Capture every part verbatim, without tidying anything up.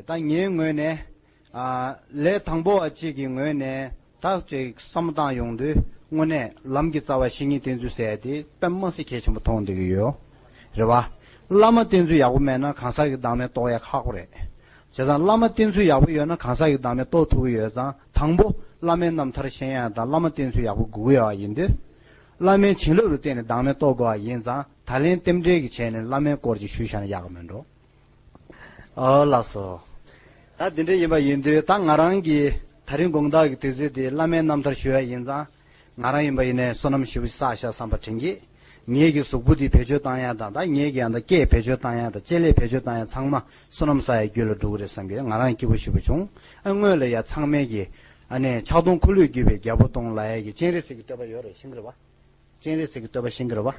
ད་ངའི་ངོས་ནས། ཨ། ལས་དང་པོ་བ་གཅིག་གི་ངོས་ནས་ད་ཅིག་བསམ་བློ་བཏང་ཡོང་དུས་དངོས་གནས་ལམ་གྱི་རྩ་བ་བཤེས་གཉེན་བསྟེན་ཚུལ་ཟེར་ཡ་དེ་དཔེ་མི་སྲིད་གལ་ཆེན་པོ་མཐོང་བསྡད་ཀྱི་ཡོད། རེད་བ། བླ་མ་བསྟེན་ཚུལ་ཡག་པོ་མེད་ན་གང་ཟག་གི་བདག་མེད་རྟོགས་ཡ་ཁག་པོ་རེད། བྱས་ཙང་བླ་མ་བསྟེན་ཚུལ་ཡག་པོ་ཡོད་ན་གང་ཟག་གི་བདག་མེད་རྟོགས་ཐུབ་ཀྱི་ཡོད་ཙང་དང་པོ་བླ་མའི་རྣམ་ཐར་ཤེས་ཡ་དང་བླ་མ་བསྟེན་ཚུལ་ཡག་པོ་དགོས་ཀྱི་ཡོད་པ་ཡིན་དུས། བླ་མའི་བྱིན་རླབས་ལ་བརྟེན་ནས་བདག་མེད་རྟོགས་དགོས་པ་ཡིན་ཙང་ད་ལན་རྟེན་འབྲེལ་གྱི་བྱས་ནས་བླ་མའི་སྐོར་ཅིག་ཞུས་བཞག་ན་ཡག་གི་མེད་འགྲོ། ཨོ་ལགས་སོ། ད་འདི་འདྲ་ཡིན་པ་ཡིན་དུས་ད་ང་རང་གིས་ད་རིང་དགོང་དག་གི་དུས་ཚོད་འདི་བླ་མའི་རྣམ་ཐར་ཞུ་ཡ་ཡིན་ཙང་། ང་རང་ཡིན་པ་ཡིན་ནའི་བསོད་ནམས་ཞེ་པོ་བསགས་ཤག་བསམ་པ་དྲན་གྱི། ངེད་ཀྱི་གཟུགས་པོ་འདི་བེད་སྤྱོད་བཏང་ཡ་དང་ད་ངེད་ཀྱི་ཡང་ད་སྐད་བེད་སྤྱོད་བཏང་ཡ་དང་ལྕེ་ལེ་བེད་སྤྱོད་བཏང་ཡ་ཚང་མ་བསོད་ནམས་བསགས་ཡ་རྒྱུ་ལ་འགྲོ་གི་རེད་བསམ་གྱི་ང་རང་སྐྱིད་པོ་ཞེ་པོ་བྱུང་། ཨ་སྔོན་ལ་ཡ་ཚང་མས་ཀྱི། ཨ་ནི་ཕྱག་སྟོང་འཁོར་ལོས་སྒྱུར་བའི་རྒྱལ་པོ་སྟོང་ལབ་ཡ་གི་སྤྱན་རས་གཟིགས་ཀྱི་བསྟོད་པ་ཡོད་རེད་ཤེས་ཀྱི་རེད་བ། སྤྱན་རས་གཟིགས་ཀྱི་བསྟོད་པ་ཤེས་ཀྱི་རེད་བ།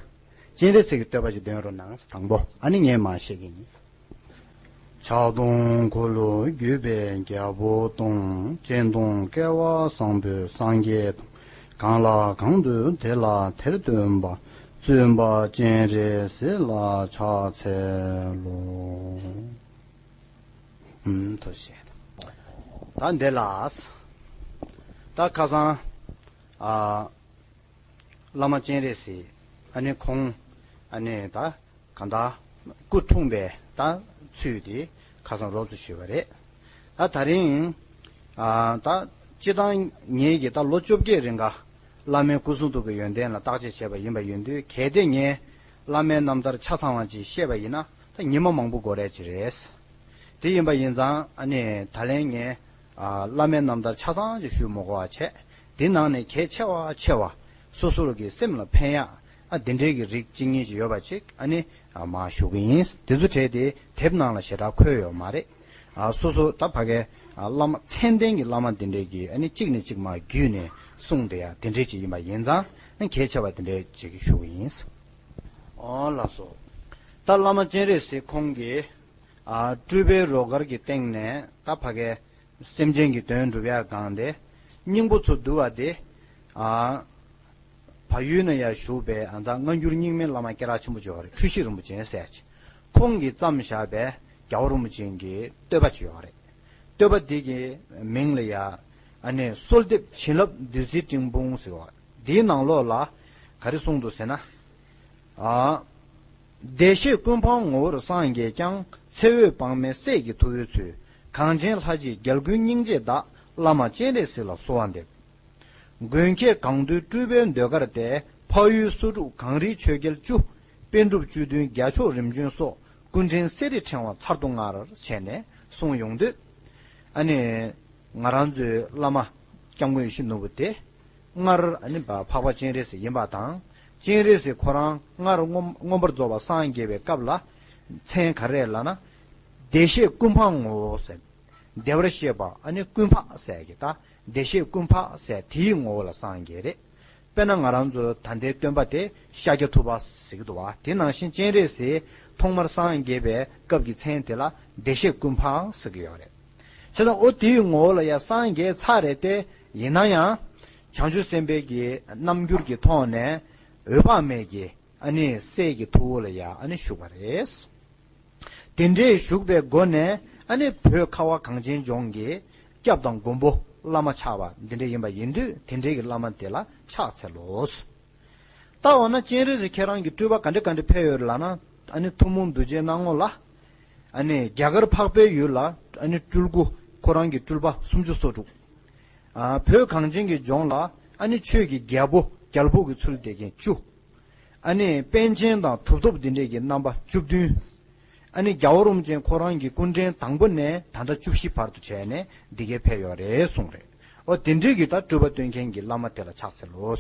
སྤྱན་རས་གཟིགས་ཀྱི་བསྟོད་པ་ཞིག་འདོན་རོགས་གནང་དང་པོ་ཨ་ནི་ངས་མར་བཤད་ཀྱི་ཡིན། ཕྱག་སྟོང་འཁོར་ལོས་སྒྱུར་བའི་རྒྱལ་པོ་སྟོང་། སྤྱན་སྟོང་སྐལ་བ་བཟང་པོའི་སངས་རྒྱས་སྟོང་། གང་ལ་གང་འདུལ་དེ་ལ་དེར་སྟོན་པ། བཙུན་པ་སྤྱན་རས་གཟིགས་ལ་ཕྱག་འཚལ་ལོ། ཨུམ་ཐུགས་རྗེ་ཆེ། ད་འདི་ལ། ད་ཁ་སང་། ཨ། བླ་མ་སྤྱན་རས་གཟིགས། ཨ་ནི་ཁོང་། ཨ་ནི་ད་གང་ལྟར་སྐུ་འཁྲུངས་པའི་ད་ཚུལ་དེ་ཁ་སང་རོབ་ཙམ་ཞུས་པ་རེད། ད་ད་རིང་། ཨ། ད་སྤྱིར་བཏང་ངེད་ཀྱིས་ད་ལོ་བཅོ་བརྒྱད་རིང་ག་བླ་མའི་སྐུ་གསུང་ཐུགས་ཀྱི་ཡོན་ཏན་ལ་བརྟག་དཔྱད་བྱས་པ་ཡིན་པ་ཡིན་དུས་གལ་ཏེ་ངས་བླ་མའི་རྣམ་ཐར་ཆ་ཚང་བ་ཅིག་བཤད་པ་ཡིན་ན་ད་ཉི་མ་མང་པོ་འགོར་ཡ་ཅིག་རེད། དེ་ཡིན་པ་ཡིན་ཙང་ཨ་ནི་ད་ལན་ངས། ཨ། བླ་མའི་རྣམ་ཐར་ཆ་ཚང་ཅིག་ཞུ་མི་དགོས་པ་བྱས། དེ་ནང་ནས་གལ་ཆེ་བ་ཆེ་བ། སོ་སོ་གི་སེམས་ལ་ཕན་ཡག་ཨ། དེ་འདྲའི་གི་རིགས་གཅིག་གཉིས་ཅིག་ཡོད་པ་ཅིག་ཨ་ནི། ཨ། མར་ཞུ་གི་ཡིན། དེ་ཚོ་གྲས་དེ་དེབ་ནང་ལ་ཞེ་དྲག་འཁོད་ཡོད་མ་རེད། ཨ། སོ་སོ་ད་ཕ་གའི། ཨ། བླ་མ་མཚན་ལྡན་གྱི་བླ་མ་དེ་འདྲའི་གི་ཨ་ནི་གཅིག་ནས་གཅིག་མར་བརྒྱུད་ནས་གསུངས་བསྡད་ཡ་དེ་འདྲའི་ཅིག་ཡིན་པ་ཡིན་ཙང་ཨ། གལ་ཆེ་བ་དེ་འདྲའི་ཅིག་ཞུ་གི་ཡིན། ཨོ་ལགས་སོ། ད་བླ་མ་སྤྱན་རས་གཟིགས་ཁོང་གིས། ཨ། སྤྲུལ་པའི་རོལ་གར་གྱི་སྟེང་ནས་ད་ཕ་གའི་སེམས་ཅན་གྱི་དོན་སྒྲུབ་ཡ་གང་དེ། སྙིང་པོ་ཚོ་བསྡུ་བ་དེ། ཨ། བལ་ཡུལ་ན་ཡ་བཞུགས་པའི་ཨ་ད་སྔ་འགྱུར་རྙིང་མའི་བླ་མ་སྐྱེས་རབས་ཆེན་པོ་ཅིག་ཡོད་རེད། འཁྲུལ་ཞིག་རིན་པོ་ཆེ་ཟེར་ཅིག་ཁོང་གིས་བརྩམས་བཞག་པའི་རྒྱལ་བ་རིན་པོ་ཆེ་གི་བསྟོད་པ་ཅིག་ཡོད་རེད། བསྟོད་པ་འདི་གི་མིང་ལ་ཡ། ཨ་ནི་གསོལ་འདེབས་བྱིན་རླབས་བདུད་རྩིའི་སྤྲིན་ཕུང་ཟེར་བ། འདིའི་ནང་ལོགས་ལ་ག་རེ་གསུངས་འདུག་ཟེར་ན། ཨ། བདེ་གཤེགས་ཀུན་འཕང་ངོ་བོར་སངས་རྒྱས་ཀྱང་། ཚེ་འོད་དཔག་མེད་སྲས་ཀྱི་ཐུ་བོའི་ཚུལ། གངས་ཅན་ལྷ་རྗེའི་རྒྱལ་ཀུན་སྙིང་རྗེ་བདག། བླ་མ་སྤྱན་རས་གཟིགས་ལ་གསོལ་བ་འདེབས། མགོན་ཁྱེད་གང་འདུལ་སྤྲུལ་པའི་ཟློས་གར་ཏེ། འཕགས་ཡུལ་སོ་དྲུག་གངས་རིའི་ཆོས་རྒྱལ་བཅུ། པཎ་གྲུབ་བཅུ་བདུན་རྒྱ་མཆོག་རིམ་བྱོན་སོགས། སྐུ་ཕྲེང་གསེར་རི་ཕྲེང་བ་ཚར་དུ་དངར། བྱས་ནས་གསུངས་ཡོང་དུས། ཨ་ནི། ང་རང་ཚོའི་བླ་མ་སྐྱབས་མགོན་ཡིད་བཞིན་ནོར་བུ་དེ། སྔར་ཨ་ནི་འཕགས་པ་སྤྱན་རས་གཟིགས་ཡིན་པ་དང་། སྤྱན་རས་གཟིགས་ཁོ་རང་སྔར་མངོན་མངོན་པར་རྫོགས་པར་སངས་རྒྱས་པའི་སྐབས་ལ། མཚན་ག་རེ་ལབ་ན། བདེ་གཤེགས་ཀུན་འཕང་ངོ་བོ་ཟེར། བདེ་བར་གཤེགས་པ་ཨ་ནི་ཀུན་འཕགས་ཟེར་གྱི་ད། བདེ་གཤེགས་ཀུན་འཕགས་ཟེར་དེའི་ངོ་བོ་ལ་སངས་རྒྱས་རེད། དཔེར་ན་ང་རང་ཚོ་ད་ལྟའི་སྟོན་པ་དེ་ཤཱཀྱ་ཐུབ་པ་ཟེར་གྱི་འདུག་བ། དེ་ནང་བཞིན་སྤྱན་རས་གཟིགས་ཐོག་མར་སངས་རྒྱས་པའི་སྐབས་ཀྱི་མཚན་དེ་ལ་བདེ་གཤེགས་ཀུན་འཕགས་ཟེར་གྱི་ཡོད་རེད། བྱས་ཙང་ཨོ་དེའི་ངོ་བོ་ལ་ཡང་སངས་རྒྱས་ཚར་རེད་དེ། ཡིན་ན་ཡང་། བྱང་ཆུབ་སེམས་དཔའི་གི་རྣམ་འགྱུར་གྱི་ཐོག་ནས་འོད་དཔག་མེད་ཀྱི་ཨ་ནི་སྲས་ཀྱི་ཐུ་བོ་ལ་ཡང་ཨ་ནི་བཞུགས་པ་རེད། དེ་འདྲའི་བཞུགས་པའི་སྒོ་ནས་ཨ་ནི་བོད་ཁ་བ་གངས་ཅན་ལྗོངས་ཀྱི་སྐྱབས་དང་མགོན་པོ་བླ་མ་ཆགས་པ་འདི་འདྲ་ཡིན་པ་ཡིན་དུས་དེ་འདྲའི་གི་བླ་མ་དེ་ལ་ཕྱག་འཚལ་ལོ། ད་འོ་ན་སྤྱན་རས་གཟིགས་ཁྱེད་རང་གི་སྤྲུལ་པ་ག་འདྲ་ག་འདྲ་ཕེབས་ཡོད་རེད་ལབ་ན། ཨ་ནི་ཐུན་མོང་གདུལ་བྱའི་སྣང་ངོ་ལ། ཨ་ནི་རྒྱ་གར་འཕགས་པའི་ཡུལ་ལ་ཨ་ནི་སྤྲུལ་སྐུ་ཁོ་རང་གི་སྤྲུལ་པ་སུམ་ཅུ་སོ་དྲུག་ཨ། བོད་གངས་ཅན་གྱི་ལྗོངས་ལ་ཨ་ནི་ཆོས་ཀྱི་རྒྱལ་པོ་རྒྱལ་པོ་གི་ཚུལ་བསྟན་མཁན་བཅུ། ཨ་ནི་པཎ་ཆེན་དང་གྲུབ་ཐོབ་འདི་འདྲས་ཀྱི་རྣམ་པ་བཅུ་བདུན། ཨ་ནི་རྒྱལ་བ་རིན་པོ་ཆེ་ཁོ་རང་གི་སྐུ་ཕྲེང་དང་པོ་ནས་ད་ལྟ་བཅུ་བཞི་བར་དུ་བྱས་ནས་འདི་གའི་ཕེབས་ཡོད་རེད་གསུངས་རེད། ཨོ་དེ་འདྲས་ཀྱི་ད་སྤྲུལ་པ་སྟོན་མཁན་གྱི་བླ་མ་དེ་ལ་ཕྱག་འཚལ་ལོ།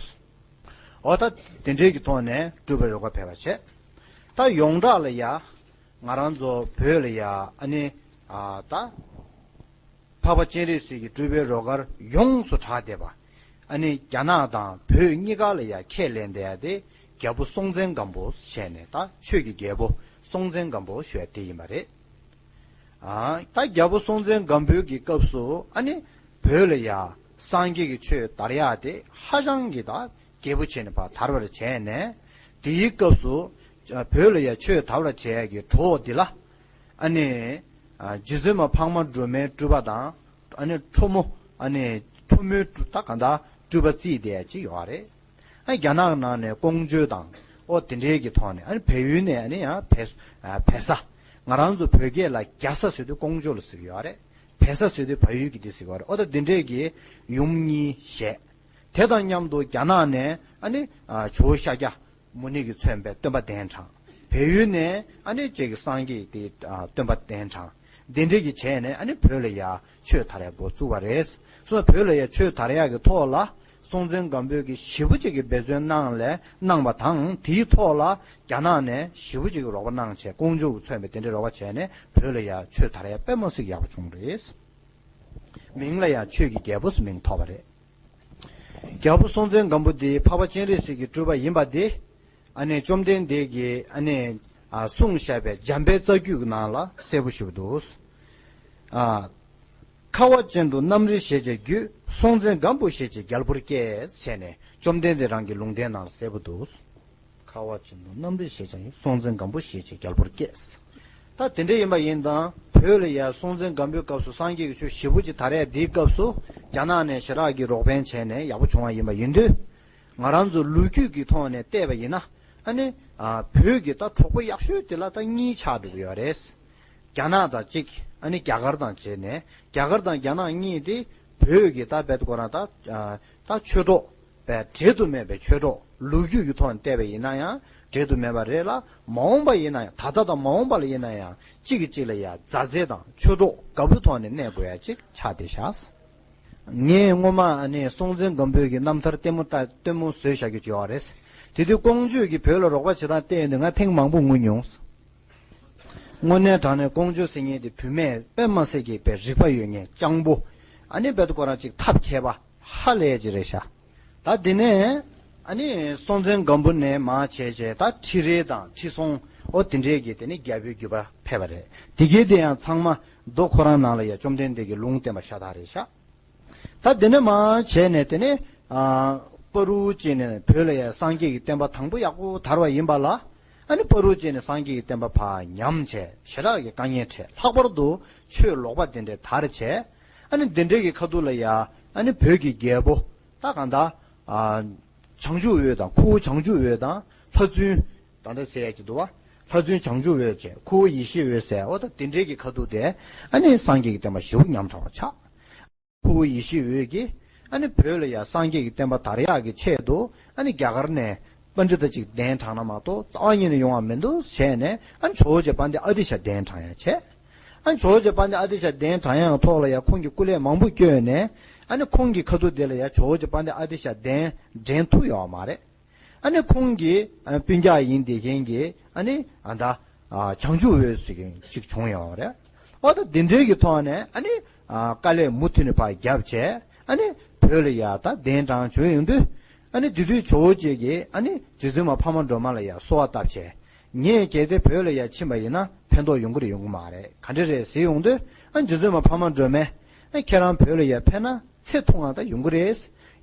ཨོ་ད་དེ་འདྲས་ཀྱི་ཐོག་ནས་སྤྲུལ་པའི་རོལ་གར་ཕེབས་པ་བྱས། ད་ཡོངས་གྲགས་ལ་ཡ། ང་རང་ཚོ་བོད་ལ་ཡ་ཨ་ནི། ཨ་ད། འཕགས་པ་སྤྱན་རས་གཟིགས་ཀྱི་སྤྲུལ་པའི་རོལ་གར་ཡོངས་སུ་གྲགས་བསྡད་པ། ཨ་ནི་རྒྱ་ནག་དང་བོད་གཉིས་ཀ་ལ་ཡ་ཁས་ལེན་བསྡད་ཡ་དེ་རྒྱལ་པོ་སྲོང་བཙན་སྒམ་པོ་བྱས་ནས་ད་ཆོས་ཀྱི་རྒྱལ་པོ་སྲོང་བཙན་སྒམ་པོ་ཞུ་ཡ་དེ་ཡིན་པ་རེད། ཨ་ད་རྒྱལ་པོ་སྲོང་བཙན་སྒམ་པོའི་གི་སྐབས་སུ་ཨ་ནི་བོད་ལ་ཡ་སངས་རྒྱས་ཀྱི་ཆོས་དར་ཡ་དེ་ཧ་ཅང་གི་ད་རྒྱས་པོ་བྱས་ནས་ཕར་དར་བར་བྱས་ནས། དེའི་སྐབས་སུ་བོད་ལ་ཡ་ཆོས་དར་བར་བྱས་ཡ་གི་གྲོགས་འདི་ལ་ཨ་ནི། རྗེ་བཙུན་མ་འཕགས་མ་སྒྲོལ་མའི་སྤྲུལ་པ་དང་། ཨ་ནི་ཁྲོ་མོ། ཨ་ནི་ཁྲོ་མོའི་སྤྲུལ་ད་ག་འདྲ་སྤྲུལ་པ་རྩིས་དེ་ཅིག་ཡོད་རེད། ཨ་རྒྱ་ནག་ནང་ནས་ཀོང་ཇོ་དང་ཨོ་དེ་འདྲའི་གི་ཐོག་ནས། ཨ་ནི་བལ་ཡུལ་ནས་ཨ་ནི་ཡང་བལ་བལ་ས། ང་རང་ཚོ་བོད་སྐད་ལ་རྒྱ་ས་ཟེར་དུས་ཀོང་ཇོ་ལ་ཟེར་གི་ཡོད་རེད། བལ་ས་ཟེར་དུས་བལ་ཡུལ་གི་དེ་ཟེར་གི་ཡོད་རེད། ཨོ་ད་དེ་འདྲའི་གི་ཡུམ་གཉིས་བཞེས། དེ་དང་མཉམ་དུ་རྒྱ་ནག་ནས་ཨ་ནི་ཇོ་བོ་ཤཱཀྱ་མུ་ནེ་གིས་མཚོན་པའི་སྟོན་པ་གདན་དྲངས། བལ་ཡུལ་ནས་ཨ་ནི་ཅིག་སངས་རྒྱས་དེ་སྟོན་པ་གདན་དྲངས། དེ་འདྲའི་གི་བྱས་ནས་ཨ་ནི་བོད་ལ་ཡ་ཆོས་དར་ཡ་འགོ་བཙུགས་པ་རེད། སོ་བོད་ལ་ཡ་ཆོས་དར་ཡ་གི་ཐོག་ལ་སྲོང་བཙན་སྒམ་པོས་ཀྱི་ཞེ་པོ་ཅིག་གི་འབད་བརྩོན་གནང་ལས་གནང་བ་དང་། དེའི་ཐོག་ལ་རྒྱ་ནག་ནས་ཞེ་པོ་ཅིག་གི་རོགས་པ་གནང་བྱས། ཀོང་ཇོ་གིས་མཚོན་པའི་དེ་འདྲའི་རོགས་པ་བྱས་ནས་བོད་ལ་ཡ་ཆོས་དར་ཡ་དཔེ་མ་སྲིད་ཡག་པོ་བྱུང་རེད། མིང་ལ་ཡ་ཆོས་ཀྱི་རྒྱལ་པོ་ཟེར་མིང་ཐོབ་པ་རེད། རྒྱལ་པོ་སྲོང་བཙན་སྒམ་པོ་འདི་འཕགས་པ་སྤྱན་རས་གཟིགས་ཀྱི་སྤྲུལ་པ་ཡིན་པ་འདི། ཨ་ནི་བཅོམ་ལྡན་འདས་ཀྱིས་ཨ་ནི་ཨ་གསུངས་བཞག་པའི་འཇམ་དཔལ་རྩ་རྒྱུད་ཀྱི་ནང་ལ་གསལ་པོ་ཞེ་པོ་འདུག། ཨ། ཁ་བ་ཅན་དུ་རྣམ་རིག་ཞེས་བྱའི་རྒྱུད། སྲོང་བཙན་སྒམ་པོ་ཞེས་བྱའི་རྒྱལ་པོར་སྐྱེས། བྱས་ནས་བཅོམ་ལྡན་འདས་རང་གི་ལུང་བསྟན་ནང་ལ་གསལ་པོ་འདུག། ཁ་བ་ཅན་དུ་རྣམ་རིག་ཞེས་བྱ་ཡི། སྲོང་བཙན་སྒམ་པོ་ཞེས་བྱའི་རྒྱལ་པོར་སྐྱེས། ད་དེ་འདྲ་ཡིན་པ་ཡིན་དང་། བོད་ལ་ཡ་སྲོང་བཙན་སྒམ་པོའི་སྐབས་སུ་སངས་རྒྱས་ཀྱི་ཆོས་ཞེ་པོ་ཅིག་དར་ཡ་འདིའི་སྐབས་སུ་རྒྱ་ནག་ནས་ཞེ་དྲག་གི་རོགས་ཕན་བྱས་ནས་ཡག་པོ་བྱུང་བ་ཡིན་པ་ཡིན་དུས། ང་རང་ཚོ་ལོ་རྒྱུས་ཀྱི་ཐོག་ནས་བལྟས་པ་ཡིན་ན། ཨ་ནི་ཨ་བོད་ཀྱི་ད་གྲོགས་པོ་ཡག་ཤོས་དེ་ལ་ད་གཉིས་ཆགས་འགྲོ་གི་ཡོད་རེད། རྒྱ་ནག་དང་གཅིག། ཨ་ནི་རྒྱ་གར་དང་བྱས་ནས། རྒྱ་གར་དང་རྒྱ་ནག་གཉིས་དེ་བོད་ཀྱི་ད་བལ་ཁོ་རང་ད་ཨ་ད་ཆོས་གྲོགས། བས་འབྲལ་དུ་མེད་པའི་ཆོས་གྲོགས། ལོ་རྒྱུས་ཀྱི་ཐོག་ནས་བལྟས་པ་ཡིན་ན་ཡང་འབྲལ་དུ་མེད་པ་རེད་ལ། མ་འོངས་པ་ཡིན་ན་ཡང་། ད་ལྟ་དང་མ་འོངས་པ་ལ་ཡིན་ན་ཡང་གཅིག་གིས་གཅིག་ལ་ཡ་མཛའ་བརྩེ་དང་ཆོས་གྲོགས་དགའ་པོའི་ཐོག་ནས་གནས་དགོས་ཡ་གཅིག་ཆགས་བསྡད་ཤག། ངས་སྔོན་མ་ཨ་ནི་སྲོང་བཙན་སྒམ་པོའི་གི་རྣམ་ཐར་ལྟད་མོ་ལྟ་ལྟད་མོ་བཟོས་བཞག་རྒྱུ་ཅིག་ཡོད་རེད། དེ་དུས་ཀོང་ཇོས་ཀྱིས་བོད་ལ་རོགས་པ་བྱེད་སྟངས་བལྟས་ཡོང་དུས་ང་ཐེངས་མང་པོ་ངུ་མྱོང་། དངོས་གནས་དྲང་གནས་ཀོང་ཇོ་ཟེར་མཁན་དེ་བུད་མེད་དཔེ་མ་སྲིད་ཀྱི་དཔེ་རིག་པ་ཡོད་མཁན་སྤྱང་པོ། ཨ་ནི་བལ་ཁོ་རང་གཅིག་ཐབས་མཁས་པ་ཧ་ལས་ཀྱི་རེད་ཤག། ད་དེ་ནས་ཨ་ནི་སྲོང་བཙན་སྒམ་པོ་ནས་མར་བྱས་བྱས་ད་ཁྲི་རལ་དང་ཁྲི་སྲོང་། ཨོ་དེ་འདྲས་ཀྱི་དེ་ནས་རྒྱལ་པོའི་རྒྱུད་པ་ཕེབས་པ་རེད། དེ་གའི་དེ་ཡང་ཚང་མ་མདོ་ཁོ་རང་ནང་ལ་ཡ་བཅོམ་ལྡན་འདས་ཀྱིས་ལུང་བསྟན་པ་ཤ་སྟག་རེད་ཤག། ད་དེ་ནས་མར་བྱས་ནས་དེ་ནས་ཨ་པ་རུ་ཅིག་ནས་བོད་ལ་ཡ་སངས་རྒྱས་ཀྱི་བསྟན་པ་དང་པོ་ཡག་པོ་དར་བ་ཡིན་པ་ལ། ཨ་ནི་པ་རུ་ཅིག་ནས་སངས་རྒྱས་ཀྱི་བསྟན་པ་ཕར་ཉམས་བྱས་ཞེ་དྲག་གི་དཀའ་ངལ་འཕྲད། ལྷག་པར་དུ་ཆོས་ལོག་པ་དེ་འདྲས་དར་བྱས། ཨ་ནི་དེ་འདྲས་ཀྱི་ཁ་ཐུག་ལ་ཡ་ཨ་ནི་བོད་ཀྱི་རྒྱལ་པོ་ད་གང་ལྟར་ཨ་བྱང་ཆུབ་འོད་དང་། ཁུ་བོ་བྱང་ཆུབ་འོད་དང་ལྷ་བཙུན། ད་ལྟ་ཟེར་ཡ་ཅིག་འདུག་བ། ལྷ་བཙུན་བྱང་ཆུབ་འོད་བྱས། ཁུ་བོ་ཡེ་ཤེས་འོད་ཟེར། ཨོ་ད་དེ་འདྲས་ཀྱི་ཁ་ཐུག་དེ་ཨ་ནི་སངས་རྒྱས་ཀྱི་བསྟན་པ་ཞེ་པོ་ཉམས་དྲགས་པ་ཆགས། ཁུ་བོ་ཡེ་ཤེས་འོད་ཀྱིས་ཨ་ནི་བོད་ལ་ཡ་སངས་རྒྱས་ཀྱི་བསྟན་པ་དར་ཡག་གི་ཆེད་དུ། ཨ་ནི་རྒྱ་གར་ནས་པཎྜི་ཏ་ཅིག་གདན་དྲངས་ན་མ་གཏོགས་རྩ་བ་ཉིད་ནས་ཡོང་བ་མི་འདུག་བྱས་ནས། ཨ་ནི་ཇོ་བོ་རྗེ་དཔལ་ལྡན་ཨ་ཏི་ཤ་གདན་དྲངས་ཡ་བྱས། ཨ་ནི་ཇོ་བོ་རྗེ་དཔལ་ལྡན་ཨ་ཏི་ཤ་གདན་དྲངས་ཡག་ཐོག་ལ་ཡ་ཁོང་གིས་སྐུ་ལས་མང་པོ་བསྐྱོན་ནས། ཨ་ནི་ཁོང་གི་ཁ་ཐུག་དེ་ལ་ཡ་ཇོ་བོ་རྗེ་དཔལ་ལྡན་ཨ་ཏི་ཤ་གདན་འདྲེན་ཐུབ་ཡོད་མ་རེད། ཨ་ནི་ཁོང་གི་ཨ་སྤུན་ཀྱག་ཡིན་བསྡད་མཁན་གྱི་ཨ་ནི་ཨ་ད་ཨ་བྱང་ཆུབ་འོད་ཟེར་མཁན་ཅིག་བྱུང་ཡོད་རེད། ཨོ་ད་དེ་འདྲའི་གི་ཐོག་ནས་ཨ་ནི་ཨ་དཀའ་ལས་མུ་མཐུད་ནས་ཕར་བརྒྱབ་བྱས། ཨ་ནི་བོད་ལ་ཡ་ད་གདན་དྲངས་བྱོན་ཡོང་དུས། ཨ་ནི་དེ་དུས་ཇོ་བོ་རྗེ་གིས་ཨ་ནི་རྗེ་བཙུན་མ་འཕགས་མ་སྒྲོལ་མ་ལ་ཡ་གསོལ་བ་བཏབ་བྱས། ངས་གལ་ཏེ་བོད་ལ་ཡ་ཕྱིན་པ་ཡིན་ན་ཕན་ཐོགས་ཡོང་གི་རེད་ཡོང་གི་མ་རེད། ག་འདྲ་རེད་ཟེར་ཡོང་དུས། ཨ་རྗེ་བཙུན་མ་འཕགས་མ་སྒྲོལ་མས། ཨ་ཁྱེད་རང་བོད་ལ་ཡ་ཕེབས་ན་ཚེ་ཐུང་བ་ད་ཡོང་གི་རེད།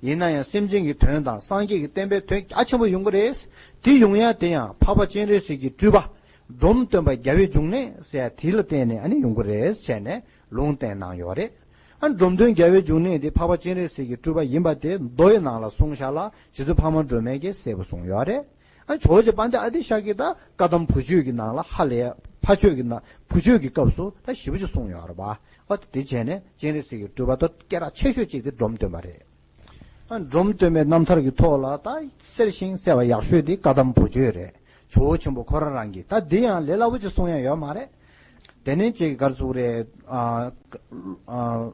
ཡིན་ན་ཡང་སེམས་ཅན་གྱི་དོན་དང་སངས་རྒྱས་ཀྱི་བསྟན་པའི་དོན་རྒྱ་ཆེན་པོ་ཡོང་གི་རེད། དེ་ཡོང་ཡ་དེ་ཡང་འཕགས་པ་སྤྱན་རས་གཟིགས་ཀྱི་སྤྲུལ་པ། འབྲོམ་སྟོན་པ་རྒྱལ་བའི་འབྱུང་གནས་ཟེར་ཡ་དེ་ལ་བརྟེན་ནས་ཨ་ནི་ཡོང་གི་རེད་བྱས་ནས་ལུང་བསྟན་གནང་ཡོད་རེད། ཨ་འབྲོམ་སྟོན་རྒྱལ་བའི་འབྱུང་གནས་དེ་འཕགས་པ་སྤྱན་རས་གཟིགས་ཀྱི་སྤྲུལ་པ་ཡིན་པ་དེ་མདོ་ཡི་ནང་ལ་གསུངས་བཞག་ལ། རྗེ་བཙུན་འཕགས་མ་སྒྲོལ་མས་ཀྱིས་གསལ་པོ་གསུངས་ཡོད་རེད། ཨ་ཇོ་བོ་རྗེ་དཔལ་ལྡན་ཨ་ཏི་ཤ་གིས་ད་བཀའ་གདམས་བུ་བཅོལ་གྱི་ནང་ལ་ཧ་ལས། ཕ་ཆོས་ཀྱི་ནང་བུ་བཅོལ་གྱི་སྐབས་སུ་ད་ཞེ་པོ་ཅིག་གསུངས་ཡོད་རེད་པ། ཨ་དེ་བྱས་ནས་སྤྱན་རས་གཟིགས་ཀྱི་སྤྲུལ་པ་ད་སྐད་གྲགས་ཆེ་ཤོས་གཅིག་དེ་འབྲོམ་སྟོན་པ་རེད། ཨ་འབྲོམ་སྟོན་པའི་རྣམ་ཐར་གྱི་ཐོག་ལ་ད་གསལ་ཞིང་གསལ་བ་ཡག་ཤོས་དེ་བཀའ་གདམས་བུ་བཅོལ་རེད། ཇོ་བོ་ཆེན་པོ་ཁོ་རང་རང་གིས་ད་འདི་ཡང་ལས་སླ་པོ་ཅིག་གསུང་ཡ་ཡོད་མ་རེད། དེ་ནས་ཅིག་ག་རེ་ཟེར་དགོས་རེད། ཨ་ཨ།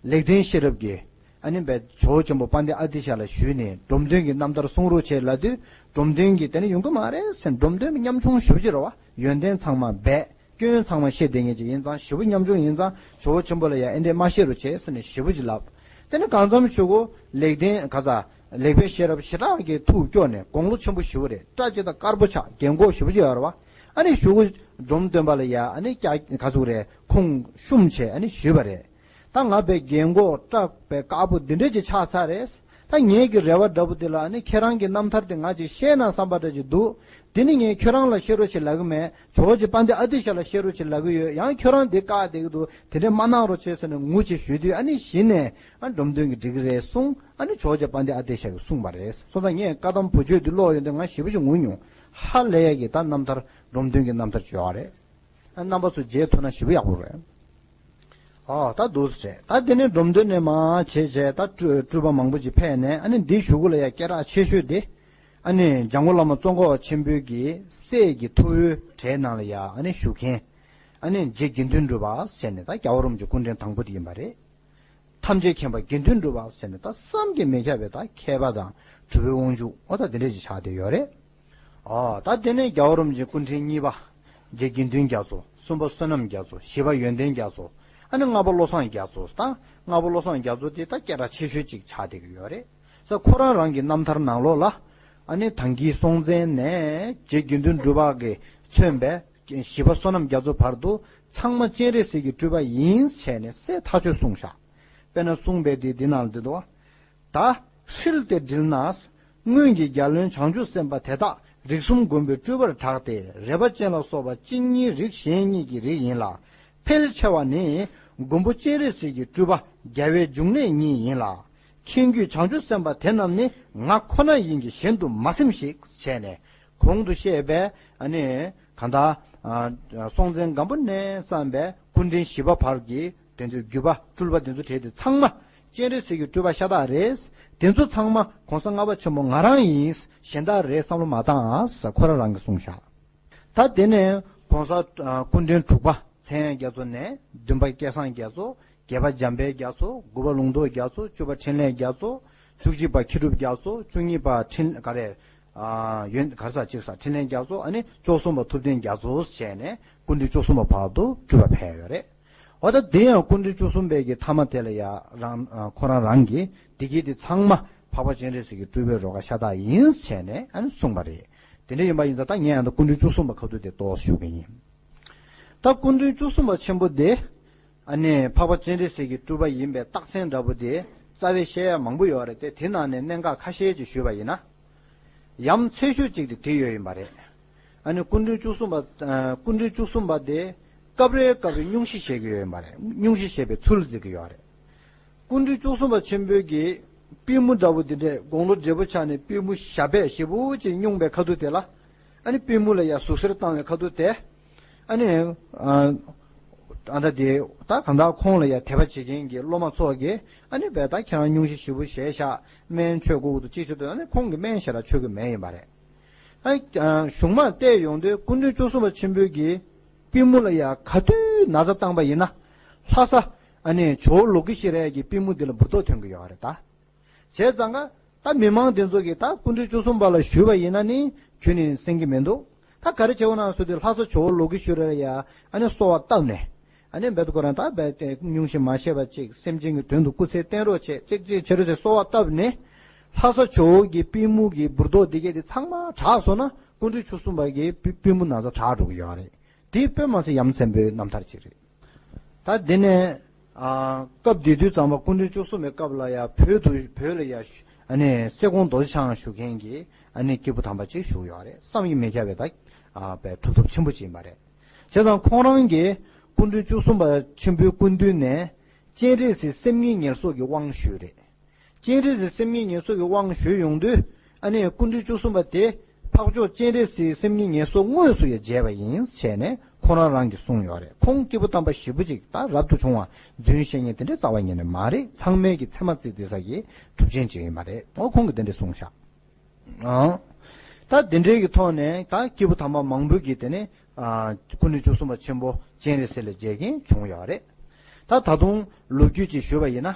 ལེགས་ལྡན་ཤེས་རབ་ཀྱིས་ཨ་ནི་བས་ཇོ་བོ་ཆེན་པོ་དཔལ་ལྡན་ཨ་ཏི་ཤ་ལ་ཞུས་ནས་འབྲོམ་སྟོན་གྱི་རྣམ་ཐར་གསུང་རོགས་བྱེད་ལབ་དུས། འབྲོམ་སྟོན་གྱིས་དེ་ནི་ཡོང་གི་མ་རེད་ཟེར། འབྲོམ་སྟོན་ཉམ་ཆུང་ཞེ་པོ་ཅིག་རེད་བ། ཡོན་ཏན་ཚང་མ་སྦས། སྐྱོན་ཚང་མ་ཤེས་བསྡད་མཁན་ཅིག་ཡིན་ཙང་། ཞེ་པོ་ཉམ་ཆུང་ཡིན་ཙང་ཇོ་བོ་ཆེན་པོ་ལ་ཡ་ཨེ་འདྲས་མ་བཤད་རོགས་བྱེད་ཟེར་ནས་ཞེ་པོ་ཅིག་ལབ། དེ་ནི་གང་འཚམ་ཞུ་གོ། ལེགས་ལྡན་ག་ས་ལེགས་པའི་ཤེས་རབ་ཞེ་དྲག་གི་ཐུགས་སྐྱོ་ནས་དགུང་ལོ་ཆེན་པོ་ཞེ་པོ་རེད། སྐྲ་ཅིག་ད་དཀར་པོ་ཆགས། རྒན་གོག་ཞེ་པོ་ཅིག་ཡོད་རེད་བ། ཨ་ནི་ཞུ་གོ། འབྲོམ་སྟོན་པ་ལ་ཡ་ཨ་ནི་ཀྱ་ག་ཟུག་རེད། ཁོང་བཤུམས་བྱས་ཨ་ནི་ཞུས་པ་རེད། ད་ང་དཔེ་རྒན་གོག་སྐྲ་དཔེ་དཀར་པོ་འདི་འདྲས་ཅིག་ཆགས་ཚར་རེད། ད་ངེད་ཀྱི་རེ་བ་འདྲ་པོ་དེ་ལ་ཨ་ནི་ཁྱེད་རང་གི་རྣམ་ཐར་དེ་ང་ཅིག་ཤེས་ན་བསམ་པ་འདྲ་ཅིག་འདུག་དེ་ནི་ངས་ཁྱོད་རང་ལ་བཤད་རོགས་བྱེད་ལབ་གི་མེད། ཇོ་བོ་རྗེ་དཔལ་ལྡན་ཨ་ཏི་ཤ་ལ་བཤད་རོགས་བྱེད་ལབ་གི་ཡོད། ཡང་ཁྱོད་རང་དེ་བཀག་བསྡད་ཀྱི་འདུག་དེ་འདྲས་མ་གནང་རོགས་བྱེད་ཟེར་ནས་ངུ་ཅིག་ཞུས་དུས་ཨ་ནི་གཞི་ནས་ཨ་འབྲོམ་སྟོན་གྱིས་འགྲིག་གི་རེད་གསུངས། ཨ་ནི་ཇོ་བོ་རྗེ་དཔལ་ལྡན་ཨ་ཏི་ཤ་གིས་གསུངས་པ་རེད། སོང་ཙང་ངས་བཀའ་གདམས་བུ་བརྗོད་འདི་ཀློག་ཡོང་དུས་ང་ཞེ་པོ་ཞིག་ངུ་མྱོང་། ཧ་ལས་ཡ་གི་ད་རྣམ་ཐར་འབྲོམ་སྟོན་གྱི་རྣམ་ཐར་བྱོས་པ་རེད། རྣམ་པ་ཚོ་མཇལ་ཐུབ་ན་ཞེ་པོ་ཡག་པོ་རེད། ཨོ་ད་འདུག་སེ་རེད། ད་དེ་ནས་འབྲོམ་སྟོན་ནས་མར་བྱས་བྱས་ད་སྤྲུལ་སྤྲུལ་པ་མང་པོ་ཅིག་ཕེབས་ནས་ཨ་ནི་འདིའི་གཞུག་གུ་ལ་ཡ་སྐད་གྲགས་ཆེ་ཤོས་དེ་ཨ་ནི་འཇམ་མགོན་བླ་མ་ཙོང་ཁ་པ་ཆེན་པོའི་གི་སྲས་ཀྱི་ཐུ་བོའི་གྲས་ནང་ལ་ཡ་ཨ་ནི་བཞུགས་མཁན་ཨ་ནི་རྗེ་དགེ་འདུན་གྲུབ་པ་ཟེར་ནས་ད་རྒྱལ་བ་རིན་པོ་ཆེ་སྐུ་ཕྲེང་དང་པོ་དེ་ཡིན་པ་རེད། ཐམས་ཅད་མཁྱེན་པ་དགེ་འདུན་གྲུབ་པ་ཟེར་ནས་ད་བསམ་གྱིས་མི་ཁྱབ་པའི་ད་མཁས་པ་དང་གྲུབ་པའི་དབང་ཕྱུག་ཨོ་ད་དེ་འདྲས་ཅིག་ཆགས་བསྡད་ཡོད་རེད། ཨོ་ད་དེ་ནས་རྒྱལ་བ་རིན་པོ་ཆེ་སྐུ་ཕྲེང་གཉིས་པ་རྗེ་དགེ་འདུན་རྒྱ་མཚོ། གསུམ་པ་བསོད་ནམས་རྒྱ་མཚོ། བཞི་པ་ཡོན་ཏན་རྒྱ་མཚོ། ཨ་ནི་ལྔ་པ་བློ་བཟང་རྒྱ་མཚོ། ད་ལྔ་པ་བློ་བཟང་རྒྱ་མཚོ་དེ་ད་སྐད་གྲགས་ཆེ་ཤོས་ཅིག་ཆགས་བསྡད་ཀྱི་ཡོད་རེད། ས་ཁོ་རང་རང་གི་རྣམ་ཐར་ནང་ལོགས་ལ་ཨ་ནི་ད་གིན་སྲོང་བཙན་ནས་རྗེ་དགེ་འདུན་གྲུབ་པ་གིས་མཚོན་པའི་བཞི་པ་བསོད་ནམས་རྒྱ་མཚོ་བར་དུ་ཚང་མ་སྤྱན་རས་གཟིགས་ཀྱི་སྤྲུལ་པ་ཡིན་བྱས་ནས་གསལ་ཐག་ཆོད་གསུངས་ཤག་དཔེར་ན་གསུངས་པའི་དེ་འདི་ནང་ལ་འདི་འདུག་ད་ཧྲིལ་ཏེ་དྲིལ་ན། སྔོན་གྱི་རྒྱལ་བློན་བྱང་ཆུབ་སེམས་དཔའ་དེ་དག་རིགས་གསུམ་མགོན་པོའི་སྤྲུལ་པར་གྲགས་ཏེ་རས་པ་ཅན་ལ་སོགས་པ་གཅིག་གཉིས་རིགས་གཞན་གཉིས་ཀྱི་རིགས་ཡིན་ལ། ཕལ་ཆེ་བ་ནི་མགོན་པོ་སྤྱན་རས་གཟིགས་ཀྱི་སྤྲུལ་པ་རྒྱལ་བའི་འབྱུང་གནས་ཉིད་ཡིན་ལ། མཁྱེན་རྒྱུད་བྱང་ཆུབ་སེམས་དཔའ་དེ་རྣམས་ནི་ང་ཁོ་ན་ཡིན་གྱི་གཞན་དུ་མ་སེམས་ཤིག་བྱས་ནས། གོང་དུ་བཤད་པའི་ཨ་ནི་གང་ལྟར་ཨ་སྲོང་བཙན་སྒམ་པོ་ནས་བརྩམས་པའི་སྐུ་ཕྲེང་བཞི་པ་བར་གྱི་དེ་ཚོའི་བརྒྱུད་པ་སྤྲུལ་པ་དེ་ཚོ་གྲས་དེ་ཚང་མ་སྤྱན་རས་གཟིགས་ཀྱི་སྤྲུལ་པ་ཤ་སྟག་རེད། དེ་ཚོ་ཚང་མ་གོང་ས་ལྔ་པ་ཆེན་པོ་ང་རང་ཡིན། གཞན་དག་རེད་བསམ་བློ་མ་བཏང་ཨ་ཟེར་ཁོ་རང་རང་གིས་གསུངས་བཞག་ད་དེ་ནས་གོང་ས་ཨ་སྐུ་ཕྲེང་དྲུག་པ་མཚན་དབྱངས་རྒྱ་མཚོ་ནས་བདུན་པ་སྐལ་བཟང་རྒྱ་མཚོ། བརྒྱད་པ་འཇམ་དཔལ་རྒྱ་མཚོ། དགུ་པ་ལུང་རྟོགས་རྒྱ་མཚོ། བཅུ་པ་འཕྲིན་ལས་རྒྱ་མཚོ། བཅུ་གཅིག་པ་མཁས་གྲུབ་རྒྱ་མཚོ། བཅུ་གཉིས་པ་འཕྲིན་ག་རེ། ཨ་ཡོན་ག་རེ་ཟ་གཅིག་ཟ་འཕྲིན་ལས་རྒྱ་མཚོ། ཨ་ནི་བཅུ་གསུམ་པ་ཐུབ་བསྟན་རྒྱ་མཚོ་བྱས་ནས་སྐུ་ཕྲེང་བཅུ་གསུམ་པ་བར་དུ་སྤྲུལ་པ་ཕེབས་ཡོད་རེད། འོ་ད་དེ་ཡང་སྐུ་ཕྲེང་བཅུ་གསུམ་པའི་གི་ཐ་མ་དེ་ལ་ཡ་རང་ཨ་ཁོ་རང་རང་གིས་དེ་གི་དེ་ཚང་མ་འཕགས་པ་སྤྱན་རས་གཟིགས་ཀྱི་སྤྲུལ་པའི་རོལ་ག་ཤ་སྟག་ཡིན་བྱས་ནས་ཨ་ནི་གསུངས་པ་རེད། དེ་འདྲ་ཡིན་པ་ཡིན་ཙང་ད་ངས་ཡང་ད་སྐུ་ཕྲེང་བཅུ་གསུམ་པ་ཁ་ཐུག་དེ་ཏོག་ཞུ་གི་ཡིན། ད་སྐུ་ཕྲེང་བཅུ་གསུམ་པ་ཆེན་པོ་དེ། ཨ་ནི་འཕགས་པ་སྤྱན་རས་གཟིགས་ཀྱི་སྤྲུལ་པ་ཡིན་པའི་རྟགས་མཚན་འདྲ་པོ་དེ་རྩ་བའི་བཤད་ཡ་མང་པོ་ཡོད་རེད་དེ་དེ་ནང་ནས་གནད་འགག་ཁ་ཤས་ཅིག་ཞུས་པ་ཡིན་ན། ཡ་མཚན་ཤོས་གཅིག་དེ་དེ་ཡོད་ཡིན་པ་རེད། ཨ་ནི་སྐུ་ཕྲེང་བཅུ་གསུམ་པ་ཨ་སྐུ་ཕྲེང་བཅུ་གསུམ་པ་དེ་སྐབས་རེ་སྐབས་རེ་སྙུང་གཞི་བཞེས་ཀྱི་ཡོད་ཡིན་པ་རེད། སྙུང་གཞི་བཞེས་པའི་ཚུལ་འཛིན་གྱི་ཡོད་རེད། སྐུ་ཕྲེང་བཅུ་གསུམ་པ་ཆེན་པོའི་གི་པུས་མོ་འདྲ་པོ་འདི་འདྲས་དགུང་ལོ་བགྲེས་པོ་ཆགས་ནས་པུས་མོ་ཞབས་པད་ཞེ་པོ་ཅིག་སྙུང་པའི་ཁ་ཐུག་དེ་ལ། ཨ་ནི་པུས་མོ་ལ་ཡ་ཟུག་གཟེར་བཏང་བའི་ཁ་ཐུག་དེ། ཨ་ནི་ཨ་ཨ་ད་དེ་ད་གང་ལྟར་ཁོང་ལ་ཡ་དད་པ་བྱེད་མཁན་གྱི་སློབ་མ་ཚོ་གིས་ཨ་ནི་བས་ད་ཁྱེད་རང་སྙུང་གཞི་ཞེ་པོ་བཞེས་ཤག་སྨན་མཆོད་དགོས་ཀྱི་འདུག་ཅེས་བྱས་དུས་ཨ་ནི་ཁོང་གིས་སྨན་ཞེ་དྲག་མཆོད་ཀྱི་མེད་ཡིན་པ་རེད། ཨ་ཨ་གཞུང་མར་བལྟས་ཡོང་དུས་སྐུ་ཕྲེང་བཅུ་གསུམ་པ་ཆེན་པོའི་གི་པུས་མོ་ལ་ཡ་ག་དུས་ན་ཚ་བཏང་པ་ཡིན་ན། ལྷ་ས་ཨ་ནི་ཇོ་བོ་ལོ་ཀི་ཤི་རལ་གྱི་པུས་མོ་འདི་ལ་འབུར་ཏོག་ཐོན་གྱི་ཡོད་རེད་ད། བྱས་ཙང་ཀ་ད་མི་མང་དེ་ཚོ་གིས་ད་སྐུ་ཕྲེང་བཅུ་གསུམ་པ་ལ་ཞུས་པ་ཡིན་ན་ནི་ཁྱོན་ནས་གསན་གྱི་མི་འདུག་ད་ག་རེ་བྱེད་འོ་ན་ཟེར་དུས་ལྷ་ས་ཇོ་བོ་ལོ་ཀི་ཤི་རལ་ལ་ཡ་ཨ་ནི་གསོལ་བ་བཏབ་ནས། ཨ་ནི་འབད་དུ་ཁོ་རང་ད་རྦད་དེ་སྙུང་གཞི་མ་བཞེས་པ་ཅིག་སེམས་ཅན་གྱི་དོན་དུ་སྐུ་ཚེ་བརྟན་རོགས་བྱེད་ཅིག་ཅིག་བྱེད་རོགས་ཟེར་གསོལ་བ་བཏབ་ནས། ལྷ་ས་ཇོ་བོ་གི་པུས་མོ་གི་འབུར་ཏོག་འདི་གས་དེ་ཚང་མ་དྲག་སོང་ན་སྐུ་ཕྲེང་བཅུ་གསུམ་པ་གི་པུས་པུས་མོ་ན་ཚ་དྲག་འགྲོ་གི་ཡོད་རེད། དེ་དཔེ་མ་སྲིད་ཡ་མཚན་པོའི་རྣམ་ཐར་ཅིག་རེད། ད་འདི་ནས་ཨ་སྐབས་དེ་དུས་ཙམ་པ་སྐུ་ཕྲེང་བཅུ་གསུམ་པའི་སྐབས་ལ་ཡ་བོད་དུ་བོད་ལ་ཡ་ཨ་ནི་སེ་གོང་རྡོ་རྗེ་འཆང་བཞུགས་མཁན་གྱི་ཨ་ནི་སྐྱེས་བུ་དམ་པ་ཅིག་བཞུགས་ཡོད་རེད། བསམ་གྱིས་མི་ཁྱབ་པའི་ད་ཨ་པའི་གྲུབ་ཐོབ་ཆེན་པོ་ཅིག་ཡིན་པ་རེད། བྱས་ཙང་ཁོང་རང་གིས་སྐུ་ཕྲེང་བཅུ་གསུམ་པ་ཆེན་པོའི་སྐུ་མདུན་ནས་སྤྱན་རས་གཟིགས་སེམས་ཉིད་ཉེར་བསོགས་ཀྱི་དབང་ཞུས་རེད། སྤྱན་རས་གཟིགས་སེམས་ཉིད་ཉེར་བསོགས་ཀྱི་དབང་ཞུས་ཡོང་དུས་ཨ་ནི་སྐུ་ཕྲེང་བཅུ་གསུམ་པ་དེ་འཕགས་མཆོག་སྤྱན་རས་གཟིགས་སེམས་ཉིད་ཉེར་བསོགས་དངོས་སུ་ཡང་མཇལ་བ་ཡིན་བྱས་ནས་ཁོང་རང་རང་གིས་གསུངས་ཡོད་རེད། ཁོང་སྐྱེས་བུ་དམ་པ་ཞེ་པོ་ཅིག་ད་རབ་ཏུ་བྱུང་བ་རྫུན་བཤད་མཁན་དེ་འདྲའི་རྩ་བ་ཉིད་ནས་མ་རེད། ཚང་མས་ཀྱི་ཚད་མ་བརྩི་བསྡད་ས་ཀྱི་གྲུབ་ཆེན་ཅིག་ཡིན་པ་རེད། འོ་ཁོང་གིས་དེ་འདྲ་གསུངས་ཤག་ཨང་། ད་དེ་འདྲའི་གི་ཐོག་ནས་ད་སྐྱེས་བུ་དམ་པ་མང་པོ་གིས་དེ་ནས་ཨ་སྐུ་ཕྲེང་བཅུ་གསུམ་པ་ཆེན་པོ་སྤྱན་རས་གཟིགས་ལ་མཇལ་མཁན་བྱུང་ཡོད་རེད། ད་ད་དུང་ལོ་རྒྱུས་ཅིག་ཞུས་པ་ཡིན་ན།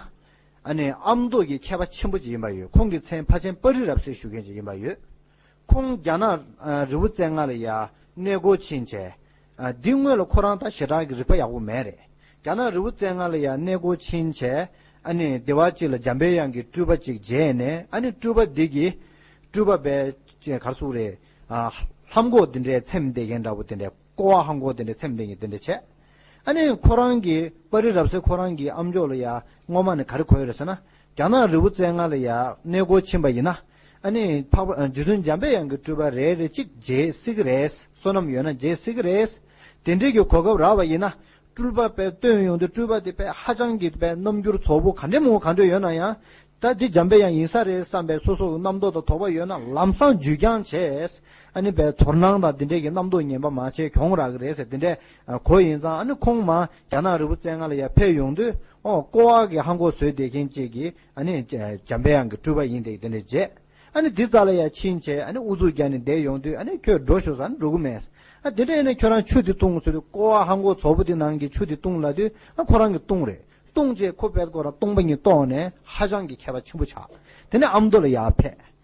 ཨ་ནི་ཨ་མདོ་གི་མཁས་པ་ཆེན་པོ་ཅིག་ཡིན་པ་ཡོད། ཁོང་གི་མཚན་ཕ་ཆེན་པ་རི་རབ་གསལ་ཞུ་མཁན་ཅིག་ཡིན་པ་ཡོད། ཁོང་རྒྱ་ནག་ཨ་རི་བོ་རྩེ་ལྔ་ལ་ཡ་གནས་སྐོར་ཕྱིན་བྱས། ཨ་འདི་སྔོན་ལ་ཁོ་རང་ད་ཞེ་དྲག་གི་རིག་པ་ཡག་པོ་མེད་རེད། རྒྱ་ནག་རི་བོ་རྩེ་ལྔ་ལ་ཡ་གནས་སྐོར་ཕྱིན་བྱས། ཨ་ནི་སྡེ་བ་གཅིག་ལ་འཇམ་པའི་དབྱངས་ཀྱི་སྤྲུལ་པ་ཅིག་མཇལ་ནས་ཨ་ནི་སྤྲུལ་པ་འདི་གིས་སྤྲུལ་པ་པའི་ཅེས་ག་རེ་ཟེར་དགོས་རེད། ཨ་ལྷམ་གོག་འདི་འདྲའི་འཚེམ་བསྡད་མཁན་འདྲ་པོ་དེ་འདྲའི་ཀོ་བ་ལྷམ་གོག་དེ་འདྲའི་འཚེམ་བསྡད་མཁན་དེ་འདྲ་བྱས། ཨ་ནི་ཁོ་རང་གིས་པ་རི་རབ་གསལ་ཁོ་རང་གི་ཨམ་ཅོག་ལ་ཡ་སྔོན་མ་ནས་ག་རེ་གོ་ཡོད་རེད་ཟེར་ན། རྒྱ་ནག་རི་བོ་རྩེ་ལྔ་ལ་ཡ་གནས་སྐོར་ཕྱིན་པ་ཡིན་ན། ཨ་ནི་འཕགས་པ་རྗེ་བཙུན་འཇམ་པའི་དབྱངས་ཀྱི་སྤྲུལ་པ་རེ་རེ་གཅིག་མཇལ་སྲིད་ཀྱི་རེད། བསོད་ནམས་ཡོད་ན་མཇལ་སྲིད་ཀྱི་རེད། དེ་འདྲའི་གི་གོ་སྐབས་རག་པ་ཡིན་ན། སྤྲུལ་པ་དཔེ་སྟོན་ཡོང་དུས་སྤྲུལ་པ་དེ་དཔེ་ཧ་ཅང་གི་དཔེ་རྣམ་འགྱུར་བཙོག་པོ་ག་འདྲས་མང་པོ་ག་འདྲས་ཡོད་ན་ཡང་། ད་འདི་འཇམ་པའི་དབྱངས་ཡིན་ས་རེད་བསམ་པའི་སོ་སོ་གི་རྣམ་རྟོག་དང་དོགས་པ་ཡོད་ན་ལམ་སང་འཇུས་རྐྱང་བྱས། ཨ་ནི་དཔེ་ཚོར་སྣང་དང་འདི་འདྲས་ཀྱི་རྣམ་རྟོག་ངན་པ་མ་བྱས་གྱོང་རག་གི་རེད་ཟེར་དེ་འདྲས་གོ་ཡིན་ཙང་། ཨ་ནི་ཁོང་མ་རྒྱ་ནག་རི་བོ་རྩེ་ལྔ་ལ་ཡར་ཕེབས་ཡོང་དུས། ཨོ་ཀོ་བ་གི་ཧ་གོ་བཟོས་བསྡད་མཁན་གཅིག་གིས་ཨ་ནི་འཇམ་པའི་དབྱངས་ཀྱི་སྤྲུལ་པ་ཡིན་དེ་དེ་འདྲས་བྱས། ཨ་ནི་འདི་རྩ་ལ་ཡར་ཕྱིན་བྱས་ཨ་ནི་ཨུ་ཚུགས་རྒྱག་ནས་བསྡད་ཡོང་དུས། ཨ་ནི་ཁྱོད་འགྲོ་ཤོག་ཟེར་ན་འགྲོ་གི་མེད། ཨ་དེ་འདྲ་ཡིན་ན་ཁྱོད་རང་ཆུ་དེ་བཏུང་ཟེར་དུས་ཀོ་བ་ཧ་གོ་བཙོག་པོ་དེ་ནང་གི་ཆུ་དེ་བཏུང་ལབ་དུས། ཨ་ཁོ་རང་གིས་བཏུང་རེད། བཏུང་རྗེས་ཁོ་དཔེ་ཁོ་རང་སྟོང་པ་ཉིད་རྟོགས་ནས་ཧ་ཅང་གི་མཁས་པ་ཆེན་པོ་ཆགས། དེ་ནས་ཨ་མདོ་ལ་ཡར་ཕེབས།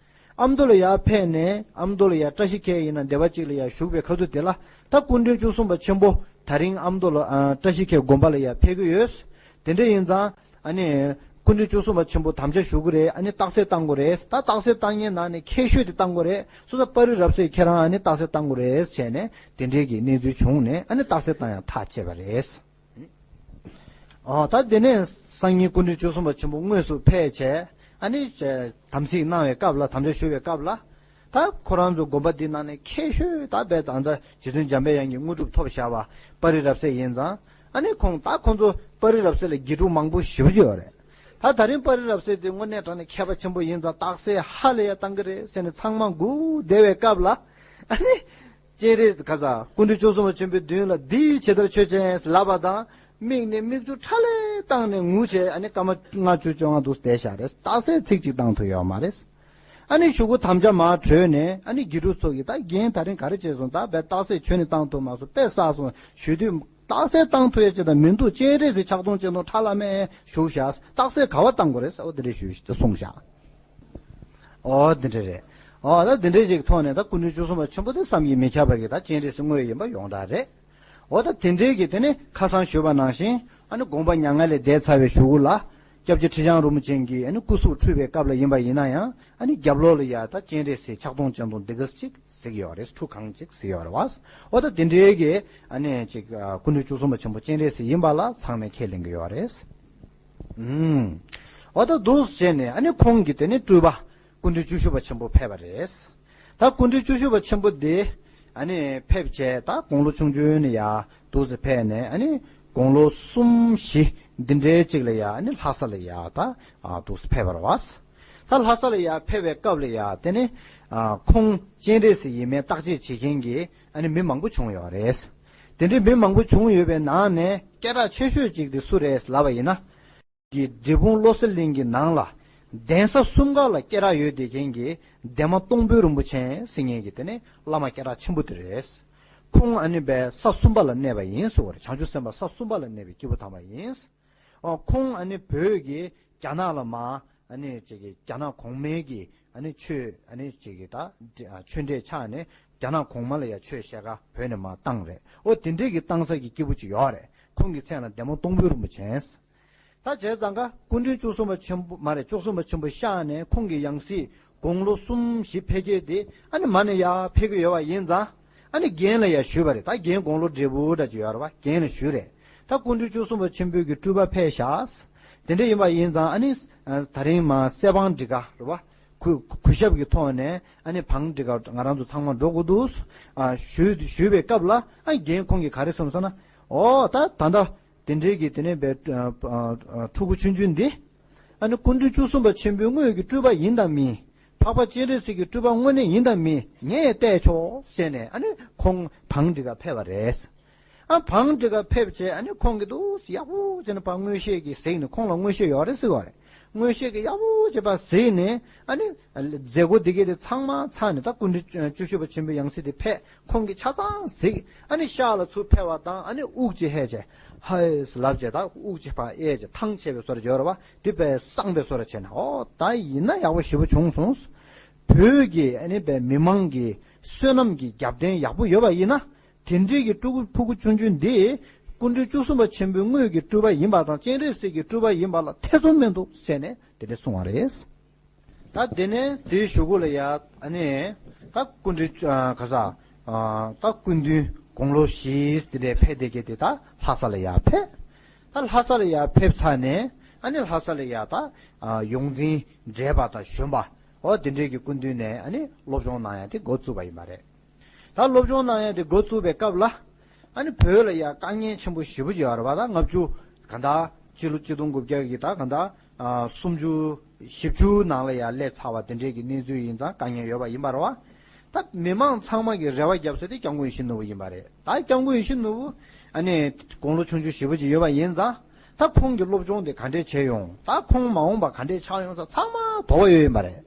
ཨ་མདོ་ལ་ཡར་ཕེབས་ནས་ཨ་མདོ་ལ་ཡར་བཀྲ་ཤིས་འཁྱིལ་ཡིན་ན་སྡེ་པ་གཅིག་ལ་ཡར་བཞུགས་པའི་ཁ་ཐུག་དེ་ལ། ད་སྐུ་ཕྲེང་བཅུ་གསུམ་པ་ཆེན་པོ་ད་རིང་ཨ་མདོ་ལ་ཨ་བཀྲ་ཤིས་འཁྱིལ་དགོན་པ་ལ་ཡར་ཕེབས་ཀྱི་ཡོད། དེ་འདྲ་ཡིན་ཙང་ཨ་ནི་སྐུ་ཕྲེང་བཅུ་གསུམ་པ་ཆེན་པོ་དམ་བཅའ་ཞུ་གི་རེད། ཨ་ནི་རྟགས་གསལ་བཏང་དགོས་རེད། ད་རྟགས་གསལ་བཏང་མཁན་ནང་ནས་མཁས་ཤོས་དེ་བཏང་དགོས་རེད། སོ་ད་པ་རི་རབ་གསལ་ཁྱེད་རང་ཨ་ནི་རྟགས་གསལ་བཏང་དགོས་རེད་བྱས་ནས་དེ་འདྲའི་གི་གནས་ཚུལ་བྱུང་ནས། ཨ་ནི་རྟགས་གསལ་བཏང་ཡང་ཐག་བཅད་པ་རེད། ཨོ་ད་དེ་ནས་སང་ཉིན་སྐུ་ཕྲེང་བཅུ་གསུམ་པ་ཆེན་པོ་དངོས་སུ་ཕེབས་བྱས། ཨ་ནི་དམ་ཚིག་གནང་བའི་སྐབས་ལ། དམ་བཅའ་ཞུ་བའི་སྐབས་ལ། ད་ཁོ་རང་ཚོ་དགོན་པ་འདི་ནང་ནས་མཁས་ཤོས་ད་དཔེ་ད་ལྟ་རྗེ་བཙུན་འཇམ་པའི་དབྱངས་ཀྱི་དངོས་གྲུབ་ཐོབ་བཞག་པ་པ་རི་རབ་གསལ་ཡིན་ཙང་། ཨ་ནི་ཁོང་ད་ཁོང་ཚོ་པ་རི་རབ་གསལ་ལ་དགེ་ཕྲུག་མང་པོ་ཞེ་པོ་ཅིག་ཡོད་རེད། ད་ད་རིང་པ་རི་རབ་གསལ་དེ་དངོས་གནས་དྲང་གནས་མཁས་པ་ཆེན་པོ་ཡིན་ཙང་རྟགས་གསལ་ཧ་ལས་ཡ་བཏང་གི་རེད་ཟེར་ནས་ཚང་མ་སྒུག་བསྡད་པའི་སྐབས་ལ། ཨ་ནི། སྤྱན་རས་གཟིགས་ཁ་ས་སྐུ་ཕྲེང་བཅུ་གསུམ་པ་ཆེན་པོའི་མདུན་ལ་འདི་ཇི་ལྟར་མཆོད་ཅེས་ལབ་པ་དང་། མིག་ནས་མིག་ཆུ་ཁྲ་ལེ་བཏང་ནས་ངུ་བྱས། ཨ་ནི་སྐར་མ་ལྔ་བཅུ་བཅོ་ལྔ་འདུག་བསྡད་བཞག་རེད། རྟགས་གསལ་ཚིག་གཅིག་བཏང་ཐུབ་ཡོད་མ་རེད། ཨ་ནི་གཞུག་གུ་དམ་བཅའ་མར་གྲོལ་ནས། ཨ་ནི་དགེ་ཕྲུག་ཚོ་གིས་ད་རྒན་ད་རིང་ག་རེ་བྱས་སོང་། ད་བས་རྟགས་གསལ་ཁྱོན་ནས་བཏང་ཐུབ་མ་སོང་། དཔེ་བསགས་སོང་ཞུ་དུས། རྟགས་གསལ་བཏང་ཐུབ་ཡ་ཅིག་དང་མི་འདུག་སྤྱན་རས་གཟིགས་ཕྱག་སྟོང་སྤྱན་སྟོང་ཁྲ་ལམ་མེ་བཞུགས་བཞག་རྟགས་གསལ་ག་བ་བཏང་དགོས་རེད་ཟེར། འོ་དེ་འདྲ་ཞུ་གསུངས་བཞག་ཨོ་དེ་འདྲ་རེད། ཨོ་ད་དེ་འདྲའི་ཞིག་ཐོག་ནས་ད་སྐུ་ཕྲེང་བཅུ་གསུམ་པ་ཆེན་པོ་དེ་བསམ་གྱིས་མི་ཁྱབ་པ་གི་ད་སྤྱན་རས་གཟིགས་དངོས་ཡིན་པ་ཡོངས་གྲགས་རེད། ཨོ་ད་དེ་འདྲའི་གི་དེ་ནས་ཁ་སང་ཞུས་པ་ནང་བཞིན། ཨ་ནི་དགོངས་པ་མྱ་ངན་ལས་འདས་ཚར་བའི་གཞུག་གུ་ལ། སྐྱབས་རྗེ་ཁྲི་བྱང་རིན་པོ་ཆེ་གི་ཨ་ནི་སྐུ་གཟུགས་འཁྲུལ་བའི་སྐབས་ལ་ཡིན་པ་ཡིན་ན་ཡང་། ཨ་ནི་རྒྱབ་ལོགས་ལ་ཡ་ད་སྤྱན་རས་གཟིགས་ཕྱག་སྟོང་སྤྱན་སྟོང་འདི་ག་ཅིག་གཟིགས་ཡོད་རེད། ཁྲུ་གང་ཅིག་གཟིགས་ཡོད་རེད་བ། ཨོ་ད་དེ་འདྲའི་གི་ཨ་ནི་ཅིག་ཨ་སྐུ་ཕྲེང་བཅུ་གསུམ་པ་ཆེན་པོ་སྤྱན་རས་གཟིགས་ཡིན་པ་ལ་ཚང་མས་ཁས་ལེན་གི་ཡོད་རེད། ཨུམ། འོ་ད་འདུག་སེ་བྱས་ནས་ཨ་ནི་ཁོང་གི་དེ་ནས་སྤྲུལ་པ་སྐུ་ཕྲེང་བཅུ་བཞི་པ་ཆེན་པོ་ཕེབས་པ་རེད། ད་སྐུ་ཕྲེང་བཅུ་བཞི་པ་ཆེན་པོ་དེ་ཨ་ནི་ཕེབས་བྱས། ད་དགུང་ལོ་ཆུང་ཆུང་ནས་ཡར་འདུག་སེ་ཕེབས་ནས། ཨ་ནི་དགུང་ལོ་གསུམ་བཞི་འདི་འདྲའི་ཅིག་ལ་ཡ་ཨ་ནི་ལྷ་ས་ལ་ཡ་ད་ཨ་འདུག་སེ་ཕེབས་པ་རེད་བ། ད་ལྷ་ས་ལ་ཡ་ཕེབས་པའི་སྐབས་ལ་ཡ་དེ་ནས་ཨ་ཁོང་སྤྱན་རས་གཟིགས་ཡིན་མིན་བརྟག་དཔྱད་བྱེད་མཁན་གྱི་ཨ་ནི་མི་མང་པོ་བྱུང་ཡོད་རེད། དེ་འདྲའི་མི་མང་པོ་བྱུང་ཡོད་པའི་ནང་ནས་སྐད་གྲགས་ཆེ་ཤོས་ཅིག་དེ་སུ་རེད་ལབ་པ་ཡིན་ན། གི་འབྲས་སྤུངས་བློ་གསལ་གླིང་གི་ནང་ལ་གདན་ས་གསུམ་ཀ་ལ་སྐད་གྲགས་ཡོད་བསྡད་མཁན་གྱི་འདན་མ་སྟོང་དཔོན་རིན་པོ་ཆེ་ཟེར་མཁན་གྱི་དེ་ནི་བླ་མ་སྐད་གྲགས་ཆེན་པོ་དེ་རེད། ཁོང་ཨ་ནི་བས་ས་གསུམ་པ་ལ་གནས་པ་ཡིན་ཟེར་བ་རེད། བྱང་ཆུབ་སེམས་དཔའ་ས་གསུམ་པ་ལ་གནས་པའི་སྐྱེས་བུ་དམ་པ་ཡིན། ཨོ་ཁོང་ཨ་ནི་བོད་ཀྱི་རྒྱ་ནག་ལ་མར་ཨ་ནི་ཅིག་གི་རྒྱ་ནག་གོང་མའི་གི་ཨ་ནི་ཆོས་ཨ་ནི་ཅིག་གི་ད་ཆོས་འབྲེལ་ཆགས་ནས་རྒྱ་ནག་གོང་མ་ལ་ཡ་ཆོས་བཤད་ག་བོད་ནས་མར་བཏང་རེད། ཨོ་དེ་འདྲའི་གི་བཏང་ས་གི་སྐྱེས་བུ་ཅིག་ཡོད་རེད། ཁོང་གི་མཚན་ལ་འདན་མ་སྟོང་དཔོན་རིན་པོ་ཆེ། ད་བྱས་ཙང་ཀ་སྐུ་ཕྲེང་བཅུ་གསུམ་པ་ཆེན་པོ་མ་རེད། བཅུ་གསུམ་པ་ཆེན་པོ་གཤེགས་ནས་ཁོང་གི་ཡང་སྲིད་དགུང་ལོ་གསུམ་བཞི་ཕལ་སྐད་དེ་ཨ་ནི་མར་ནས་ཡར་ཕེབས་ཀྱི་ཡོད་པ་ཡིན་ཙང་། ཨ་ནི་རྒན་ལ་ཡར་ཞུས་པ་རེད། ད་རྒན་དགུང་ལོ་བགྲེས་པོ་འདྲ་ཅིག་ཡོད་རེད་བ། རྒན་ལ་ཞུས་རེད། ད་སྐུ་ཕྲེང་བཅུ་གསུམ་པ་ཆེན་པོའི་གི་སྤྲུལ་པ་ཕེབས་ཤག་དེ་འདྲ་ཡིན་པ་ཡིན་ཙང་ཨ་ནི་ད་རིང་མར་གསལ་བང་སྒྲིག་ག་རེད་བ། གུས་གུས་ཞབས་ཀྱི་ཐོག་ནས་ཨ་ནི་བང་སྒྲིག་ག་ང་རང་ཚོ་ཚང་མ་འགྲོ་དགོས་འདུག་ཨ་ཞུས་ཞུས་པའི་སྐབས་ལ། ཨ་རྒན་ཁོང་གིས་ག་རེ་གསུངས་སོང་ན། ཨོ་ད་ད་ལྟ། དེ་འདྲའི་གི་དེ་ནས་བའི་ཕྲུ་གུ་ཆུང་ཆུང་འདི། ཨ་ནི་སྐུ་ཕྲེང་བཅུ་གསུམ་པ་ཆེན་པོའི་དངོས་ཀྱི་སྤྲུལ་པ་ཡིན་དམ་མིན། འཕགས་པ་སྤྱན་རས་གཟིགས་ཀྱི་སྤྲུལ་པ་དངོས་གནས་ཡིན་དམ་མིན། ངས་བལྟས་ཆོག་ཟེར་ནས་ཨ་ནི་ཁོང་བང་སྒྲིག་ག་ཕེབས་པ་རེད། ཨ་བང་སྒྲིག་ག་ཕེབས་བྱས་ཨ་ནི་ཁོང་གིས་འདུག་སེ་ཡག་པོ་བྱས་ནས་ཕར་མངོན་ཤེས་ཀྱིས་གཟིགས་ནས། ཁོང་ལ་མངོན་ཤེས་ཡོད་རེད་ཟེར་བ་རེད། མངོན་ཤེས་ཀྱིས་ཡག་པོ་བྱས་ཕར་གཟིགས་ནས་ཨ་ནི། མཛད་སྒོ་འདི་གས་དེ་ཚང་མ་ཚར་ནས། ད་སྐུ་ཕྲེང་བཅུ་བཞི་པ་ཆེན་པོའི་ཡང་སྲིད་དེ་ཕེབས། ཁོང་གིས་ཆ་ཚང་གཟིགས། ཨ་ནི་ཤག་ལ་ཚུར་ཕེབས་པ་དང་། ཨ་ནི་དབུགས་ཅིག་ཧད་བྱས། ཧའི་ལབ་བྱས། ད་དབུགས་ཅིག་ཕར་ཨེ་བྱས་ཐང་ཆད་པའི་བཟོ་འདྲ་ཅིག་ཡོད་རེད་བ། དེ་དཔེ་སངས་པའི་བཟོ་འདྲ་བྱས་ནས། ཨོ་ད་ཡིན་ན་ཡག་པོ་ཞེ་པོ་བྱུང་སོང་། བོད་ཀྱི་ཨ་ནི་དཔེ་མི་མང་གི་བསོད་ནམས་ཀྱི་རྒྱབ་རྟེན་ཡག་པོ་ཡོད་པ་ཡིན་ན། དེ་འདྲའི་གི་ཕྲུ་གུ་ཕྲུ་གུ་ཆུང་ཆུང་འདི་སྐུ་ཕྲེང་བཅུ་གསུམ་པ་ཆེན་པོའི་དངོས་ཀྱི་སྤྲུལ་པ་ཡིན་པ་དང་། སྤྱན་རས་གཟིགས་ཀྱི་སྤྲུལ་པ་ཡིན་པ་ལ་ཐེ་ཚོམ་མི་འདུག་ཟེར་ནས་དེ་འདྲ་གསུངས་པ་རེད། ད་དེ་ནས་དེའི་གཞུག་གུ་ལ་ཡ་ཨ་ནི་ད་སྐུ་ཕྲེང་ཨ་ག་ས་ཨ་ད་སྐུ་མདུན་དགུང་ལོ་བཞི་དེ་འདྲའི་ཕེབས་བསྡད་མཁན་དེ་ད་ལྷ་ས་ལ་ཡ་ཕེབས། ད་ལྷ་ས་ལ་ཡ་ཕེབས་ཚར་ནས་ ཨ་ནི་ལྷ་ས་ལ་ཡ་ད་ཨ་ཡོངས་འཛིན་བགྲེས་པ་དང་གཞོན་པ་འོ་དེ་འདྲས་ཀྱི་སྐུ་མདུན་ནས་ཨ་ནི་སློབ་སྦྱོང་གནང་ཡ་དེ་འགོ་བཙུགས་པ་ཡིན་པ་རེད། ད་སློབ་སྦྱོང་གནང་ཡ་དེ་འགོ་བཙུགས་པའི་སྐབས་ལ་ཨ་ནི་བོད་ལ་ཡ་དཀའ་ངལ་ཆེན་པོ་ཞེ་པོ་ཅིག་ཡོད་རེད་པ། ད་ལྔ་བཅུ་ག་འདྲ་སྤྱི་ལོ་ཆིག་སྟོང་དགུ་བརྒྱ་གི་ད་ག་འདྲ་ཨ་སུམ་ཅུ་བཞི་བཅུ་ནང་ལ་ཡ་སླེབས་ཚར་བ་དེ་འདྲས་ཀྱི་གནས་ཚུལ་ཡིན་ཙང་དཀའ་ངལ་ཡོད་པ་ཡིན་པ་རེད་པ། ད་མི་མང་ཚང་མ་གི་རེ་བ་བརྒྱབ་ས་དེ་སྐྱབས་མགོན་ཡིད་བཞིན་ནོར་བུ་ཡིན་པ་རེད། ད་སྐྱབས་མགོན་ཡིད་བཞིན་ནོར་བུ་ཨ་ནི་དགུང་ལོ་ཆུང་ཆུང་ཞེ་པོ་ཅིག་ཡོད་པ་ཡིན་ཙང་ད་ཁོང་གི་སློབ་སྦྱོང་དེ་ག་འདྲས་བྱས་ཡོང་། ད་ཁོང་མ་འོངས་པ་ག་འདྲས་ཆགས་ཡོང་ས་ཚང་མ་དོགས་པ་ཡོད་ཡིན་པ་རེད།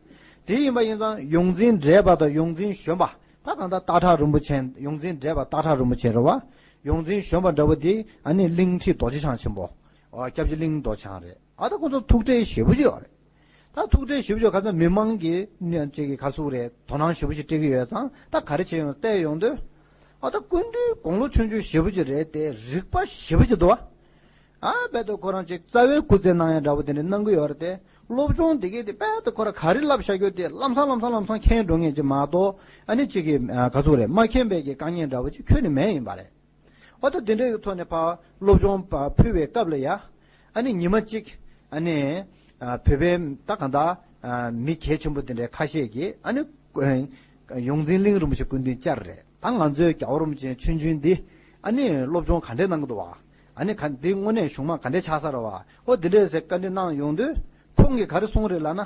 དེ་ཡིན་པ་ཡིན་ཙང་ཡོངས་འཛིན་བགྲེས་པ་དང་ཡོངས་འཛིན་གཞོན་པ་ད་གང་ལྟར་སྟག་བྲག་རིན་པོ་ཆེ་ཡོངས་འཛིན་བགྲེས་པ་སྟག་བྲག་རིན་པོ་ཆེ་རེད་པ། ཡོངས་འཛིན་གཞོན་པ་འདྲ་བོ་དེ་ཨ་ནི་གླིང་ཁྲི་རྡོ་རྗེ་འཆང་ཆེན་པོ། ཨོ་སྐྱབས་རྗེ་གླིང་རྡོ་རྗེ་འཆང་རེད། ཨ་ད་ཁོང་ཚོ་ཐུགས་ཁྲལ་ཞེ་པོ་ཅིག་ཡོད་རེད། ད་ཐུགས་ཁྲལ་ཞེ་པོ་ཅིག་ག་ཚོད་མི་མང་གི་ནི་ཅིག་གི་ག་ཟུག་རེད། དོ་སྣང་ཞེ་པོ་ཅིག་སྤྲད་ཀྱི་ཡོད་ཙང་ད་ག་རེ་བྱས་ཡོང་བལྟས་ཡོང་དུས། ཨ་ད་སྐུ་མདུན་དགུང་ལོ་ཆུང་ཆུང་ཞེ་པོ་ཅིག་རེད་དེ་རིག་པ་ཞེ་པོ་ཅིག་འདུག་ཨ། ཨ་དཔེ་ད་ཁོ་རང་ཅིག་རྩ་བའི་སྐུ་ཚེ་གནང་ཡ་འདྲ་བོ་དེ་འདྲ་གནང་གི་ཡོད་རེད་དེ། སློབ་སྦྱོང་དེ་གས་དེ་དཔེ་ད་ཁོ་རང་ག་རེ་བསླབ་བྱ་རྒྱུ་དེ་ལམ་སང་ལམ་སང་ལམ་སང་མཁྱེན་འགྲོ་མཁན་ཅིག་མ་གཏོགས་ཨ་ནི་ཅིག་གི་ག་ཟུག་རེད། མ་མཁྱེན་པའི་གི་དཀའ་ངལ་འདྲ་བོ་ཅིག་ཁྱོན་ནས་མེད་ཡིན་པ་རེད། འོ་ད་དེ་འདྲའི་ཐོག་ནས་ཕར་སློབ་སྦྱོང་ཕུལ་བའི་སྐབས་ལ་ཡ། ཨ་ནི་ཉི་མ་གཅིག་ཨ་ནི་བོད་པའི་ད་གང་ལྟར་མི་གལ་ཆེན་པོ་དེ་འདྲའི་ཁ་ཤས་ཀྱིས་ཨ་ནི་ཡོངས་འཛིན་གླིང་རིན་པོ་ཆེ་སྐུ་མདུན་བཅར་རེད། ད་ང་ཚོའི་རྒྱལ་བ་རིན་པོ་ཆེ་ཆུང་ཆུང་འདི་ཨ་ནི་སློབ་སྦྱོང་ག་འདྲས་གནང་གི་འདུག་བ། ཨ་ནི་ག་འདི་དངོས་གནས་གཞུང་མང་ག་འདྲས་ཆགས་ས་རེད་བ། འོ་དེ་འདྲས་ཟེར་བཀའ་འདྲི་གནང་ཡོང་དུས་ཁོང་གིས་ག་རེ་གསུངས་རེད་ལབ་ན།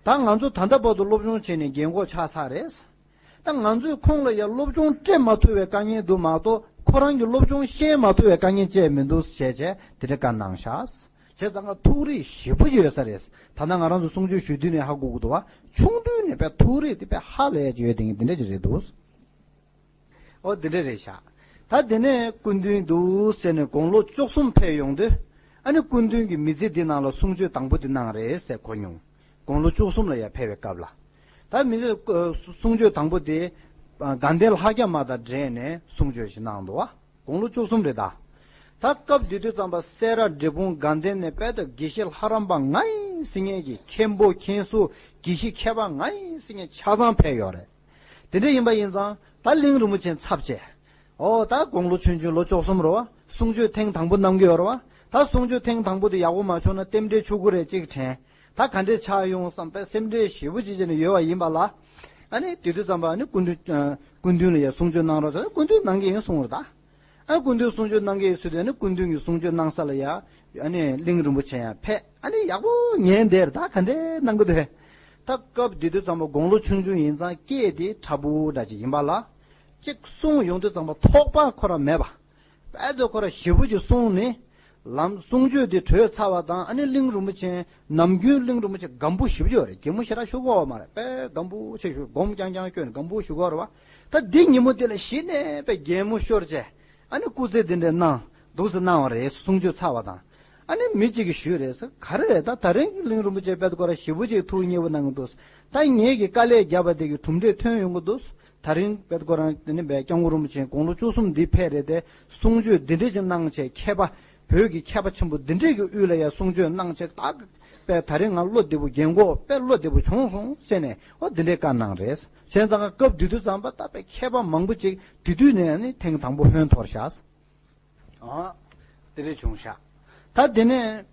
ད་ང་ཚོ་ད་ལྟ་བར་དུ་སློབ་སྦྱོང་བྱས་ནས་རྒན་གོག་ཆགས་ཚར་རེད། ད་ང་ཚོས་ཁོང་ལ་ཡང་སློབ་སྦྱོང་སྤྲད་མ་ཐུབ་པའི་དཀའ་ངལ་འདུག་མ་གཏོགས་ཁོ་རང་གི་སློབ་སྦྱོང་ཤེས་མ་ཐུབ་པའི་དཀའ་ངལ་བཅས་མི་འདུག་ཞེས་བྱས་དེ་འདྲ་བཀའ་གནང་ཤག་བྱས་ཙང་ང་ཐུགས་རེ་ཞེ་པོ་ཅིག་ཡོད་ས་རེད། ད་ལྟ་ང་རང་ཚོ་གསུང་ཆོས་ཞུ་དུས་ནས་ཧ་གོ་གི་འདུག་བ། ཆུང་དུས་ནས་དཔེ་ཐུགས་རེ་དེ་དཔེ་ཧ་ལས་ཡ་ཅིག་ཡོད་དེ་འདི་འདྲ་ཅིག་རེད་འདུག་འོ་འདི་འདྲ་རེད་ཤག་ད་དེ་ནས་སྐུ་མདུན་འདུག་ཟེར་ནས་དགུང་ལོ་བཅུ་གསུམ་ཕེབས་ཡོང་དུས་ཨ་ནི་སྐུ་མདུན་གྱི་མི་ཚེ་འདི་ནང་ལ་གསུང་ཆོས་དང་པོ་འདི་གནང་རེད་ཟེར་གོ་མྱོང་། དགུང་ལོ་བཅུ་གསུམ་ལ་ཡར་ཕེབས་པའི་སྐབས་ལ། ད་མི་ཚེ་གསུང་ཆོས་དང་པོ་དེ་དགའ་ལྡན་ལྷ་བརྒྱ་མ་དང་འབྲེལ་ནས་གསུང་ཆོས་ཤིག་གནང་འདུག་བ། དགུང་ལོ་བཅུ་གསུམ་རེད་ད། ད་སྐབས་དེ་དུས་ཙམ་པ་སེ་ར་འབྲས་སྤུངས་དགའ་ལྡན་ནས་དཔལ་དུ་དགེ་བཤེས་ལྷ་རམས་པ་ང་ཡིན་ཟེར་མཁན་གྱི་མཁན་པོ་མཁན་ཟུར་དགེ་བཤེས་མཁས་པ་ང་ཡིན་ཟེར་མཁན་ཆ་ཚང་ཕེབས་ཡོད་རེད། དེ་འདྲ་ཡིན་པ་ཡིན་ཙང་ད་གླིང་རིན་པོ་ཆེ་ཚབ་བྱས། ཨོ་ད་དགུང་ལོ་ཆུང་ཆུང་ལོ་བཅུ་གསུམ་རེད་བ། གསུང་ཆོས་ཐེངས་དང་པོ་གནང་གི་ཡོད་རེད་བ། ད་གསུང་ཆོས་ཐེངས་དང་པོ་དེ་ཡག་པོ་མ་བྱུང་ན་རྟེན་འབྲེལ་ཆོག་གི་རེད་ཅིག་དྲན། ད་ག་འདྲས་ཆགས་ཡོང་བསམ་པའི་སེམས་ཁྲལ་ཞེ་པོ་ཅིག་བྱས་ནས་ཡོད་པ་ཡིན་པ་ལ། ཨ་ནི་དེ་དུས་ཙམ་པ་ཨ་ནི་སྐུ་མདུན་སྐུ་མདུན་ལ་ཡང་གསུང་ཆོས་གནང་རོགས་བྱས། སྐུ་མདུན་གནང་གི་ཡིན་གསུངས་རེད་ད། ཨ་སྐུ་མདུན་གསུང་ཆོས་གནང་གི་ཡིན་ཟེར་དུས་ཨ་ནི་སྐུ་མདུན་གྱི་གསུང་ཆོས་གནང་ས་ལ་ཡ། ཨ་ནི་གླིང་རིན་པོ་ཆེ་ཡང་ཕེབས། ཨ་ནི་ཡག་པོ་ཉན་བསྡད་རེད་ད། ག་འདྲས་གནང་གི་འདུག་ཧེ། ད་སྐབས་དེ་དུས་ཙམ་པ་དགུང་ལོ་ཆུང་ཆུང་ཡིན་ཙང་སྐད་དེ་ཕྲ་བོ་འདྲ་ཅིག་ཡིན་པ་ལ། གཅིག་གསུང་ཡོང་དུས་ཙམ་པ་ཐོགས་པ་ཁོ་རང་མེད་པ། དཔལ་དུ་ཁོ་རང་ཞེ་པོ་ཅིག་གསུངས་ནས། ལམ་གསུང་ཆོས་དེ་གྲོལ་ཚར་བ་དང་ཨ་ནི་གླིང་རིན་པོ་ཆེ་ནམ་རྒྱུན་གླིང་རིན་པོ་ཆེ་སྒམ་པོ་ཞེ་པོ་ཅིག་ཡོད་རེད། གད་མོ་ཞེ་དྲག་ཤོར་གི་ཡོད་མ་རེད། དཔེ་སྒམ་པོ་ཆེ་ཞུ་སྒོམ་རྐྱང་རྐྱང་བསྐྱོན་ནས་སྒམ་པོ་ཞུ་གི་ཡོད་རེད་བ། ད་འདི་ཉིན་མོ་དེ་ལ་གཞི་ནས་དཔེ་གད་མོ་ཤོར་བྱས། ཨ་ནི་སྐུ་ཚེ་འདི་འདྲའི་གནང་འདུག་སེ་གནང་བ་རེད། གསུང་ཆོས་ཚར་བ་དང་། ཨ་ནི་མི་གཅིག་གིས་ཞུས་རེད་ཟེར། ག་རེ་རེད་ད། ད་རིང་གླིང་རིན་པོ་ཆེ་དཔལ་དུ་ཁོ་རང་ཞེ་པོ་ཅིག་ཐུགས་མཉེས་པོ་གནང་གི་འདུག་ད་ངེད་ཀྱིས་དཀའ་ལས་བརྒྱབ་པ་དེ་གི་གྲུབ་འབྲས་ཐོན་ཡོང་གི་འདུག་ད་རིང་དཔལ་ཁོ་རང་དེ་ནི་བའི་སྐྱབས་མགོན་རིན་པོ་ཆེ་དགུང་ལོ་བཅུ་གསུམ་འདི་ཕེབས་རེད་དེ། གསུང་ཆོས་འདི་འདྲས་ཅིག་གནང་བྱས། མཁས་པ་བོད་ཀྱི་མཁས་པ་ཆེན་པོ་འདི་འདྲས་ཀྱི་དབུས་ལ་ཡང་གསུང་ཆོས་གནང་བྱས། ད་དཔེ་ད་རིང་ང་བློ་བདེ་པོ། རྒན་གོག་དཔེ་བློ་བདེ་པོ་བྱུང་སོང་ཟེར་ནས་འོ་འདི་འདྲས་བཀའ་གནང་རེད། བྱས་ཙང་སྐབས་དེ་དུས་ཙམ་པ་ད་དཔེ་མཁས་པ་མང་པོ་ཅིག་དེ་དུས་ནས་ནི་ཐེངས་དང་པོ་ཧོན་འཐོར་ཤག་ཨ། དེ་རེད་བྱུང་ཤག་ད་དེ་ནས་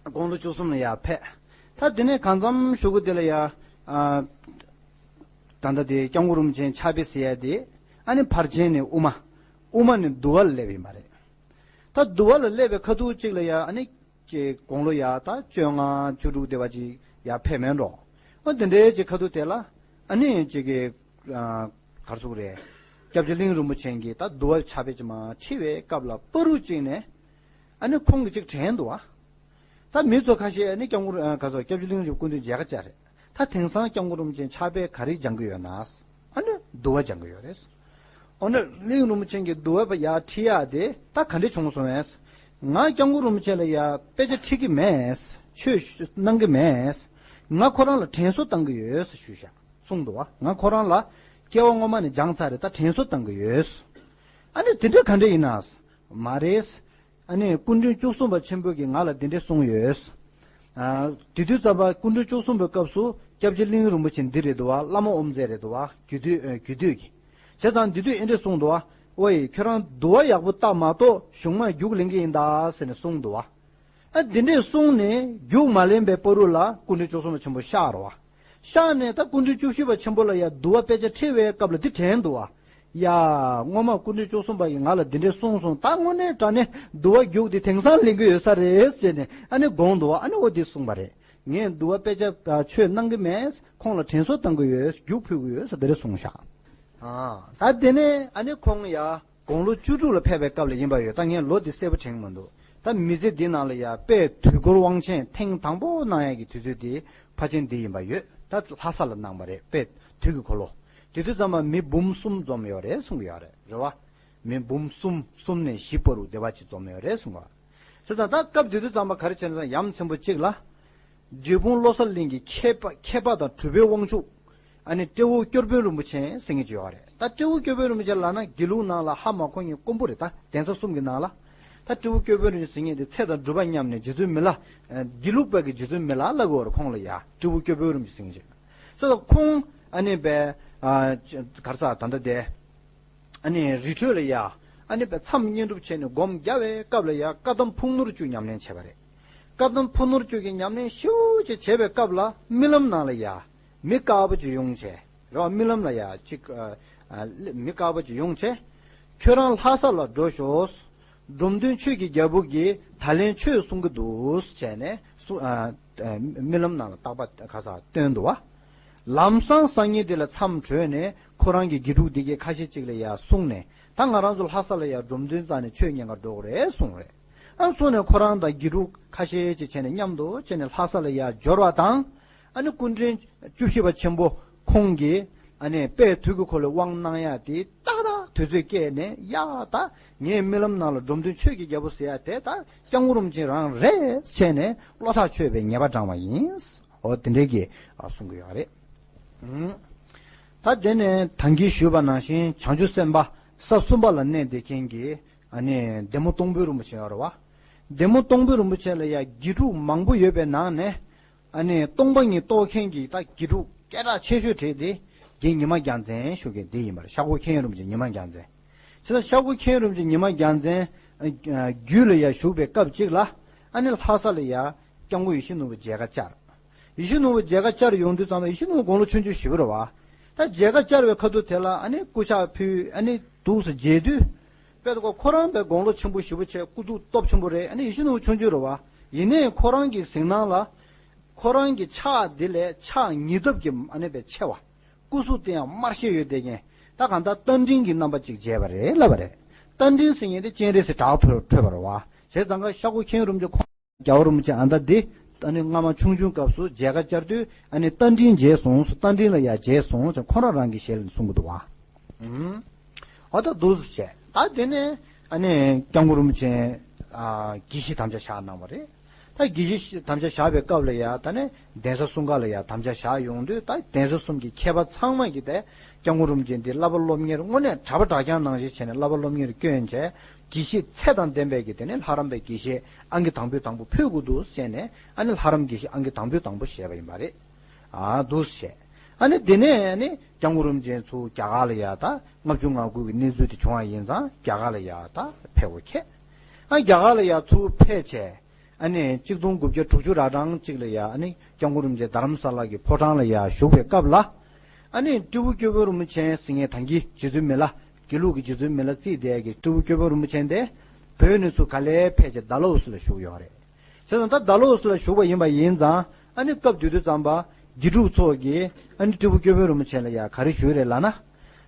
དགུང་ལོ་བཅུ་གསུམ་ལ་ཡར་ཕེབས། ད་དེ་ནས་གང་འཚམ་གཞུག་གུ་དེ་ལ་ཡ། ཨ། ད་ལྟ་དེ་སྐྱབས་མགོན་རིན་པོ་ཆེ་ཕྱག་དཔེ་ཟེར་ཡ་དེ། ཨ་ནི་ཕར་ཕྱིན་ནས་དབུ་མ། དབུ་མ་ནས་འདུལ་བ་ལ་སླེབས་ཡིན་པ་རེད། ད་འདུལ་བ་ལ་སླེབས་པའི་ཁ་ཐུག་ཅིག་ལ་ཡ་ཨ་ནི། ཀྱི་དགུང་ལོ་ཡ་ད་བཅོ་ལྔ་བཅུ་དྲུག་དེ་བ་ཅིག་ཡ་ཕེབས་མེད་འགྲོ། ཨ་དེ་འདྲའི་ཅིག་ཁ་ཐུག་དེ་ལ་ཨ་ནི་ཅིག་གི་ཨ་ག་རེ་ཟེར་དགོས་རེད། སྐྱབས་རྗེ་གླིང་རིན་པོ་ཆེ་གིས་ད་འདུལ་བ་ཕྱག་དཔེ་ཅིག་མར་ཁྲིད་པའི་སྐབས་ལ་བར་དུ་ཅིག་ནས་ཨ་ནི་ཁོང་གིས་ཅིག་དྲན་འདུག་ཨ། ད་མི་ཚོ་ཁ་ཤས་ཨ་ནི་སྐྱབས་མགོན་ཨ་ག་རེ་ཟེར་སྐྱབས་རྗེ་གླིང་རིན་པོ་ཆེ་སྐུ་མདུན་མཇལ་ཁ་བཅར་རེད། ད་དེང་སང་སྐྱབས་མགོན་རིན་པོ་ཆེ་ཕྱག་དཔེ་ག་རེ་སྦྱང་གི་ཡོད་ན། ཨ་ནི་འདུལ་བ་སྦྱང་གི་ཡོད་རེད། ཨ་ནི་གླིང་རིན་པོ་ཆེ་གིས་འདུལ་བ་ཡར་ཁྲིད་ཡ་དེ་ད་ག་འདྲས་བྱུང་སོང་བས། ང་སྐྱབས་མགོན་རིན་པོ་ཆེ་ལ་ཡ་དཔེ་ཆ་ཁྲིད་ཀྱི་མེད། ཆོས་གནང་གི་མེད། ང་ཁོ་རང་ལ་དྲན་གསོ་བཏང་གི་ཡོད་ཞུས་ཤག་གསུངས་འདུག་བ། ང་ཁོ་རང་ལ་སྐྱེ་བ་སྔོན་མ་ནས་སྦྱངས་ཚར་རེད། ད་དྲན་གསོ་བཏང་གི་ཡོད། ཨ་ནི་དེ་འདྲ་ག་འདྲས་ཡིན་ན། མ་རེད། ཨ་ནི་སྐུ་མགྲོན་བཅུ་གསུམ་པ་ཆེན་པོ་གིས་ང་ལ་འདི་འདྲས་གསུངས་ཡོད། ཨ། དེ་དུས་ཙམ་པ་སྐུ་མགྲོན་བཅུ་གསུམ་པའི་སྐབས་སུ་སྐྱབས་རྗེ་གླིང་རིན་པོ་ཆེ་འདི་རེད་འདུག་བ། བླ་མ་དབུ་མཛད་རེད་འདུག་བ། རྒྱུད་སྟོད་ཨ་རྒྱུད་སྟོད་ཀྱི། བྱས་ཙང་འདི་དུས་ཨེ་འདྲས་གསུངས་འདུག་བ། ཨོ་ཡེ་ཁྱོད་རང་འདུལ་བ་ཡག་པོ་བལྟ་མ་གཏོགས་གཞུང་མང་རྒྱུགས་ལེན་གྱི་ཡིན་ད་ཟེར་ནས་གསུངས་འདུག་བ། ཨ་འདི་འདྲས་གསུངས་ནས་རྒྱུགས་མ་ལེན་པའི་བར་དུ་ལ་སྐུ་ཕྲེང་བཅུ་གསུམ་པ་ཆེན་པོ་གཤེགས་རེད་བ། གཤེགས་ནས་ད་སྐུ་ཕྲེང་བཅུ་བཞི་པ་ཆེན་པོ་ལ་ཡ་འདུལ་བ་དཔེ་ཆ་ཁྲིད་པའི་སྐབས་ལ་འདི་དྲན་འདུག་བ། ཡ། སྔོན་མ་སྐུ་ཕྲེང་བཅུ་གསུམ་པ་ཡིས་ང་ལ་འདི་འདྲས་གསུངས་སོང་། ད་དངོས་གནས་དྲང་གནས་འདུལ་བ་རྒྱུགས་འདི་དེང་སང་ལེན་གི་ཡོད་ས་རེད་ཟེར་ནས་ཨ་ནི་དགོངས་འདུག་བ། ཨ་ནི་འོ་འདི་གསུངས་པ་རེད། ངས་འདུལ་བ་དཔེ་ཆ་ཆོས་གནང་གི་མེད། ཁོང་ལ་དྲན་གསོ་གཏང་གི་ཡོད། རྒྱུགས་ཕུལ་གི་ཡོད་ཟེར་འདི་འདྲས་གསུངས་ཤག་ཨ། ད་དེ་ནས་ཨ་ནི་ཁོང་ཡ། དགུང་ལོ་བཅུ་དྲུག་ལ་ཕེབས་པའི་སྐབས་ལ་ཡིན་པ་ཡོད། ད་ངས་ལོ་འདི་གསལ་པོ་དྲན་གྱི་མི་འདུག་ད་མི་ཚེ་འདི་ནང་ལ་ཡ་དཔལ་དུས་འཁོར་དབང་ཆེན་ཐེངས་དང་པོ་གནང་ཡག་གི་དུས་ཚོད་འདི་ཕལ་ཆེར་འདི་ཡིན་པ་ཡོད། ད་ལྷ་ས་ལ་གནང་བ་རེད། དཔལ་དུས་ཀྱི་འཁོར་ལོ། དེ་དུས་ཙམ་པ་མི་འབུམ་གསུམ་འཛོམས་ཡོད་རེད་གསུང་གི་ཡོད་རེད། རེད་བ། མི་འབུམ་གསུམ། གསུམ་ནས་བཞི་བར་དུ་དེ་བ་ཅིག་འཛོམས་ཡོད་རེད་གསུང་གི་ཡོད་རེད། བྱས་ཙང་ད་སྐབས་དེ་དུས་ཙམ་པ་ག་རེ་བྱས་ན་ཡ་མཚན་པོ་གཅིག་ལ། འབྲས་སྤུངས་བློ་གསལ་གླིང་གི་མཁས་པ་མཁས་པ་དང་གྲུབ་པའི་དབང་ཕྱུག་ཨ་ནི་སྤྲེའུ་སྐྱོར་དཔོན་རིན་པོ་ཆེ་ཟེར་མཁན་ཅིག་ཡོད་རེད། ད་སྤྲེའུ་སྐྱོར་དཔོན་རིན་པོ་ཆེ་ལབ་ན་དགེ་ལུགས་ནང་ལ་ཧ་མ་གོ་མཁན་དཀོན་པོ་རེད། ད་གདན་ས་གསུམ་གྱི་ནང་ལ། ད་སྤྲེའུ་སྐྱོར་དཔོན་རིན་པོ་ཆེ་ཟེར་མཁན་དེ་ཚེ་དང་སྒྲུབ་པ་མཉམ་ནས་རྗེ་བཙུན་མི་ལ། དགེ་ལུགས་པ་གི་རྗེ་བཙུན་མི་ལ་ལབ་དགོས་རེད་ཁོང་ལ་ཡ། སྤྲེའུ་སྐྱོར་དཔོན་རིན་པོ་ཆེ་ཟེར་མཁན་ཅིག་སོ་ད་ཁོང་ཨ་ནི་པའི། ག་རེ་ཟ་ད་ལྟ་དེ། ཨ་ནི་རི་ཁྲོད་ལ་ཡ། ཨ་ནི་པའི་མཚམས་བསྙེན་སྒྲུབ་བྱས་ནས་སྒོམ་རྒྱག་པའི་སྐབས་ལ་ཡ་བཀའ་གདམས་ཕུག་ནོར་བཅུ་ཉམས་ལེན་བྱས་པ་རེད། བཀའ་གདམས་ཕུག་ནོར་བཅུ་གི་ཉམས་ལེན་ཞེ་པོ་ཅིག་བྱས་པའི་སྐབས་ལ་རྨི་ལམ་ནང་ལ་ཡ། མི་དཀར་པོ་ཅིག་ཡོང་བྱས། རེད་བ། རྨི་ལམ་ལ་ཡ་ཅིག་ཨ། ཨ། མི་དཀར་པོ་ཅིག་ཡོང་བྱས། ཁྱོད་རང་ལྷ་ས་ལ་འགྲོ་ཤོག་འབྲོམ་སྟོན་ཆོས་ཀྱི་རྒྱལ་པོ་གིས་ད་ལན་ཆོས་གསུང་གི་འདུག་བྱས་ནས་གསུ། ཨ། རྨི་ལམ་ནང་ལ་རྟག་པ་ག་ས་སྟོན་འདུག་བ། ལམ་སང་སང་ཉིན་དེ་ལ་མཚམས་གྲོལ་ནས་ཁོ་རང་གི་དགེ་ཕྲུག་འདི་གས་ཁ་ཤས་ཅིག་ལ་ཡ་གསུངས་ནས་ད་ང་རང་ཚོ་ལྷ་ས་ལ་ཡ་འབྲོམ་སྟོན་རྩ་ནས་ཆོས་ཉན་ག་འགྲོ་གི་རེད་གསུངས་རེད། ཨ་གསུངས་ནས་ཁོ་རང་དང་དགེ་ཕྲུག་ཁ་ཤས་ཅིག་བྱས་ནས་མཉམ་དུ་བྱས་ནས་ལྷ་ས་ལ་ཡ་འབྱོར་བ་དང་། ཨ་ནི་སྐུ་ཕྲེང་བཅུ་བཞི་པ་ཆེན་པོ་ཁོང་གིས་ཨ་ནི་དཔལ་དུས་ཀྱི་འཁོར་ལོའི་དབང་གནང་ཡ་དེ་ཏག་ཏག་དུས་ཚོད་བསྐྱལ་ནས་ཡ་ད་ངའི་རྨི་ལམ་ནང་ལ་འབྲོམ་སྟོན་ཆོས་ཀྱི་རྒྱལ་པོ་ཟེར་ཡ་དེ་ད་སྐྱབས་མགོན་རིན་པོ་ཆེ་རང་རེད་བྱས་ནས་བློ་ཐག་ཆོད་པའི་ངེས་པ་དྲངས་པ་ཡིན། འོ་དེ་འདྲའི་གི་གསུང་གི་ཡོད་རེད། ད་དེ་ནས་ད་གིན་ཞུས་པ་ནང་བཞིན་བྱང་ཆུབ་སེམས་དཔའ་ས་གསུམ་པ་ལ་གནས་བསྡད་མཁན་གྱི་ཨ་ནི་བདེ་མོ་སྟོང་དཔོན་རིན་པོ་ཆེ་ཡོད་རེད་བ། བདེ་མོ་སྟོང་དཔོན་རིན་པོ་ཆེ་ལ་ཡ་དགེ་ཕྲུག་མང་པོ་ཡོད་པའི་ནང་ནས། ཨ་ནི་སྟོང་པ་ཉིད་རྟོགས་མཁན་གྱི་ད་དགེ་ཕྲུག་སྐད་གྲགས་ཆེ་ཤོས་གྲས་དེ་རྒན་ཉི་མ་རྒྱལ་མཚན་ཞུ་མཁན་དེ་ཡིན་པ་རེད། ཤར་ཁོག་མཁན་རིན་པོ་ཆེ་ཉི་མ་རྒྱལ་མཚན། བྱས་ཙང་ཤར་ཁོག་མཁན་རིན་པོ་ཆེ་ཉི་མ་རྒྱལ་མཚན་རྒྱུད་ལ་ཡ་བཞུགས་པའི་སྐབས་གཅིག་ལ་ཨ་ནི་ལྷ་ས་ལ་ཡ་སྐྱབས་མགོན་ཡིད་བཞིན་ནོར་བུ་མཇལ་ཁ་བཅར། ཡིད་བཞིན་ནོར་བུ་མཇལ་ཁ་བཅར་ཡོང་དུས་ཙམ་པ་ཡིད་བཞིན་ནོར་བུ་དགུང་ལོ་ཆུང་ཆུང་ཞེ་པོ་རེད་བ། ད་མཇལ་ཁ་བཅར་བའི་ཁ་ཐུག་དེ་ལ་ཨ་ནི་སྐུ་ཕྱག་ཕུལ། ཨ་ནི་འདུག་སེ་མཇལ་དུས། དཔེ་ཁོ་ཁོ་རང་དཔེ་དགུང་ལོ་ཆེན་པོ་ཞེ་པོ་བྱས་སྐུ་གཟུགས་སྟོབས་ཆེན་པོ་རེད། ཨ་ནི་ཡིད་བཞིན་ནོར་བུ་ཆུང་ཆུང་རེད་བ། ཡིན་ནའི་ཁོ་རང་གི་གཟིགས་སྣང་ལ། ཁོ་རང་གི་ཕྱག་འདི་ལས་ཕྱག་ཉིས་ལྡབ་ཀྱི་ཨ་ནི་དཔེ་ཆེ་བ། སྐུ་གཟུགས་དེ་ཡང་དམར་ཤས་ཡོད་བསྡད་མཁན། ད་གང་ལྟར་རྟ་མགྲིན་གྱི་རྣམ་པ་ཅིག་མཇལ་བ་རེད་ལབ་པ་རེད། རྟ་མགྲིན་ཟེར་མཁན་དེ་སྤྱན་རས་གཟིགས་དྲག་ཐོ་འཕྲོད་པ་རེད་བ། བྱས་ཙང་ཀ་ཤར་ཁོག་མཁན་རིན་པོ་ཆེ་ཁོང་རྒྱལ་བ་རིན་པོ་ཆེ་ཨ་མདའ་འདི་ཨ་ནི་སྔ་མ་ཆུང་ཆུང་སྐབས་སུ་མཇལ་ཁ་བཅར་དུས་ཨ་ནི་རྟ་མགྲིན་མཇལ་སོང་། རྟ་མགྲིན་ལ་ཡ་མཇལ་སོང་ཟེར་ཁོ་རང་རང་གི་ཞལ་ནས་གསུང་གི་འདུག་བ། ཨུམ། ཨ་ད་འདུག་སེ་བྱས། ད་དེ་ནས་ཨ་ནི་སྐྱབས་མགོན་རིན་པོ་ཆེ་ཨ་དགེ་བཤེས་དམ་བཅའ་བཞག་གནང་བ་རེད། ད་དགེ་བཤེས་དམ་བཅའ་བཞག་པའི་སྐབས་ལ་ཡ་ད་ནི་གདན་ས་གསུམ་ཀ་ལ་ཡ་དམ་བཅའ་བཞག་ཡོང་དུས་ད་གདན་ས་གསུམ་གྱི་མཁས་པ་ཚང་མ་གིས་ད་སྐྱབས་མགོན་རིན་པོ་ཆེ་འདི་བསླབ་པ་སློབ་གཉེར་དངོས་གནས་གྲྭ་པ་གྲྭ་རྐྱང་ནང་བཞིན་བྱས་ནས་བསླབ་པ་སློབ་གཉེར་བསྐྱོན་བྱས། དགེ་བཤེས་ཚད་དང་ལྡན་པའི་གི་དེ་ནི་ལྷ་རམས་པའི་དགེ་བཤེས་ཨང་ཀི་དང་པོའི་དང་པོ་ཕུལ་དགོས་འདུག་ཟེར་ནས་ཨ་ནི་ལྷ་རམས་དགེ་བཤེས་ཨང་ཀི་དང་པོའི་དང་པོ་བཞེས་པ་ཡིན་པ་རེད། ཨ་འདུག་ཟེར། ཨ་ནི་དེ་ནས་ཨ་ནི་སྐྱབས་མགོན་རིན་པོ་ཆེ་ཚུར་རྒྱ་གར་ལ་ཡ་ད་ལྔ་བཅུ་ང་དགུ་གི་གནས་ཚུལ་དེ་བྱུང་བ་ཡིན་ཙང་རྒྱ་གར་ལ་ཡ་ད་ཕེབས་དགོས་ཁེལ། ཨ་རྒྱ་གར་ལ་ཡ་ཚུར་ཕེབས་བྱས། ཨ་ནི་གཅིག་སྟོང་དགུ་བརྒྱ་དྲུག་ཅུ་ར་གྲངས་གཅིག་ལ་ཡ་ཨ་ནི་སྐྱབས་མགོན་རིན་པོ་ཆེ་རྡ་རམ་ས་ལ་གི་ཕོ་བྲང་ལ་ཡ་བཞུགས་པའི་སྐབས་ལ། ཨ་ནི་སྤྲེའུ་སྐྱོར་དཔོན་རིན་པོ་ཆེ་ཟེར་མཁན་ད་གིན་རྗེ་བཙུན་མི་ལ། དགེ་ལུགས་ཀྱི་རྗེ་བཙུན་མི་ལ་བརྩིས་བསྡད་ཀྱི་སྤྲེའུ་སྐྱོར་དཔོན་རིན་པོ་ཆེ་འདི། བོད་ནས་ཚུར་ག་ལེར་ཕེབས་བྱས་ཌལ་ཧོ་སི་ལ་བཞུགས་ཡོད་རེད། བྱས་ཙང་ད་ཌལ་ཧོ་སི་ལ་བཞུགས་པ་ཡིན་པ་ཡིན་ཙང་ཨ་ནི་སྐབས་དེ་དུས་ཙམ་པ་དགེ་ཕྲུག་ཚོ་གིས་ཨ་ནི་སྤྲེའུ་སྐྱོར་དཔོན་རིན་པོ་ཆེ་ལ་ཡ་ག་རེ་ཞུས་རེད་ལབ་ན།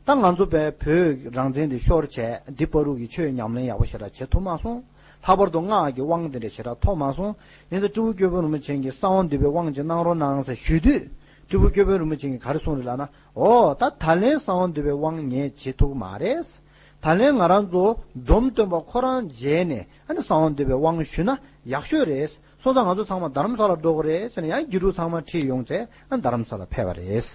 ད་ང་ཚོ་བས་བོད་རང་བཙན་དེ་ཤོར་བྱས་འདི་བར་དུ་གི་ཆོས་ཉམས་ལེན་ཡག་པོ་ཞེ་དྲག་བྱེད་ཐུབ་མ་སོང་། ལྷག་པར་དུ་སྔགས་ཀྱི་དབང་དེ་འདྲ་ཞེ་དྲག་ཐོབ་མ་སོང་། ཡིན་ཙང་སྤྲེའུ་སྐྱོར་དཔོན་རིན་པོ་ཆེ་གིས་གསང་བ་འདུས་པའི་དབང་ཅིག་གནང་རོགས་གནང་ཟེར་ཞུས་དུས། སྤྲེའུ་སྐྱོར་དཔོན་རིན་པོ་ཆེ་གིས་ག་རེ་གསུངས་རེད་ལབ་ན། འོ་ད་ད་ལན་གསང་བ་འདུས་པའི་དབང་ངས་བྱེད་ཐུབ་ཀྱི་མ་རེད། ད་ལན་ང་རང་ཚོ་འབྲོམ་སྟོན་པ་ཁོ་རང་མཇལ་ནས་ཨ་ནི་གསང་བ་འདུས་པའི་དབང་ཞུས་ན་ཡག་ཤོས་རེད། སོང་ཙང་ང་ཚོ་ཚང་མ་རྡ་རམ་ས་ལ་འགྲོ་དགོས་རེད་ཟེར་ནས་ཡང་དགེ་ཕྲུག་ཚང་མ་ཁྲིད་ཡོང་བྱས་ཨ་རྡ་རམ་ས་ལ་ཕེབས་པ་རེད།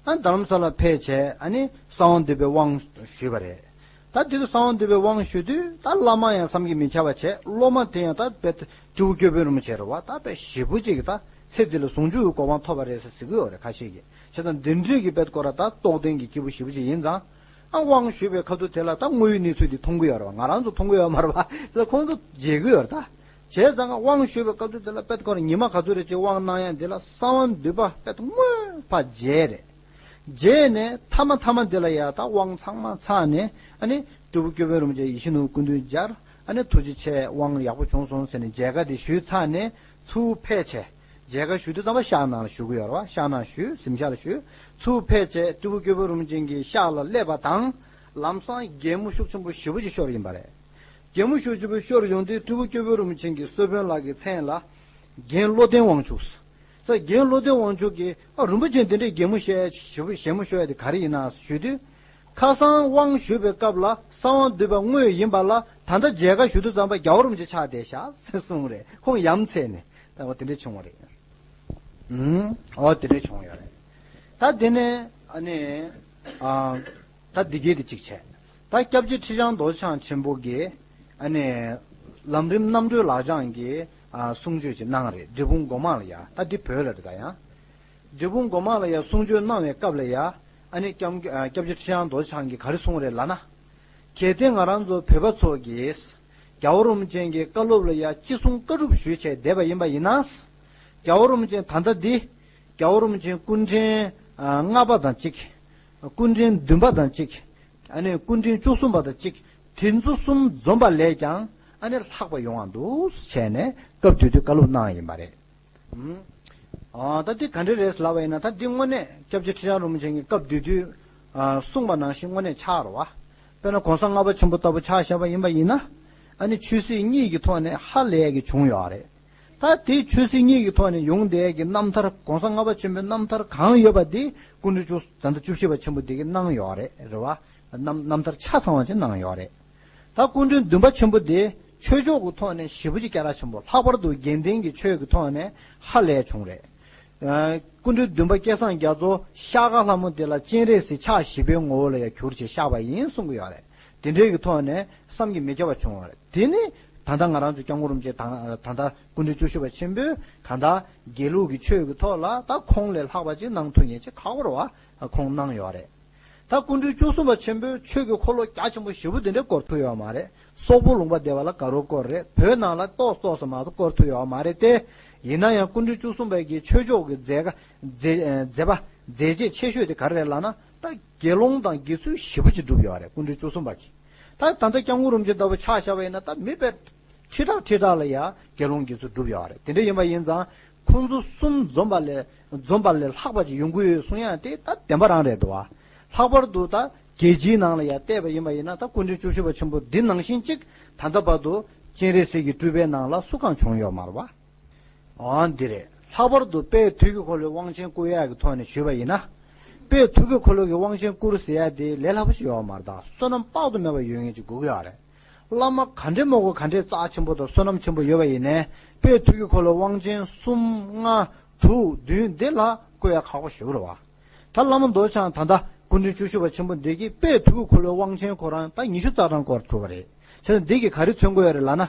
ཨ་རྡ་རམ་ས་ལ་ཕེབས་བྱས་ཨ་ནི་གསང་བ་འདུས་པའི་དབང་ཞུས་པ་རེད། ད་དེ་དུས་གསང་བ་འདུས་པའི་དབང་ཞུ་དུས་ད་བླ་མ་ཡང་བསམ་གྱིས་མི་ཁྱབ་པ་བྱས། སློབ་མ་དེ་ཡང་ད་དཔེ་སྤྲེའུ་སྐྱོར་དཔོན་རིན་པོ་ཆེ་རེད་བ། ད་དཔེ་ཞེ་པོ་ཅིག་གིས་ད་ཚེ་འདི་ལ་ཟུང་འཇུག་གི་གོ་འཕང་ཐོབ་པ་རེད་ཟེར་ཟེར་གྱི་ཡོད་རེད་ཁ་ཤས་ཀྱིས། བྱས་ཙང་འདི་འདྲས་ཀྱི་དཔེ་སྐོར་ད་རྟོགས་ལྡན་གྱི་སྐྱེས་བུ་ཞེ་པོ་ཅིག་ཡིན་ཙང་། ཨ་དབང་ཞུས་པའི་ཁ་ཐུག་དེ་ལ་ད་དངོས་ཡོད་གནས་ཚུལ་འདི་མཐོང་གི་ཡོད་རེད་བ། ང་རང་ཚོ་མཐོང་གི་ཡོད་མ་རེད་བ། ཁོང་ཚོ་མཇལ་གི་ཡོད་རེད་ད། བྱས་ཙང་ཀ་དབང་ཞུས་པའི་སྐབས་དུས་དེ་ལ་དཔེ་ཁོ་རང་ཉི་མ་ག་ཚོད་རེ་ཅིག་དབང་གནང་ཡ་འདི་ལ་གསང་བ་འདུས་པ་དཔེ་དངོས་ཕར་མཇལ་རེད། རྗེས་ནས་ཐ་མ་ཐ་མ་འདི་ལ་ཡ་ད་དབང་ཚང་མ་ཚར་ནས་ཨ་ནི་སྤྲུལ་སྐུ་སྐྱོབ་དཔོན་རིན་པོ་ཆེ་ཡིད་བཞིན་ནོར་བུ་སྐུ་མདུན་མཇལ། ཨ་ནི་ཐུགས་རྗེ་ཆེ་དབང་ཡག་པོ་བྱུང་སོང་ཟེར་ནས་མཇལ་ཁ་དེ་ཞུས་ཚར་ནས་ཚུར་ཕེབས་བྱས། མཇལ་ཁ་ཞུ་དུས་ཙམ་པ་ཤག་ནང་ལ་ཞུ་གི་ཡོད་རེད་བ། ཤག་ནང་ཞུས། གཟིམ་ཤག་ལ་ཞུས། ཚུར་ཕེབས་བྱས་སྤྲུལ་སྐུ་སྐྱོབ་དཔོན་རིན་པོ་ཆེ་གི་ཤག་ལ་སླེབས་པ་དང་། ལམ་སང་གད་མོ་ཤུགས་ཆེན་པོ་ཞེ་པོ་ཅིག་ཤོར་ཡིན་པ་རེད། གད་མོ་ཤུགས་ཆེན་པོ་ཤོར་ཡོང་དུས་སྤྲུལ་སྐུ་སྐྱོབ་དཔོན་རིན་པོ་ཆེ་གི་གསོལ་དཔོན་ལགས་ཀྱི་མཚན་ལ་རྒན་བློ་ལྡན་དབང་ཕྱུག་ཟེར། རྒན་བློ་ལྡན་དབང་ཕྱུག་གིས་ཨ་རིན་པོ་ཆེ་འདི་འདྲའི་གད་མོ་བཤད་ཞེ་པོ་ཞེ་མོ་ཤོར་ཡ་དེ་ག་རེ་ཡིན་ན་ཞུས་དུས། ཁ་སང་དབང་ཞུས་པའི་སྐབས་ལ་གསང་བ་འདུས་པ་དངོས་ཡིན་པ་ལ་ད་ལྟ་མཇལ་ཁ་ཞུ་དུས་ཙམ་པ་རྒྱལ་བ་རིན་པོ་ཆེ་ཆགས་བསྡད་ཤག་ཟེར་གསུངས་རེད། ཁོང་ཡ་མཚན་ནས་ད་འོ་དེ་འདྲ་བྱུང་བ་རེད། ཨུམ། འོ་དེ་འདྲ་བྱུང་ཡོད་རེད། ད་དེ་ནས་ཨ་ནི་ཨ། ད་འདི་གས་དེ་གཅིག་བྱས། ད་སྐྱབས་རྗེ་ཁྲི་བྱང་རྡོ་རྗེ་འཆང་ཆེན་པོ་གིས་ཨ་ནི་ལམ་རིམ་རྣམ་གྲོལ་ལག་བཅངས་ཀྱི་ཨ་གསུང་ཆོས་ཅིག་གནང་རེད། འབྲས་སྤུངས་སྒོ་མང་ལ་ཡ། ད་འདི་བོད་ལ་རེད་ད་ཡང་། འབྲས་སྤུངས་སྒོ་མང་ལ་ཡ་གསུང་ཆོས་གནང་བའི་སྐབས་ལ་ཡ། ཨ་ནི་སྐྱབས་ཨ་སྐྱབས་རྗེ་ཁྲི་བྱང་རྡོ་རྗེ་འཆང་གིས་ག་རེ་གསུངས་རེད་ལབ་ན། གལ་ཏེ་ང་རང་ཚོ་བོད་པ་ཚོ་གིས་རྒྱལ་བ་རིན་པོ་ཆེ་གི་བཀའ་སློབ་ལ་ཡ་ཅི་གསུང་བཀའ་སྒྲུབ་ཞུས་བྱས་བསྡད་པ་ཡིན་པ་ཡིན་ན། རྒྱལ་བ་རིན་པོ་ཆེ་ད་ལྟ་འདི་རྒྱལ་བ་རིན་པོ་ཆེ་སྐུ་ཕྲེང་ཨ་ལྔ་པ་དང་གཅིག་སྐུ་ཕྲེང་བདུན་པ་དང་གཅིག་ཨ་ནི་སྐུ་ཕྲེང་བཅུ་གསུམ་པ་དང་གཅིག་དེ་ཚོ་གསུམ་འཛོམས་པ་ལས་ཀྱང་ཨ་ནི་ལྷག་པ་ཡོང་བ་འདུག་བྱས་ནས་སྐབས་དེ་དུས་བཀའ་སློབ་གནང་ཡིན་པ་རེད། ཨ་ད་འདི་ག་འདྲ་རེད་ལབ་པ་ཡིན་ན། ད་འདི་དངོས་གནས་སྐྱབས་རྗེ་ཁྲི་བྱང་རིན་པོ་ཆེ་གིས་སྐབས་དེ་དུས་ཨ་གསུངས་པ་ནང་བཞིན་དངོས་གནས་ཆགས་རེད་བ། དཔེར་ན་གོང་ས་ལྔ་པ་ཆེན་པོ་ལྟ་བུ་ཆ་བཞག་པ་ཡིན་པ་ཡིན་ན། ཨ་ནི་ཆོས་སྲིད་གཉིས་ཀྱི་ཐོག་ནས་ཧ་ལས་ཀྱི་བྱུང་ཡོད་རེད། ད་དེ་ཆོས་སྲིད་གཉིས་ཀྱི་ཐོག་ནས་ཡོང་བསྡད་ཀྱི་རྣམ་ཐར། གོང་ས་ལྔ་པ་ཆེན་པོའི་རྣམ་ཐར་གང་ཡོད་པ་དེ་སྐུ་ཕྲེང་བཅུ་ད་ལྟ་བཅུ་བཞི་པ་ཆེན་པོ་དེ་གིས་གནང་ཡོད་རེད། རེད་བ། རྣམ་རྣམ་ཐར་ཆ་ཚང་བ་ཅིག་གནང་ཡོད་རེད། ད་སྐུ་ཕྲེང་བདུན་པ་ཆེན་པོ་དེ་ཆོས་ཕྱོགས་ཀྱི་ཐོག་ནས་ཞེ་པོ་ཅིག་སྐད་གྲགས་ཆེན་པོ། ལྷག་པར་དུ་དགེ་ལྡན་གྱི་ཆོས་ཀྱི་ཐོག་ནས་ཧ་ལས་བྱུང་རེད། ཨ་སྐུ་ཕྲེང་བདུན་པ་སྐལ་བཟང་རྒྱ་མཚོ་ཤར་ཁ་ལྷ་མོ་དེ་ལ་སྤྱན་རས་གཟིགས་ཕྱག་བཞི་པའི་ངོ་བོ་ལ་ཡང་གྱུར་ཅིག་བཞག་པ་ཡིན་གསུང་གི་ཡོད་རེད། དེ་འདྲའི་གི་ཐོག་ནས་བསམ་གྱིས་མི་ཁྱབ་པ་བྱུང་བ་རེད། དེ་ནི་ད་ལྟ་ང་རང་ཚོ་སྐྱབས་མགོན་རིན་པོ་ཆེ་དང་ད་ལྟ་སྐུ་ཕྲེང་བཅུ་བཞི་པ་ཆེན་པོས་གང་ལྟར་དགེ་ལུགས་ཀྱི་ཆོས་ཀྱི་ཐོག་ལ་ད་ཁོང་ལས་ལྷག་པ་ཅིག་གནང་ཐུབ་མཁན་ཅིག་ཁག་པོ་རེད་བ། ཁོང་གནང་ཡོད་རེད། ད་སྐུ་ཕྲེང་བཅུ་གསུམ་པ་ཆེན་པོས་ཆོས་ཀྱི་འཁོར་ལོ་རྒྱ་ཆེན་པོ་ཞེ་པོ་དེ་འདྲ་བསྐོར་ཐུབ་ཡོད་མ་རེད། སོག་པོ་ལུང་པ་སྡེ་བ་ལ་དགའ་རབ་བསྐོར་རེད། བོད་ནང་ལ་ཏོག་ཏོག་ཙམ་མ་གཏོགས་བསྐོར་ཐུབ་ཡོད་མ་རེད་དེ། ཡིན་ན་ཡང་སྐུ་ཕྲེང་བཅུ་གསུམ་པའི་གི་ཆོས་ཕྱོགས་ཀྱི་མཛད་ཀ་མཛད་མཛད་པ་མཛད་རྗེས་ཆེ་ཤོས་དེ་ག་རེ་རེད་ལབ་ན། ད་དགེ་སློང་དང་དགེ་ཚུལ་ཞེ་པོ་ཅིག་བསྒྲུབས་ཡོད་རེད། སྐུ་ཕྲེང་བཅུ་གསུམ་པ་གིས། ད་ད་ལྟ་སྐྱབས་མགོན་རིན་པོ་ཆེ་ལྟ་བུ་ཆ་བཞག་པ་ཡིན་ན་ད་མི་དཔེ་ཁྲི་ཕྲག་ཁྲི་ཕྲག་ལ་ཡ་དགེ་སློང་དགེ་ཚུལ་བསྒྲུབས་ཡོད་རེད། དེ་འདྲ་ཡིན་པ་ཡིན་ཙང་ཁོང་ཚོ་གསུམ་འཛོམས་པ་ལས་འཛོམས་པ་ལས་ལྷག་པ་ཅིག་ཡོང་གི་ཡོད་གསུང་ཡ་དེ་ད་བདེན་པ་རང་རེད་འདུག་བ། ལྷག་པར་དུ་ད་རྒྱལ་སྤྱིའི་ནང་ལ་ཡ་བལྟས་པ་ཡིན་པ་ཡིན་ན། ད་སྐུ་ཕྲེང་བཅུ་བཞི་པ་ཆེན་པོ་འདི་ནང་བཞིན་ཅིག་ད་ལྟ་བར་དུ་སྤྱན་རས་གཟིགས་ཀྱི་སྤྲུལ་པའི་ནང་ལ་སུ་གང་བྱུང་ཡོད་མ་རེད་བ། ཨང་འདི་རེད། ལྷག་པར་དུ་དཔལ་དུས་ཀྱི་འཁོར་ལོའི་དབང་ཆེན་བསྐུར་ཡག་གི་ཐོག་ནས་ཞུས་པ་ཡིན་ན། དཔལ་དུས་ཀྱི་འཁོར་ལོ་གི་དབང་ཆེན་བསྐུར་ཟེར་ཡ་དེ་ལས་སླ་པོ་ཞིག་ཡོད་མ་རེད། ད་བསོད་ནམས་དཔག་ཏུ་མེད་པ་ཡོད་མཁན་ཅིག་དགོས་ཀྱི་ཡོད་རེད། བླ་མ་ག་འདྲའི་མང་པོ་ག་འདྲའི་རྩ་ཆེན་པོ་དང་བསོད་ནམས་ཆེན་པོ་ཡོད་པ་ཡིན་ནའི་དཔལ་དུས་ཀྱི་འཁོར་ལོའི་དབང་ཆེན་གསུམ་ལྔ་དྲུག་བདུན་འདི་ལ་བསྐུར་ཡ་ཁག་པོ་ཞེ་པོ་རེད་བ། ད་བླ་མ་རྡོ་རྗེ་འཆང་ད་ལྟ་སྐུ་ཕྲེང་བཅུ་བཞི་པ་ཆེན་པོ་འདི་གིས་དཔལ་དུས་ཀྱི་འཁོར་ལོའི་དབང་ཆེན་ཁོ་རང་ད་ཉི་ཤུ་རྩ་གྲངས་བསྐོར་གྲུབ་པ་རེད། བྱས་ཙང་འདི་གིས་ག་རེ་མཚོན་གྱི་ཡོད་རེད་ལབ་ན།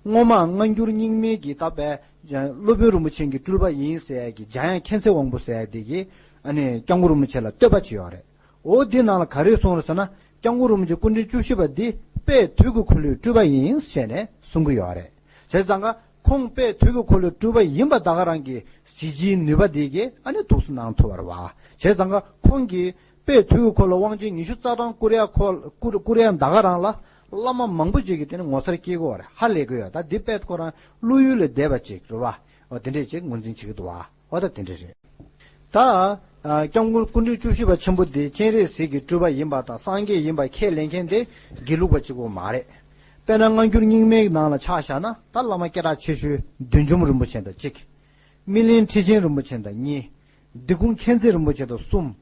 སྔོན་མ་སྔ་འགྱུར་རྙིང་མའི་གི་ད་དཔལ་སློབ་དཔོན་རིན་པོ་ཆེ་གི་སྤྲུལ་པ་ཡིན་ཟེར་ཡ་གི་འཇམ་དབྱངས་མཁྱེན་བརྩེ་དབང་པོ་ཟེར་ཡ་འདི་གིས་ཨ་ནི་སྐྱབས་མགོན་རིན་པོ་ཆེ་ལ་བསྟོད་པ་བྱས་ཡོད་རེད། འོ་འདི་ནང་ལ་ག་རེ་གསུངས་རེད་ཟེར་ན། སྐྱབས་མགོན་རིན་པོ་ཆེ་སྐུ་ཕྲེང་བཅུ་བཞི་པ་འདི་དཔལ་དུས་ཀྱི་འཁོར་ལོའི་སྤྲུལ་པ་ཡིན་ཟེར་ནས་གསུང་གི་ཡོད་རེད། བྱས་ཙང་ཀ་ཁོང་དཔལ་དུས་ཀྱི་འཁོར་ལོའི་སྤྲུལ་པ་ཡིན་པ་ད་ག་རང་གི་གཟི་བརྗིད་ནུས་པ་འདི་གིས་ཨ་ནི་འདུག་སེ་གནང་ཐུབ་པ་རེད་བ། བྱས་ཙང་ཀ་ཁོང་གིས་དཔལ་དུས་ཀྱི་འཁོར་ལོའི་དབང་ཆེན་ཉི་ཤུ་རྩ་གྲངས་བསྐུར་ཡ་ཁོ་བསྐུར་བསྐུར་ཡ་ད་ག་རང་ལ་བླ་མ་མང་པོ་ཅིག་གིས་དེ་ནི་ངོ་མཚར་སྐྱེ་གི་ཡོད་རེད། ཧ་ལས་གི་ཡོད། ད་འདི་དཔལ་ཁོ་རང་བློ་ཡུལ་ལས་འདས་པ་ཅིག་རེད་བ། འོ་དེ་འདྲས་ཅིག་ངོས་འཛིན་བྱེད་ཀྱི་འདུག་བ། འོ་ད་དེ་འདྲ་རེད། ད་ཨ་སྐྱབས་མགོན་སྐུ་ཕྲེང་བཅུ་བཞི་པ་ཆེན་པོ་འདི་སྤྱན་རས་གཟིགས་ཀྱི་སྤྲུལ་པ་ཡིན་པ་དང་སངས་རྒྱས་ཡིན་པ་ཁས་ལེན་མཁན་དེ་དགེ་ལུགས་པ་གཅིག་པོ་མ་རེད། དཔེར་ན་སྔ་འགྱུར་རྙིང་མའི་ནང་ལ་ཆ་བཞག་ན་ད་བླ་མ་སྐད་གྲགས་ཆེ་ཤོས་བདུད་འཇོམས་རིན་པོ་ཆེ་དང་གཅིག་སྨིན་གླིང་ཁྲི་ཆེན་རིན་པོ་ཆེ་དང་གཉིས། འབྲི་གུང་མཁྱེན་བརྩེ་རིན་པོ་ཆེ་དང་གསུམ།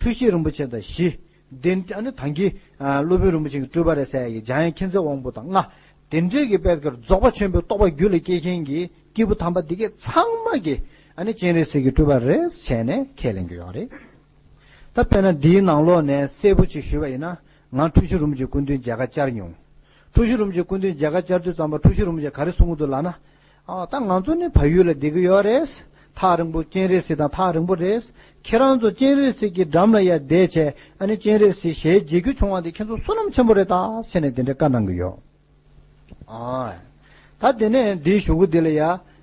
འཁྲུལ་ཞིག་རིན་པོ་ཆེ་དང་བཞི། དེ་ཨ་ནི་ད་གིན་ཨ་སློབ་དཔོན་རིན་པོ་ཆེ་གི་སྤྲུལ་པ་རེད་ཟེར་ཡ་གི་འཇམ་དབྱངས་མཁྱེན་བརྩེ་དབང་པོ་དང་ལྔ། དེ་འདྲའི་གི་དཔེ་ཀར་རྫོགས་པ་ཆེན་པོའི་རྟོགས་པ་རྒྱུད་ལ་སྐྱེས་མཁན་གྱི་སྐྱེས་བུ་དམ་པ་འདི་གས་ཚང་མ་གིས་ཨ་ནི་སྤྱན་རས་གཟིགས་ཀྱི་སྤྲུལ་པ་རེད་ཟེར་ནས་ཁས་ལེན་གྱི་ཡོད་རེད། ད་དཔེར་ན་འདིའི་ནང་ལོགས་ནས་གསལ་པོ་ཅིག་ཞུས་པ་ཡིན་ན། ང་འཁྲུལ་ཞིག་རིན་པོ་ཆེའི་སྐུ་མདུན་མཇལ་ཁ་བཅར་མྱོང་། འཁྲུལ་ཞིག་རིན་པོ་ཆེའི་སྐུ་མདུན་མཇལ་ཁ་བཅར་དུས་ཙམ་པ་འཁྲུལ་ཞིག་རིན་པོ་ཆེས་ག་རེ་གསུང་གི་འདུག་ལབ་ན། ཨ་ད་ང་ཚོ་ནི་བལ་ཡུལ་ལ་བསྡད་ཀྱི་ཡོད་རེད། ཐག་རིང་པོ་སྤྱན་རས་གཟིགས་དང་ཐག་རིང་པོ་རེད། ཁྱེད་རང་ཚོ་སྤྱན་རས་གཟིགས་ཀྱི་འགྲམ་ལ་ཡ་བསྡད་བྱས་ཨ་ནི་སྤྱན་རས་གཟིགས་ཞལ་མཇལ་རྒྱུ་བྱུང་བ་འདི་ཁྱེད་ཚོ་བསོད་ནམས་ཆེན་པོ་རེད་ད་ཟེར་ནས་དེ་འདྲའི་བཀའ་གནང་གི་ཡོད། ཨ། ད་དེ་ནས་འདིའི་གཞུག་གུ་འདི་ལ་ཡ།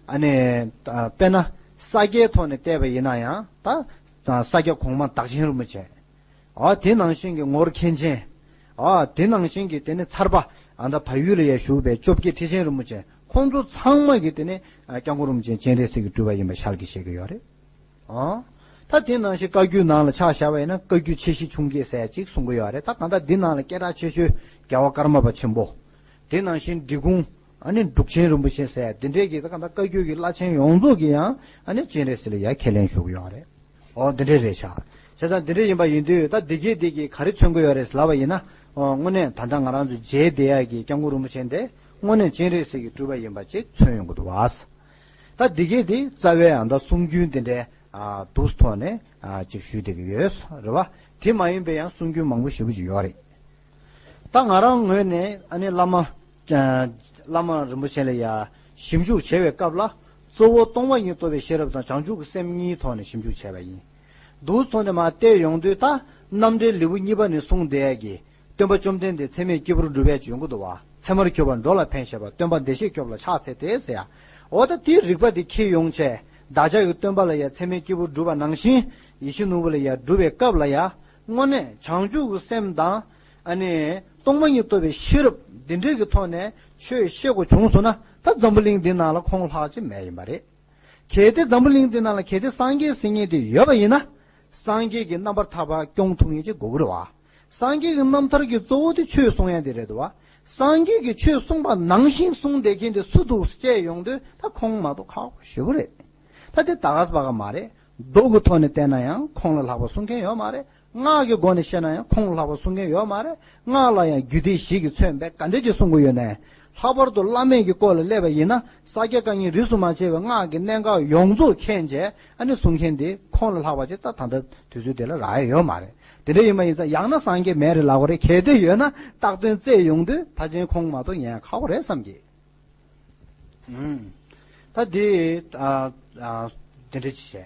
ཨ་ནི། ད་དཔེར་ན་ས་སྐྱའི་ཐོག་ནས་བལྟས་པ་ཡིན་ན་ཡང་ད། ད་ས་སྐྱ་གོང་མ་བདག་ཆེན་རིན་པོ་ཆེ། ཨ་དེ་ནང་བཞིན་གྱི་ངོར་མཁན་ཆེན། ཨ་དེ་ནང་བཞིན་གྱི་དེ་ནི་ཚར་པ། ཨ་ད་བལ་ཡུལ་ལ་ཡ་བཞུགས་པའི་བཅོ་བརྒྱད་ཁྲི་ཆེན་རིན་པོ་ཆེ་ཁོང་ཚོ་ཚང་མ་གི་དེ་ནི་ཨ་སྐྱབས་མགོན་རིན་པོ་ཆེ་སྤྱན་རས་གཟིགས་ཀྱི་སྤྲུལ་པ་ཡིན་པ་ཤར་གྱི་བཤད་ཀྱི་ཡོད་རེད། ཨ། ད་དེ་ནང་བཞིན་བཀའ་བརྒྱུད་ནང་ལ་ཆ་བཞག་པ་ཡིན་ན་བཀའ་བརྒྱུད་ཆེ་བཞི་ཆུང་བརྒྱད་ཟེར་ཡ་གཅིག་གསུང་གི་ཡོད་རེད། ད་གང་ལྟར་འདི་ནང་ལ་སྐད་གྲགས་ཆེ་ཤོས་རྒྱལ་བ་ཀརྨ་པ་ཆེན་པོ། དེ་ནང་བཞིན་འབྲི་གུང་། ཨ་ནི་འབྲུག་ཆེན་རིན་པོ་ཆེ་ཟེར་ཡ་འདི་འདྲའི་གི་ད་གང་ལྟར་བཀའ་བརྒྱུད་ཀྱི་བླ་ཆེན་ཡོངས་རྫོགས་ཀྱི་ཡང་ཨ་ནི་སྤྱན་རས་གཟིགས་ལ་ཡ་ཁས་ལེན་ཞུ་གི་ཡོད་རེད། ཨོ་འདི་འདྲའི་རེད་ཤག་བྱས་ཙང་འདི་འདྲ་ཡིན་པ་ཡིན་དུས་ད་འདི་གས་འདི་གས་ག་རེ་མཚོན་གི་ཡོད་རེད་ལབ་པ་ཡིན་ན། ཨོ་དངོས་གནས་ད་ལྟ་ང་རང་ཚོ་མཇལ་བསྡད་ཡ་གི་སྐྱབས་མགོན་རིན་པོ་ཆེ་འདི་དངོས་གནས་སྤྱན་རས་གཟིགས་ཀྱི་སྤྲུལ་པ་ཡིན་པ་ཅིག་མཚོན་ཡོང་གི་འདུག་བ། ད་འདི་གས་འདི་རྩ་བའི་ཨ་ད་གསུང་རྒྱུན་འདི་འདྲའི་ཨ་འདུག་ཐོག་ནས་ཨ་ཅིག་ཞུས་བསྡད་ཀྱི་ཡོད་རེད་བ། དེ་མ་ཡིན་པའི་ཡང་གསུང་རྒྱུན་མང་པོ་ཞེ་པོ་ཅིག་ཡོད་རེད། ད་ང་རང་ངོས་ནས་ཨ་ནི་བླ་མ། ཨ་བླ་མ་རིན་པོ་ཆེ་ལ་ཡ་ཞིབ་འཇུག་བྱེད་པའི་སྐབས་ལ། གཙོ་བོ་སྟོང་པ་ཉིད་རྟོགས་པའི་ཤེས་རབ་དང་བྱང་ཆུབ་ཀྱི་སེམས་གཉིས་ཐོག་ནས་ཞིབ་འཇུག་བྱས་པ་ཡིན། འདུག་ཐོག་ནས་མར་བལྟས་ཡོང་དུས་ད་རྣམ་འགྲེལ་ལེའུ་གཉིས་པ་ནས་གསུངས་བསྡད་ཡ་གི། སྟོན་པ་བཅོམ་ལྡན་འདས་ཚད་མེད་སྐྱེས་བུར་གྲུབ་པའི་ཡོང་གི་འདུག་བ། ཚད་མར་གྱུར་པ་འགྲོ་ལ་ཕན་བཞེད་པ། སྟོན་པ་བདེ་གཤེགས་སྐྱོབ་ལ་ཕྱག་འཚལ་ཏེ་ཟེར་ཡ། འོ་ད་དེའི་རིགས་པ་དེ་འཁྱེར་ཡོང་བྱས། བདག་ཅག་གི་སྟོན་པ་ལ་ཡ་ཚད་མེད་སྐྱེས་བུར་གྲུབ་པ་ནང་བཞིན། ཡིད་བཞིན་ནོར་བུ་ལ་ཡ་གྲུབ་པའི་སྐབས་ལ་ཡ། དངོས་གནས་བྱང་ཆུབ་ཀྱི་སེམས་དང་། ཨ་ནི། སྟོང་པ་ཉིད་རྟོགས་པའི་ཤེས་རབ་འདི་འདྲའི་གི་ཐོག་ནས་ཆོས་བཤད་དགོས་བྱུང་སོང་ན་ད་འཛམ་བུ་གླིང་འདི་ནང་ལ་ཁོང་ལྷག་ཅིག་མེད་ཡིན་པ་རེད། གལ་ཏེ་འཛམ་བུ་གླིང་འདི་ནང་ལ་གལ་ཏེ་སངས་རྒྱས་ཟེར་མཁན་དེ་ཡོད་པ་ཡིན་ན། སངས་རྒྱས་ཀྱི་རྣམ་པར་ཐར་པ་སྐྱོང་ཐུབ་མཁན་ཅིག་དགོས་ཀྱི་རེད་བ། སངས་རྒྱས་ཀྱི་རྣམ་ཐར་གྱི་གཙོ་བོ་དེ་ཆོས་གསུང་ཡ་དེ་རེད་འདུག་བ། སངས་རྒྱས་ཀྱིས་ཆོས་གསུངས་པ་ནང་བཞིན་གསུངས་བསྡད་མཁན་དེ་སུ་འདུག་དཔྱད་ཡོང་དུས་ད་ཁོང་མ་གཏོགས་ཁག་པོ་ཞེ་པོ་རེད། ད་དེ་ད་ག་ས་པ་ག་མ་རེད། མདོ་གི་ཐོག་ནས་བལྟས་ན་ཡང་ཁོང་ལ་ལྷག་པ་གསུང་མཁན་ཡོད་མ་རེད། སྔགས་ཀྱི་སྒོ་ནས་བཤད་ན་ཡང་ཁོང་ལ་ལྷག་པ་གསུང་མཁན་ཡོད་མ་རེད། སྔགས་ལ་ཡང་རྒྱུད་སྡེ་བཞི་གིས་མཚོན་པའི་ག་འདྲ་ཅིག་གསུང་གི་ཡོད་ནའི། ལྷག་པར་དུ་བླ་མེད་ཀྱི་སྐོར་ལ་སླེབས་པ་ཡིན་ན་ས་སྐྱ་བཀའ་རྙིང་རིས་སུ་མ་ཆད་པའི་སྔགས་ཀྱི་གནད་འགག་ཡོངས་རྫོགས་མཁྱེན་བྱས་ཨ་ནི་གསུང་མཁན་དེ་ཁོང་ལ་ལྷག་པ་ཅིག་ད་ད་ལྟ་དུས་ཚོད་དེ་ལ་རག་ཡ་ཡོད་མ་རེད། དེ་འདྲ་ཡིན་པ་ཡིན་ཙང་ཡང་ན་སངས་རྒྱས་མེད་རེད་ལབ་དགོས་རེད། གལ་ཏེ་ཡོད་ན་རྟག་དོན་བཙལ་ཡོང་དུས་ཕལ་ཆེར་ཁོང་མ་གཏོགས་ཉན་ཡ་ཁག་པོ་རེད་བསམ་གི། ཨུམ། ད་འདི། ཨ། ཨ། དེ་འདྲ་ཅིག་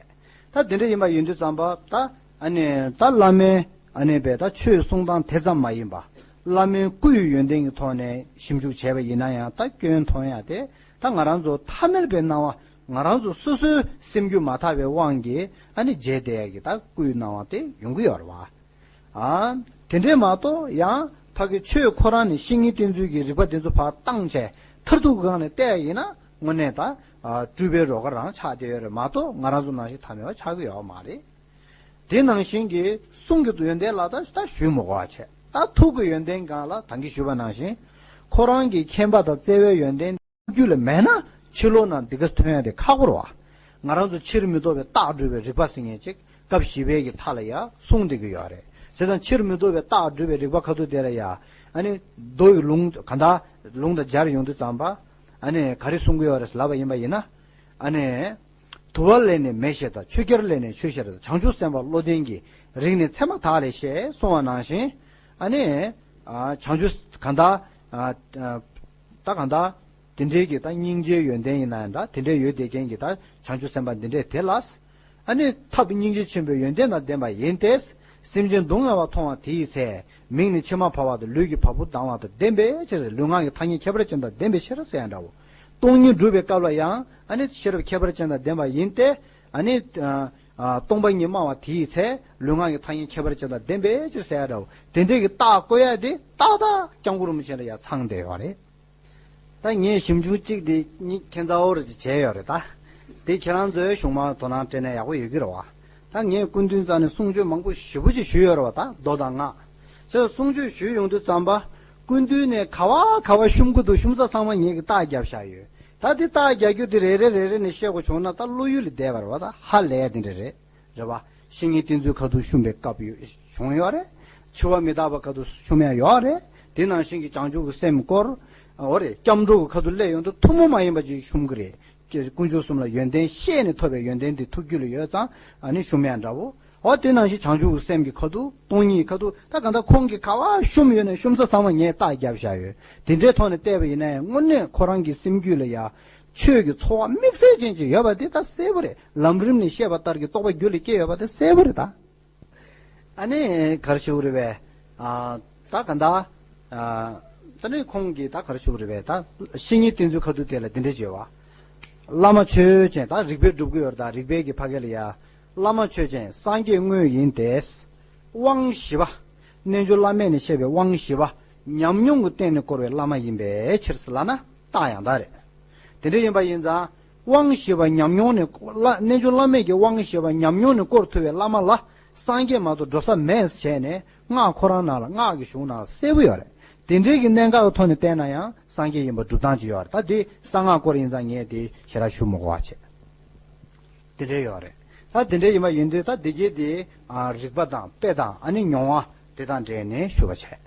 བྱས། ད་དེ་འདྲ་ཡིན་པ་ཡིན་དུས་ཙམ་པ་ད་ཨ་ནི་ད་བླ་མའི་ཨ་ནི་པའི་ད་ཆོས་གསུང་སྟངས་དེ་ཙམ་མ་ཡིན་པ། བླ་མའི་སྐུའི་ཡོན་ཏན་གྱི་ཐོག་ནས་ཞིབ་འཇུག་བྱས་པ་ཡིན་ན་ཡང་ད་སྐྱོན་མཐོང་ཡ་དེ་ད་ང་རང་ཚོ་ཐ་མལ་པའི་སྣང་བ། ང་རང་ཚོ་སོ་སོའི་སེམས་རྒྱུད་མ་དག་པའི་དབང་གིས་ཨ་ནི་བརྗེད་བསྡད་ཡ་གི་ད་སྐུའི་སྣང་བ་དེ་ཡོང་གི་ཡོད་རེད་བ། ཨ། དེ་འདྲས་མ་གཏོགས་ཡང་ཕ་གི་ཆོས་ཁོ་རང་ནས་བཤེས་གཉེན་བསྟེན་ཚུལ་གྱི་རིགས་པ་དེ་ཚོ་ཕར་བཏང་བྱས་མཐར་ཐུག་གི་སྒང་ནས་བལྟས་ཡིན་ན་དངོས་གནས་ད། ཨ། སྤྲུལ་པའི་རོལ་གར་རང་ཆགས་བསྡད་ཡོད་རེད་མ་གཏོགས་ང་རང་ཚོ་ནང་བཞིན་ཐ་མལ་བ་ཆགས་ཀྱི་ཡོད་མ་རེད། དེ་ནང་བཞིན་གྱི་གསུང་གི་ཡོན་ཏན་ལ་ད་ད་ཞུས་མི་དགོས་པ་བྱས། ད་ཐུགས་ཀྱི་ཡོན་ཏན་སྒང་ལ་ད་གིན་ཞུས་པ་ནང་བཞིན་ཁོ་རང་གི་མཁྱེན་པ་དང་བརྩེ་བའི་ཡོན་ཏན། རྒྱུད་ལ་མེད་ན་ཕྱི་ལོགས་ན་འདི་ག་ཐོན་ཡ་དེ་ཁག་པོ་རེད་བ། ང་རང་ཚོ་ཕྱིར་མི་ལྡོག་པའི་རྟགས་སྒྲུབ་པའི་རིགས་པ་ཟེར་མཁན་ཅིག་སྐབས་བཞི་པའི་གི་མཐའ་ལ་ཡང་གསུངས་བསྡད་ཀྱི་ཡོད་རེད། བྱས་ཙང་ཕྱིར་མི་ལྡོག་པའི་རྟགས་སྒྲུབ་པའི་རིགས་པ་ཁ་ཐུག་དེ་ལ་ཡང་ཨ་ནི་མདོ་ཡི་ལུང་གང་ལྟར་ལུང་དང་སྦྱར་ཡོང་དུས་ཙམ་པ་ཨ་ནི་ག་རེ་གསུང་གི་ཡོད་རེད་ལབ་པ་ཡིན་པ་ཡིན་ན། ཨ་ནི་དུ་བ་ལས་ནི་མེ་ཤེས་དང་ཆུ་སྐྱར་ལས་ནི་ཆུ་ཤེས་དང་བྱང་ཆུབ་སེམས་དཔའ་བློ་ལྡན་གྱི་རིགས་ནི་མཚན་མ་དག་ལས་ཤེས་གསུང་བ་ནང་བཞིན། ཨ་ནི་ཨ་བྱང་ཆུབ་གང་ལྟར་ཨ་ཨ་ད་གང་ལྟར། དེ་འདྲའི་གི་ད་སྙིང་རྗེའི་ཡོན་ཏན་ཡིན་ན་ཡང་འདྲ། དེ་འདྲའི་ཡོད་བསྡད་མཁན་གྱི་ད་བྱང་ཆུབ་སེམས་དཔའ་འདི་འདྲས་དེ་ལ། ཨ་ནི་ཐབས་སྙིང་རྗེ་ཆེན་པོའི་ཡོན་ཏན་དང་ལྡན་པ་ཡིན་ཏེ། སེམས་ཅན་སྡུག་བསྔལ་བ་མཐོང་བ་དེའི་ཚེ། མིག་ནི་མཆི་མ་འབར་བ་དང་ལུས་ཀྱི་བ་སྤུ་ལྡང་བ་དང་ལྡན་པའི་ཕྱིར། ལུས་ངག་གི་ཐ་སྙད་ཁྱད་པར་ཅན་དང་ལྡན་པའི་ཕྱིར་ཟེར་ཡ་འདྲ་བོ། སྟོང་ཉིད་སྒྲུབ་པའི་སྐབས་ལ་ཡང་ཨ་ནི་ཤེས་རབ་ཁྱད་པར་ཅན་དང་ལྡན་པ་ཡིན་ཏེ། ཨ་ནི་ཨ་སྟོང་པ་ཉིད་སྨྲ་བ་དེའི་ཚེ། ལུས་ངག་གི་ཐ་སྙད་ཁྱད་པར་ཅན་དང་ལྡན་པའི་ཕྱིར་ཟེར་ཡ་འདྲ་བོ། དེ་འདྲའི་གི་རྟགས་བཀོད་ཡ་དེ་ཏག་ཏག་སྐྱབས་མགོན་རིན་པོ་ཆེ་ལ་ཡང་ཚང་བསྡད་ཡོད་རེད། ད་ངས་ཞིབ་འཇུག་གཅིག་དེ་གཉིས་ཁྱད་མཚར་བོ་རེ་ཅིག་བྱས་ཡོད་རེད་ད། དེ་ཁྱེད་རང་ཚོའི་གཞུང་མང་དོ་སྣང་སྤྲད་ན་ཡག་པོ་ཡོད་ཀྱི་རེད་བ། ད་ངས་སྐུ་མདུན་རྩ་ནས་གསུང་ཆོས་མང་པོ་ཞེ་པོ་ཅིག་ཞུས་ཡོད་རེད་བ། ད་མདོ་དང་སྔགས། ཅེས་གསུང་ཆོས་ཞུས་ཡོང་དུས་ཙམ་པ། སྐུ་མདུན་ནས་ག་བ་ག་བ་བཤུམ་གི་འདུག་བཤུམ་ས་ཚང་མ་ངས་ཀྱི་རྟགས་བརྒྱབ་བཞག་ཡོད། ད་དེ་རྟགས་རྒྱག་རྒྱུ་དེ་རེ་རེ་རེ་རེ་ནས་བཤད་དགོས་བྱུང་ན་ད་བློ་ཡུལ་ལས་འདས་པ་རེད་བ། ད་ཧ་ལས་དེ་འདྲ་རེད། རེད་བ། བཤེས་གཉེན་བསྟེན་ཚུལ་ཁ་ཐུག་བཤུམ་པའི་སྐབས་ཡོད་བྱུང་ཡོད་རེད། འཆི་བ་མི་རྟག་པ་ཁ་ཐུག་བཤུམ་ཡ་ཡོད་རེད། དེ་ནང་བཞིན་གྱི་བྱང་ཆུབ་ཀྱི་སེམས་སྐོར། འོ་རེད། སྐྱབས་འགྲོ་གི་ཁ་ཐུག་སླེབས་ཡོང་དུས་ཐུན་མོང་མ་ཡིན་པ་ཅིག་བཤུམ་གི་རེད། དཀོན་མཆོག་གསུམ་ལ་ཡོན་ཏན་ཤེས་ནས་ཐོབ་པའི་ཡོན་ཏན་དེ་ཐུགས་རྒྱུད་ལ་ཡོད་ཙང་ཨ་ནི་བཤུམ་ཡ་འདྲ་བོ། འོ་དེ་ནང་བཞིན་བྱང་ཆུབ་ཀྱི་སེམས་ཀྱི་ཁ་ཐུག་སྟོང་ཉིད་ཁ་ཐུག་ད་གང་ལྟར་ཁོང་གིས་ག་བ་བཤུམ་ཡོད་ན་བཤུམ་ས་ཚང་མ་ངས་རྟགས་བརྒྱབ་བཞག་ཡོད། དེ་འདྲའི་ཐོག་ནས་བལྟས་པ་ཡིན་ན་ཡང་དངོས་གནས་ཁོ་རང་གི་སེམས་རྒྱུད་ལ་ཡ། ཆོས་ཀྱི་ཚོར་བ་དམིགས་བསལ་ཅན་ཅིག་ཡོད་པ་དེ་ད་གསལ་པོ་རེད། ལམ་རིམ་ནས་བཤད་པ་ལྟར་གྱི་རྟོགས་པ་རྒྱུད་ལ་སྐྱེས་ཡོད་པ་དེ་གསལ་པོ་རེད་ད། ཨ་ནི་ག་རེ་ཞུ་དགོས་རེད་པས། ཨ། ད་ག་འདྲ། ཨ། ས་ནས་ཁོང་གིས་ད་ག་རེ་ཞུ་གི་རེད་པས། ད་བཤེས་གཉེན་བསྟེན་ཚུལ་ཁ་ཐུག་དེ་ལ་འདི་འདྲ་བྱས་པ། བླ་མ་ཆོས་ཅན། ད་རིགས་པས་སྒྲུབ་ཀྱི་ཡོད་རེད། ད་རིགས་པའི་གི་ཕ་གི་ལ་ཡ། བླ་མ་ཆོས་ཅན། སངས་རྒྱས་དངོས་ཡིན་ཏེ། དབང་བཞི་པ། རྣལ་འབྱོར་བླ་མེད་ནས་བཤད་པའི་དབང་བཞི་པ། ཉམས་མྱོང་གི་སྟེང་ནས་བསྐོར་བའི་བླ་མ་ཡིན་པའི་ཕྱིར་ཟེར་ལབ་ན་རྟགས་ཡང་དག་རེད། དེ་འདྲ་ཡིན་པ་ཡིན་ཙང་། དབང་བཞི་པ་ཉམས་མྱོང་ནས་བླ་རྣལ་འབྱོར་བླ་མེད་ཀྱི་དབང་བཞི་པ་ཉམས་མྱོང་ནས་བསྐོར་ཐུབ་པའི་བླ་མ་ལ་སངས་རྒྱས་མ་གཏོགས་འགྲོ་ས་མེད་ཟེར་བྱས་ནས། སྔགས་ཁོ་རང་ནང་ལ། སྔགས་ཀྱི་གཞུང་ནང་ལ་གསལ་པོ་ཡོད་རེད། དེ་འདྲའི་གི་གནད་འགག་གི་ཐོག་ནས་བལྟས་ན་ཡང་སངས་རྒྱས་ཡིན་པ་སྒྲུབ་སྟངས་ཅིག་ཡོད་རེད། ད་དེ་གསང་སྔགས་སྐོར་ཡིན་ཙང་ངས་དེ་ཞེ་དྲག་ཞུ་མི་དགོས་པ་བྱས། དེ་འདྲ་ཡོད་རེད། ད་དེ་འདྲ་ཡིན་པ་ཡིན་དུས། ད་འདི་གྱད་དེ་ཨ་རིག་པ་དང་དཔེ་དང་། ཨ་ནི་མྱོང་བ་དེ་དང་འབྲེལ་ནས་ཞུ་བ་བྱས།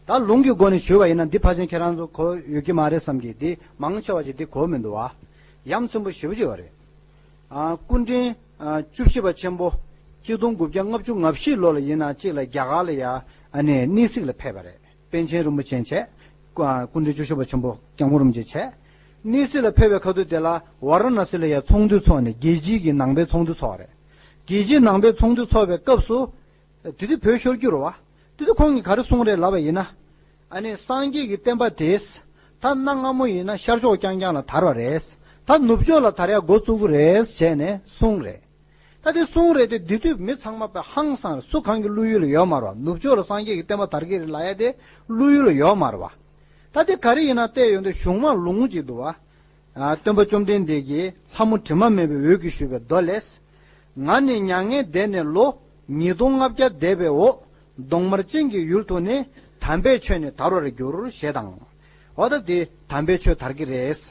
ད་ལུང་གི་སྒོ་ནས་ཞུས་པ་ཡིན་ན། འདི་ཕལ་ཆེར་ཁྱེད་རང་ཚོ་གོ་ཡོད་ཀྱི་མ་རེད་བསམ་གྱི། འདི་མང་ཆེ་བ་ཅིག་འདི་གོ་མི་འདུག་བ། ཡ་མཚན་པོ་ཞེ་པོ་ཅིག་ཡོད་རེད། ཨ་སྐུ་ཕྲེང་ཨ་བཅུ་བཞི་པ་ཆེན་པོ་གཅིག་སྟོང་དགུ་བརྒྱ་ལྔ་བཅུ་ང་བཞི་ལོ་ལ་ཡིན་ན་གཅིག་ལ་རྒྱ་གར་ལ་ཡ། ཨ་ནི་གནས་གཟིགས་ལ་ཕེབས་པ་རེད། པཎ་ཆེན་རིན་པོ་ཆེ་བྱས། སྐུ་ཨ་སྐུ་ཕྲེང་བཅུ་བཞི་པ་ཆེན་པོ་སྐྱབས་མགོན་རིན་པོ་ཆེ་བྱས། གནས་གཟིགས་ལ་ཕེབས་པའི་ཁ་ཐུག་དེ་ལ་ཝཱ་ར་ཎ་སི་ལ་ཡ་ཚོགས་འདུ་ཚོགས་ནས། རྒྱལ་སྤྱིའི་གི་ནང་པའི་ཚོགས་འདུ་ཚོགས་རེད། རྒྱལ་སྤྱིའི་ནང་པའི་ཚོགས་འདུ་ཚོགས་པའི་སྐབས་སུ། དེ་དུས་བོད་ཤོར་རྒྱུ་རེད་བ། དེ་དུས་ཁོང་གིས་ག་རེ་གསུངས་རེད་ལབ་པ་ཡིན་ན། ཨ་ནི་སངས་རྒྱས་ཀྱི་བསྟན་པ་དེ། ད་གནའ་སྔ་མོ་ཡིན་ན་ཤར་ཕྱོགས་རྐྱང་རྐྱང་ལ་དར་བ་རེད། ད་ནུབ་ཕྱོགས་ལ་དར་ཡ་འགོ་བཙུགས་ཀྱི་རེད་བྱས་ནས་གསུངས་རེད། ད་དེ་གསུངས་རེད་དེ། དེ་དུས་མི་ཚང་མ་དཔེ་ཧང་སངས་རེད། སུ་གང་གི་བློ་ཡུལ་ལ་ཡོད་མ་རེད་བ། ནུབ་ཕྱོགས་ལ་སངས་རྒྱས་ཀྱི་བསྟན་པ་དར་གྱི་རེད་ལབ་ཡ་དེ་བློ་ཡུལ་ལ་ཡོད་མ་རེད་བ། ད་དེ་ག་རེ་ཡིན་ན་བལྟས་ཡོང་དུས་གཞུང་མ་ལུང་ཅིག་འདུག་བ། ཨ་སྟོན་པ་བཅོམ་ལྡན་འདས་ཀྱིས་ལྷ་མོ་དྲི་མ་མེད་པའི་འོད་ཀྱིས་ཞུས་པའི་མདོ་ལས། ང་ནི་མྱ་ངན་འདས་ནས་ལོ་ཉིས་སྟོང་ལྔ་བརྒྱ་འདས་པའི་འོག་གདོང་དམར་ཅན་གྱི་ཡུལ་དུ་ནི་དམ་པའི་ཆོས་ནི་དར་བར་འགྱུར་ཞེས་དང་། འོ་ད་དེ་དམ་པའི་ཆོས་དར་གྱི་རེད།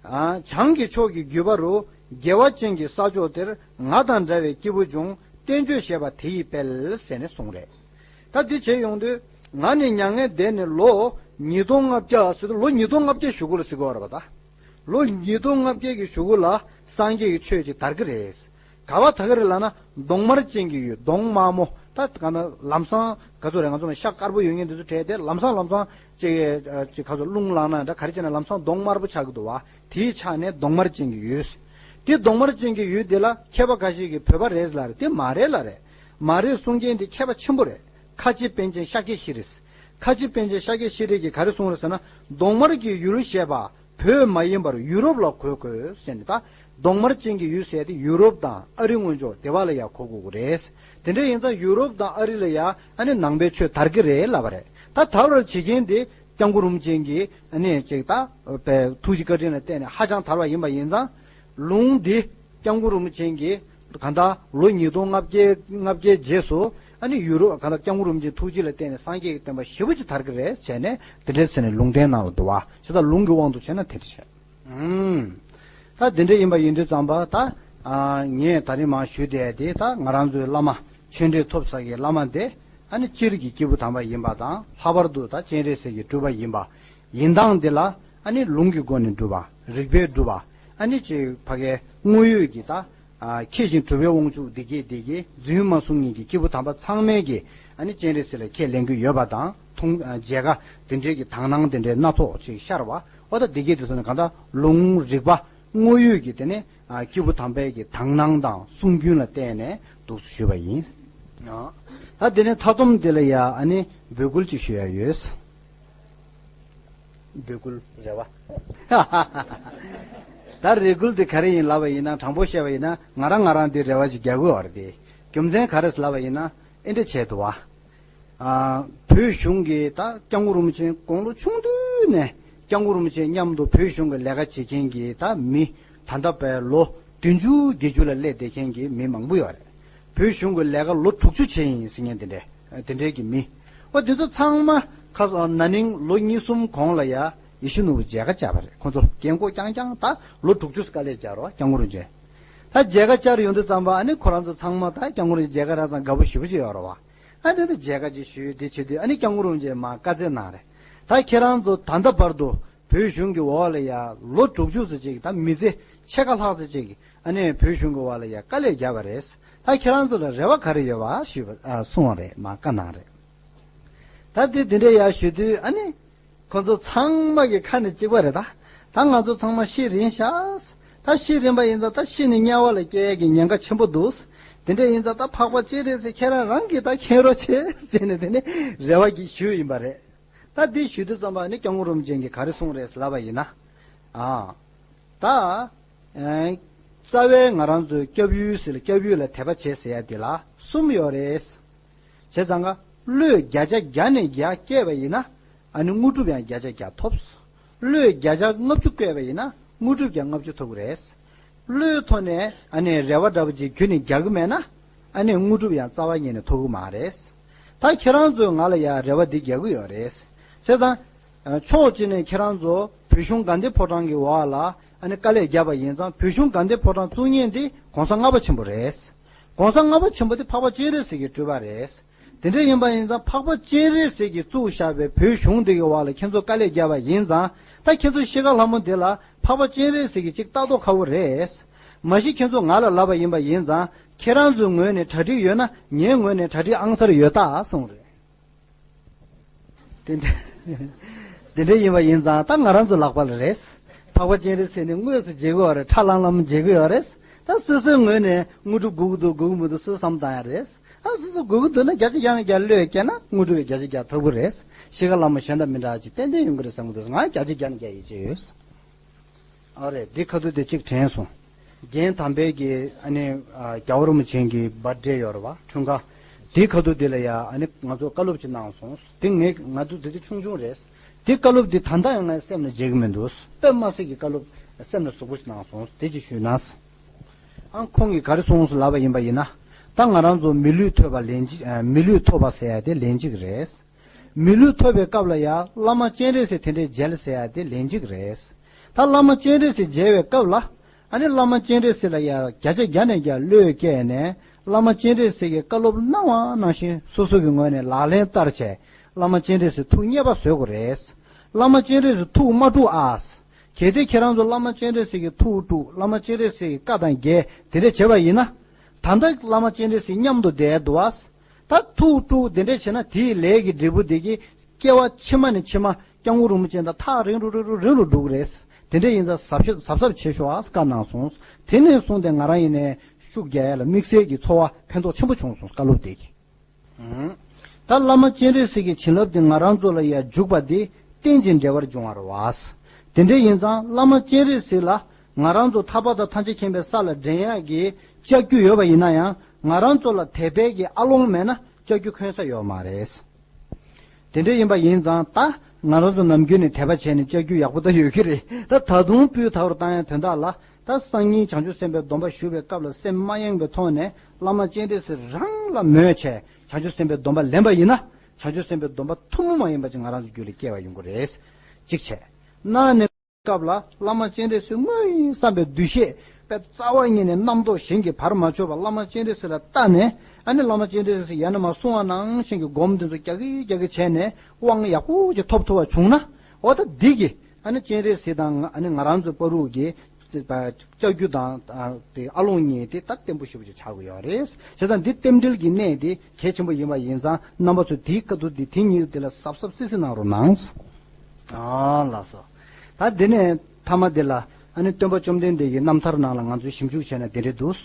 ཨ་བྱང་གི་ཕྱོགས་ཀྱི་རྒྱུད་པ་རུ། དགེ་བ་ཅན་གྱི་ས་ཕྱོགས་དེར་ང་དང་འདྲ་བའི་སྐྱེས་བུ་འབྱུང་། བསྟན་བཅོས་བཞེས་པ་དེ་ཡི་དཔལ་ཟེར་ནས་གསུངས་རེད། ད་འདི་བྱས་ཡོང་དུས། ང་ནི་མྱ་ངན་འདས་ནས་ལོ་ཉིས་སྟོང་ལྔ་བརྒྱ་ཟེར་དུས། ལོ་ཉིས་སྟོང་ལྔ་བརྒྱ་གཞུག་གུ་ལ་ཟེར་གྱི་ཡོད་རེད་པ། ད་ལོ་ཉིས་སྟོང་ལྔ་བརྒྱ་གི་གཞུག་གུ་ལ་སངས་རྒྱས་ཀྱི་ཆོས་ཅིག་དར་གྱི་རེད། ག་བ་དར་གྱི་རེད་ལབ་ན། གདོང་དམར་ཅན་གྱི་ཡུལ། གདོང་དམར་མོ། ད་ག་ན་ལམ་སང་ག་ཚོད་རེད། ང་ཚོ་ནི་ཤ་དཀར་པོ་ཡོད་མཁན་དེ་ཚོ་བྲལ་ཏེ། ལམ་སང་ལམ་སང་ཅིག་ཨ་ཅིག་ག་ཚོད་རླུང་ལངས་ན་འདྲ་ག་རེ་བྱས་ན་ལམ་སང་གདོང་དམར་པོ་ཆགས་ཀྱི་འདུག་བ། དེའི་ཆ་ནས་གདོང་དམར་ཅན་གྱི་ཡུལ། དེ་གདོང་དམར་ཅན་གྱི་ཡུལ་དེ་ལ་མཁས་པ་ཁ་ཤས་ཀྱིས་བོད་པ་རེད་ལབ་རེད། དེ་མ་རེད་ལབ་རེད། མ་རེད་གསུང་མཁན་དེ་མཁས་པ་ཆེན་པོ་རེད། ཁ་ཆེ་པཎ་ཆེན་ཤཱཀྱ་ཤྲཱི་རེད། ཁ་ཆེ་པཎ་ཆེན་ཤཱཀྱ་ཤྲཱི་གིས་ག་རེ་གསུངས་རེད་ཟེར་ན། གདོང་དམར་གྱི་ཡུལ་ཞེས་པ་བོད་མ་ཡིན་པར་ཡུ་རོབ་ལ་གོ་དགོས་ཟེར་ནས། ད་གདོང་དམར་ཅན་གྱི་ཡུལ་ཟེར་དེ་ཡུ་རོབ་དང་ཨ་རི་སྔོན་ཕྱོགས་དེ་བ་ལ་ཡང་གོ་དགོས་ཀྱི་རེད། དེ་འདྲ་ཡིན་ཙང་ཡུ་རོབ་དང་ཨ་རི་ལ་ཡང་ཨ་ནི་ནང་པའི་ཆོས་དར་གྱི་རེད་ལབ་པ་རེད། ད་དར་བར་བྱེད་མཁན་དེ་སྐྱབས་མགོན་རིན་པོ་ཆེ་གིས་ཨ་ནི་ཅིག་ད་པའི་ཐུགས་རྗེ་བཀའ་དྲིན་ལ་བརྟེན་ནས་ཧ་ཅང་དར་བ་ཡིན་པ་ཡིན་ཙང་། ལུང་འདི་སྐྱབས་མགོན་རིན་པོ་ཆེ་གིས་གང་ལྟར་ལོ་ཉིས་སྟོང་ལྔ་བརྒྱ་ལྔ་བརྒྱའི་རྗེས་སུ། ཨ་ནི་ཡུ་རོབ་གང་ལྟར་སྐྱབས་མགོན་རིན་པོ་ཆེའི་ཐུགས་རྗེ་ལ་བརྟེན་ནས་སངས་རྒྱས་ཀྱི་བསྟན་པ་ཞེ་པོ་ཅིག་དར་གྱི་རེད་བྱས་ནས། དེ་འདྲའི་ཟེར་ནས་ལུང་བསྟན་གནང་བ་འདུག་བ། བྱས་ཙང་ལུང་གི་དབང་དུ་བྱས་ན་དེ་འདྲ་བྱས། ཨུམ། ད་དེ་འདྲ་ཡིན་པ་ཡིན་དུས་ཙམ་པ། ད་ཨ་ངས་ད་རིང་མར་ཞུས་བསྡད་དེ། ད་ང་རང་ཚོའི་བླ་མ་ཆོས་འབྲེལ་ཐོབ་ས་གི་བླ་མ་དེ། ཨ་ནི་སྤྱིར་གྱི་སྐྱེས་བུ་དམ་པ་ཡིན་པ་དང་། ལྷག་པར་དུ་ད་སྤྱན་རས་གཟིགས་ཀྱི་སྤྲུལ་པ་ཡིན་པ། ཡིན་སྟངས་འདི་ལ་ཨ་ནི་ལུང་གི་སྒོ་ནས་སྒྲུབ་པ། རིགས་པས་སྒྲུབ་པ། ཨ་ནི་ཅིག་ཕ་གའི་དངོས་ཡོད་ཀྱི་ད་ཨ་མཁས་ཤིང་གྲུབ་པའི་དབང་ཕྱུག་འདི་སྐད་འདི་སྐད་རྫུན་མ་གསུང་མཁན་གྱི་སྐྱེས་བུ་དམ་པ་ཚང་མས་ཀྱིས་ཨ་ནི་སྤྱན་རས་གཟིགས་ལ་ཁས་ལེན་གྱི་ཡོད་པ་དང་། མཐོང་ཨ་མཇལ་ཁ་འདི་འདྲའི་གི་དག་སྣང་འདི་འདྲའི་སྣ་ཚོགས་ཅིག་ཤར་བ། ཨོ་ད་འདི་སྐད་འདི་ཚོ་ནི་གང་ལྟར་ལུང་རིགས་པ་དངོས་ཡོད་ཀྱི་དེ་ནི་ཨ་སྐྱེས་བུ་དམ་པའི་གི་དག་སྣང་དང་གསུང་རྒྱུན་ལ་བརྟེན་ནས་འདུག་སེ་ཞུས་པ་ཡིན། ཨ་ད་དེ་ནས་མཐའ་སྡོམ་དེ་ལ་ཡ་ཨ་ནི་འབོད་སྐུལ་ཅིག་ཞུ་ཡ་ཡོད། འབོད་སྐུལ་རེ་བ། ད་རེ་སྐུལ་དེ་ག་རེ་ཡིན་ལབ་པ་ཡིན་ན། དྲང་པོ་བཤད་པ་ཡིན་ན། ང་རང་ང་རང་དེ་རེ་བ་ཅིག་རྒྱག་གི་ཡོད་རེད་དེ། རྒྱུ་མཚན་ག་རེ་ལབ་པ་ཡིན་ན། ཨེ་འདྲ་བྱས་འདུག་བ། ཨ་བོད་གཞུང་གིས་ད་སྐྱབས་མགོན་རིན་པོ་ཆེ་དགུང་ལོ་ཆུང་དུས་ནས། སྐྱབས་མགོན་རིན་པོ་ཆེ་མཉམ་དུ་བོད་གཞུང་གི་ལས་ཀ་བྱེད་མཁན་གྱི་ད་མི་ད་ལྟ་བར་ལོ་བདུན་ཅུ་བརྒྱད་ཅུ་ལ་སླེབས་བསྡད་མཁན་གྱི་མི་མང་པོ་ཡོད་རེད། བོད་གཞུང་གི་ལས་ཀ་ལོ་དྲུག་ཅུ་བྱས་ཡིན་ཟེར་མཁན་དེ་འདྲས། དེ་འདྲས་ཀྱི་མི། ཨོ་དེ་ཚོ་ཚང་མ་ཁ་ས་ན་ནིང་ལོ་གཉིས་གསུམ་གོང་ལ་ཡ་ཡིད་བཞིན་ནོར་བུ་མཇལ་ཁ་བཅར་བ་རེད། ཁོ་ཚོ་རྒན་གོག་རྐྱང་རྐྱང་། ད་ལོ་དྲུག་ཅུ་དཀའ་ལས་བརྒྱབ་རེད་བ། སྐྱབས་མགོན་རིན་པོ་ཆེ། ད་མཇལ་ཁ་བཅར་ཡོང་དུས་ཙམ་པ། ཨ་ནི་ཁོ་རང་ཚོ་ཚང་མ་ད་སྐྱབས་མགོན་རིན་པོ་ཆེ་མཇལ་ཁ་རག་ཙང་དགའ་པོ་ཞེ་པོ་ཅིག་ཡོད་རེད་བ། ཨ་ནི་ད་མཇལ་ཁ་ཅིག་ཞུས། དེ་བྱེད་དུས་ཨ་ནི་སྐྱབས་མགོན་རིན་པོ་ཆེས་མར་བཀའ་སྩལ་གནང་རེད། ད་ཁྱེད་རང་ཚོ་ད་ལྟ་བར་དུ་བོད་གཞུང་གི་འོག་ལ་ཡ་ལོ་དྲུག་ཅུ་ཙམ་ཅིག་ད་མི་ཚེ་ཕྱེད་ཀ་ལྷག་ཙམ་ཅིག་ཨ་ནི་བོད་གཞུང་གི་འོག་ལ་ཡ་དཀའ་ལས་བརྒྱབ་པ་རེད། ད་ཁྱེད་རང་ཚོ་ལ་རེ་བ་ག་རེ་ཡོད་པ་ཞུས་པ། ཨ་གསུངས་པ་རེད། མར་བཀའ་གནང་རེད། ད་དེ་དེ་འདྲ་ཡ་ཞུ་དུས་ཨ་ནི། ཁོ་ཚོ་ཚང་མ་གི་ཁ་ནས་གཅིག་པ་རེད། ད་ད་ང་ཚོ་ཚང་མ་ཤི་རན་ཤག་ད་ཤི་རན་པ་ཡིན་ཙང་ད་ཤི་ནས་དམྱལ་བ་ལ་སྐྱེ་ཡས་ཀྱི་ཉེན་ཁ་ཆེན་པོ་འདུག་དེ་འདྲ་ཡིན་ཙང་ད་འཕགས་པ་སྤྱན་རས་གཟིགས་ཁྱེད་རང་རང་གིས་ད་མཁྱེན་རོགས་བྱེད་ཟེར་ནས་དེ་ནས་རེ་བ་གི་ཞུས་ཡིན་པ་རེད། ད་འདི་ཞུ་དུས་ཙམ་པ་ནི་སྐྱབས་མགོན་རིན་པོ་ཆེ་གིས་ག་རེ་གསུངས་རེད་ལབ་པ་ཡིན་ན། ཨ། ད། ཨེ། རྩ་བའི་ང་རང་ཚོའི་སྐྱབས་ཡུལ་ཟེར་ལ་སྐྱབས་ཡུལ་ལ་དད་པ་བྱེད་ཟེར་ཡ་འདི་ལ་གསུམ་ཡོད་རེད། བྱས་ཙང་ཀ་བློས་བརྒྱ་ཆ་བརྒྱ་ནས་བརྒྱ་བསྐྱེད་པ་ཡིན་ན། ཨ་ནི་དངོས་གྲུབ་ཡང་བརྒྱ་ཆ་བརྒྱ་ཐོབ། བློས་བརྒྱ་ཆ་ལྔ་བཅུ་བསྐྱེད་པ་ཡིན་ན་དངོས་གྲུབ་ཀྱང་ལྔ་བཅུ་ཐོབ་ཀྱི་རེད། བློའི་ཐོག་ནས་ཨ་ནི་རེ་བ་འདྲ་པོ་ཅིག་ཁྱོན་ནས་རྒྱག་གི་མེད་ན། ཨ་ནི་དངོས་གྲུབ་ཡང་རྩ་བ་ཉིད་ནས་ཐོབ་ཀྱི་མ་རེད། ད་ཁྱེད་རང་ཚོས་ང་ལ་ཡང་རེ་བ་འདི་རྒྱག་གི་ཡོད་རེད། བྱས་ཙང་། ཕྱོགས་གཅིག་ནས་ཁྱེད་རང་ཚོ་བོད་གཞུང་དགའ་ལྡན་ཕོ་བྲང་གི་འོག་ལ་ཨ་ནི་དཀའ་ལས་བརྒྱབ་པ་ཡིན་ཙང་བོད་གཞུང་དགའ་ལྡན་ཕོ་བྲང་བཙུགས་མཁན་འདི་༸གོང་ས་ལྔ་པ་ཆེན་པོ་རེད། ༸གོང་ས་ལྔ་པ་ཆེན་པོ་འདི་འཕགས་པ་སྤྱན་རས་གཟིགས་ཀྱི་སྤྲུལ་པ་རེད། དེ་འདྲ་ཡིན་པ་ཡིན་ཙང་འཕགས་པ་སྤྱན་རས་གཟིགས་ཀྱིས་བཙུགས་བཞག་པའི་བོད་གཞུང་འདི་གི་འོག་ལ་ཁྱེད་ཚོ་དཀའ་ལས་བརྒྱབ་པ་ཡིན་ཙང་ད་ཁྱེད་ཚོ་ཤི་ཁ་ལྷ་མོ་འདི་ལ་འཕགས་པ་སྤྱན་རས་གཟིགས་ཀྱིས་གཅིག་ལྟ་རྟོག་ཁ་པོ་རེད། མ་གཞི་ཁྱེད་ཚོ་ང་ལ་ལབ་པ་ཡིན་པ་ཡིན་ཙང་ཁྱེད་རང་ཚོའི་ངོས་ནས་གྲ་སྒྲིག་ཡོད་ན་ངའི་ངོས་ནས་གྲ་སྒྲིག་ཨང་གསར་ཡོད་ད་གསུངས་རེད། དེ་འདྲ་དེ་འདྲ་ཡིན་པ་ཡིན་ཙང་ད་ང་རང་ཚོ་ལག་པ་ལ་རེད། འཕགས་པ་སྤྱན་རས་གཟིགས་ནི་དངོས་སུ་མཇལ་གི་ཡོད་རེད། ཁྲ་ལམ་ལམ་མཇལ་གི་ཡོད་རེད། ད་སོ་སོའི་ངོས་ནས་དངོས་གྲུབ་དགོས་ཀྱི་འདུག་དགོས་ཀྱི་མི་འདུག་སུས་བསམ་བཏང་ཡ་རེད། ཨ་སོ་སོ་དགོས་ཀྱི་འདུག་ན་བརྒྱ་ཆ་བརྒྱ་ནས་བརྒྱ་བློས་བསྐྱེད་ན་དངོས་གྲུབ་བརྒྱ་ཆ་བརྒྱ་ཐོབ་ཀྱི་རེད། ཤི་ཁ་ལྷ་མོ་གཞན་དང་མི་འདྲ་ཅིག་ཏན་ཏན་ཡོང་གི་རེད་བསམ་གྱི་འདུག་ང་བརྒྱ་ཆ་བརྒྱ་ནས་བརྒྱ་ཡིད་ཆེས་ཡོད། ཨ་རེད། འདི་ཁ་ཐུག་དེ་གཅིག་དྲན་སོང་། རྒན་དམ་པའི་གི་ཨ་ནི་ཨ་རྒྱལ་བ་རིན་པོ་ཆེ་གི་བར་ཌེ་ཡོད་རེད་བ། འཁྲུངས་སྐར། འདི་ཁ་ཐུག་དེ་ལ་ཡ་ཨ་ནི་ང་ཚོ་བཀའ་སློབ་ཅིག་གནང་སོང་། དེ་ངས་ང་ཚོ་དེ་དུས་ཆུང་ཆུང་རེད། དེ་བཀའ་སློབ་དེ་ད་ལྟ་ཡང་ངའི་སེམས་ལ་བརྗེད་གི་མི་འདུག་དཔེ་མ་སྲིད་ཀྱི་བཀའ་སློབ་སེམས་ལ་ཟུག་པོ་ཞིག་གནང་སོང་། དེ་ཅིག་ཞུས་ན། ཨང་ཁོང་གིས་ག་རེ་གསུངས་སོང་ལབ་པ་ཡིན་པ་ཡིན་ན། ད་ང་རང་ཚོ་མི་ལུས་ཐོབ་པ་ལན་གཅིག་ཨ་མི་ལུས་ཐོབ་པ་ཟེར་ཡ་དེ་ལན་གཅིག་རེད། མི་ལུས་ཐོབ་པའི་སྐབས་ལ་ཡང་བླ་མ་སྤྱན་རས་གཟིགས་དེ་འདྲའི་མཇལ་ཟེར་ཡ་དེ་ལན་གཅིག་རེད། ད་བླ་མ་སྤྱན་རས་གཟིགས་མཇལ་བའི་སྐབས་ལ། ཨ་ནི་བླ་མ་སྤྱན་རས་གཟིགས་ལ་ཡང་བརྒྱ་ཆ་བརྒྱ་ནས་བརྒྱ་བློས་བསྐྱེད་ནས་བླ་མ་སྤྱན་རས་གཟིགས་ཀྱི་བཀའ་སློབ་གནང་བ་ནང་བཞིན་སོ་སོ་གི་ངོས་ནས་ལག་ལེན་བསྟར་བྱས་བླ་མ་སྤྱན་རས་གཟིགས་ཐུགས་མཉེས་པ་བཟོ་དགོས་རེད། བླ་མ་སྤྱན་རས་གཟིགས་ཐུགས་མ་དཀྲུག་ཨ། གལ་ཏེ་ཁྱེད་རང་ཚོ་བླ་མ་སྤྱན་རས་གཟིགས་ཀྱི་ཐུགས་དཀྲུག་བླ་མ་སྤྱན་རས་གཟིགས་ཀྱི་བཀའ་དང་འགལ་དེ་འདྲ་བྱས་པ་ཡིན་ན། ད་ལྟ་བླ་མ་སྤྱན་རས་གཟིགས་མཉམ་དུ་བསྡད་འདུག་ཨ། ད་ཐུགས་དཀྲུག་དེ་འདྲ་བྱས་ན་དེའི་ལས་ཀྱི་འབྲས་བུ་དེ་གིས་སྐྱེ་བ་ཕྱི་མ་ནས་ཕྱི་མ་སྐྱབས་མགོན་རིན་པོ་ཆེ་དང་ཐག་རིང་རུ་རིང་རུ་རིང་རུ་འགྲོ་གི་རེད། དེ་འདྲ་ཡིན་ཙང་གཟབ་གཟབ་གཟབ་གཟབ་བྱེད་ཤོག་ཨ་བཀའ་གནང་སོང་། དེ་ནས་བཟུང་སྟེ་ང་རང་ཡིན་ནའི་ཤུགས་རྒྱག་ཡ་ལ་དམིགས་བསལ་གྱི་ཚོར་བ་ཕན་ཐོགས་ཆེན་པོ་བྱུང་སོང་། བཀའ་སློབ་དེ་གིས། ད་བླ་མ་སྤྱན་རས་གཟིགས་ཀྱི་བྱིན་རླབས་དེ་ང་རང་ཚོ་ལ་ཡ་འཇུག་པ་དེ་རྟེན་ཅིང་འབྲེལ་བར་འབྱུང་བ་རེད་བ། དེ་འདྲ་ཡིན་ཙང་བླ་མ་སྤྱན་རས་གཟིགས་ལ་ང་རང་ཚོ་ཐར་པ་དང་ཐམས་ཅད་མཁྱེན་པའི་ས་ལ་འདྲེན་ཡག་གི་ལྕགས་ཀྱུ་ཡོད་པ་ཡིན་ན་ཡང་ང་རང་ཚོ་ལ་དད་པའི་གི་ཨ་ལོང་མེད་ན་ལྕགས་ཀྱུ་འཁོན་ས་ཡོད་མ་རེད། དེ་འདྲ་ཡིན་པ་ཡིན་ཙང་ད་ང་རང་ཚོ་ནམ་རྒྱུན་ནས་དད་པ་བྱས་ནས་ལྕགས་ཀྱུ་ཡག་པོ་ད་ཡོད་ཀྱི་རེད། ད་ད་དུང་སྤུས་དག་རུ་བཏང་ཡ་དོན་དག་ལ་ད་སང་ཉིན་བྱང་ཆུབ་སེམས་དཔའི་སྡོམ་པ་ཞུ་བའི་སྐབས་ལ་སེམས་མ་ཡེངས་པའི་ཐོག་ནས་བླ་མ་སྤྱན་རས་གཟིགས་རང་ལ་མོས་བྱས། བྱང་ཆུབ་སེམས་དཔའི་སྡོམ་པ་ལེན་པ་ཡིན་ན། བྱང་ཆུབ་སེམས་དཔའི་སྡོམ་པ་ཐུན་མོང་མ་ཡིན་པ་ཅིག་ང་རང་ཚོ་རྒྱུད་ལ་སྐྱེ་བ་ཡོང་གི་རེད། གཅིག་བྱས། གནའ་ནས་སྐབས་ལ་བླ་མ་སྤྱན་རས་གཟིགས་དངོས་ཡིན་བསམ་པའི་འདུ་ཤེས་དཔེ་རྩ་བ་ཉིད་ནས་རྣམ་རྟོག་གཞན་གྱིས་བར་མ་ཆོད་པར་བླ་མ་སྤྱན་རས་གཟིགས་ལ་བལྟ་ནས་ཨ་ནི་བླ་མ་སྤྱན་རས་གཟིགས་ཡང་ན་མ་གསུང་བ་ནང་བཞིན་གྱི་སྒོམ་དེ་ཚོ་རྒྱག་གི་རྒྱག་གི་བྱས་ནས་དབང་ཡག་པོ་ཅིག་ཐོབ་ཐུབ་པ་བྱུང་ན། འོ་ད་འདི་གི་ཨ་ནི་སྤྱན་རས་གཟིགས་དང་ཨ་ནི་ང་རང་ཚོའི་བར་དུ་གི་ལྕགས་ཀྱུ་དང་དེ་ཨ་ལོང་གཉིས་དེ་ད་བརྟན་པོ་ཞེ་པོ་ཅིག་ཆགས་ཀྱི་ཡོད་རེད། བྱས་ཙང་འདི་རྟེན་འབྲེལ་གྱི་གནད་དེ་གལ་ཆེན་པོ་ཡིན་པ་ཡིན་ཙང་རྣམ་པ་ཚོས་དེའི་སྐབས་དུ་དེ་དེ་གཉིས་དེ་ལ་གཟབ་གཟབ་སིབ་སིབ་གནང་རོགས་གནང་། ཨ་ལགས་སོ། ད་འདི་ནས་མཐའ་མ་དེ་ལ་ཨ་ནི་སྟོན་པ་བཅོམ་ལྡན་འདས་ཀྱི་རྣམ་ཐར་ནང་ལ་ང་ཚོས་ཞིབ་འཇུག་བྱས་ན་དེ་འདྲ་འདུག་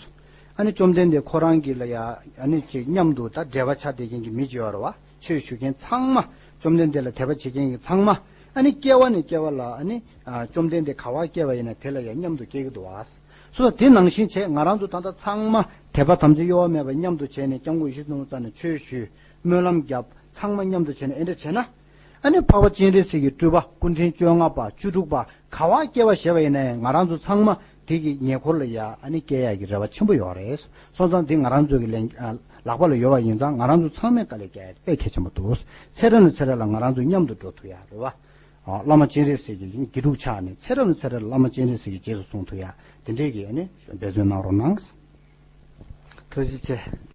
ཨ་ནི་བཅོམ་ལྡན་འདས་ཁོ་རང་གི་ལ་ཡ་ཨ་ནི་ཅིག་མཉམ་དུ་ད་འབྲེལ་བ་ཆགས་བསྡད་མཁན་གྱི་མི་ཅིག་ཡོད་རེད་བ། ཆོས་ཞུ་མཁན་ཚང་མ། བཅོམ་ལྡན་འདས་ལ་དད་པ་བྱེད་མཁན་གྱི་ཚང་མ། ཨ་ནི་སྐྱེ་བ་ནས་སྐྱེ་བ་ལ་ཨ་ནི་ཨ་བཅོམ་ལྡན་འདས་ག་བར་སྐྱེ་བ་ཡིན་ན་དེ་ལ་ཡང་མཉམ་དུ་སྐྱེ་གི་འདུག་བ། སོ་ད་དེ་ནང་བཞིན་བྱས་ང་རང་ཚོ་ད་ལྟ་ཚང་མ་དད་པ་དམ་ཚིག་གཡོ་བ་མེད་པར་མཉམ་དུ་བྱས་ནས་སྐྱབས་མགོན་ཡེ་ཤེས་མཚོ་མོའི་རྩ་ནས་ཆོས་ཞུས། སྨོན་ལམ་བརྒྱབ། ཚང་མ་མཉམ་དུ་བྱས་ནས་ཨེ་འདྲ་བྱས་ན། ཨ་ནི་འཕགས་པ་སྤྱན་རས་གཟིགས་ཀྱི་སྤྲུལ་པ་སྐུ་ཕྲེང་བཅོ་ལྔ་པ་བཅུ་དྲུག་པ་ག་བར་སྐྱེ་བ་བཞེས་པ་ཡིན་ན་ཡང་ང་རང་ཚོ་ཚང་མ་དེ་གི་ཉེ་འཁོར་ལ་ཡ་ཨ་ནི་སྐྱེ་ཡག་གི་རེ་བ་ཆེན་པོ་ཡོད་རེད། སོང་ཙང་དེ་ང་རང་ཚོ་གི་ལན་ཨ་ལག་པ་ལ་ཡོད་པ་ཡིན་ཙང་ང་རང་ཚོ་ཚང་མས་དཀའ་ལས་རྒྱག་ཡ་དཔེ་གལ་ཆེན་པོ་འདུག་ཚེ་རབས་ནས་ཚེ་རབས་ལ་ང་རང་ཚོ་མཉམ་དུ་འགྲོ་ཐུབ་ཡ་རེད་བ། ཨ་བླ་མ་སྤྱན་རས་གཟིགས་ཀྱི་དགེ་ཕྲུག་ཆགས་ནས་ཚེ་རབས་ནས་ཚེ་རབས་ལ་བླ་མ་སྤྱན་རས་གཟིགས་ཀྱི་རྗེས་སུ་བཟུང་ཐུབ་ཡ་དེ་འདྲས་ཀྱི་ཨ་ནི་འབད་བརྩོན་གནང་རོགས་གནང་། ཐུགས་རྗེ་ཆེ།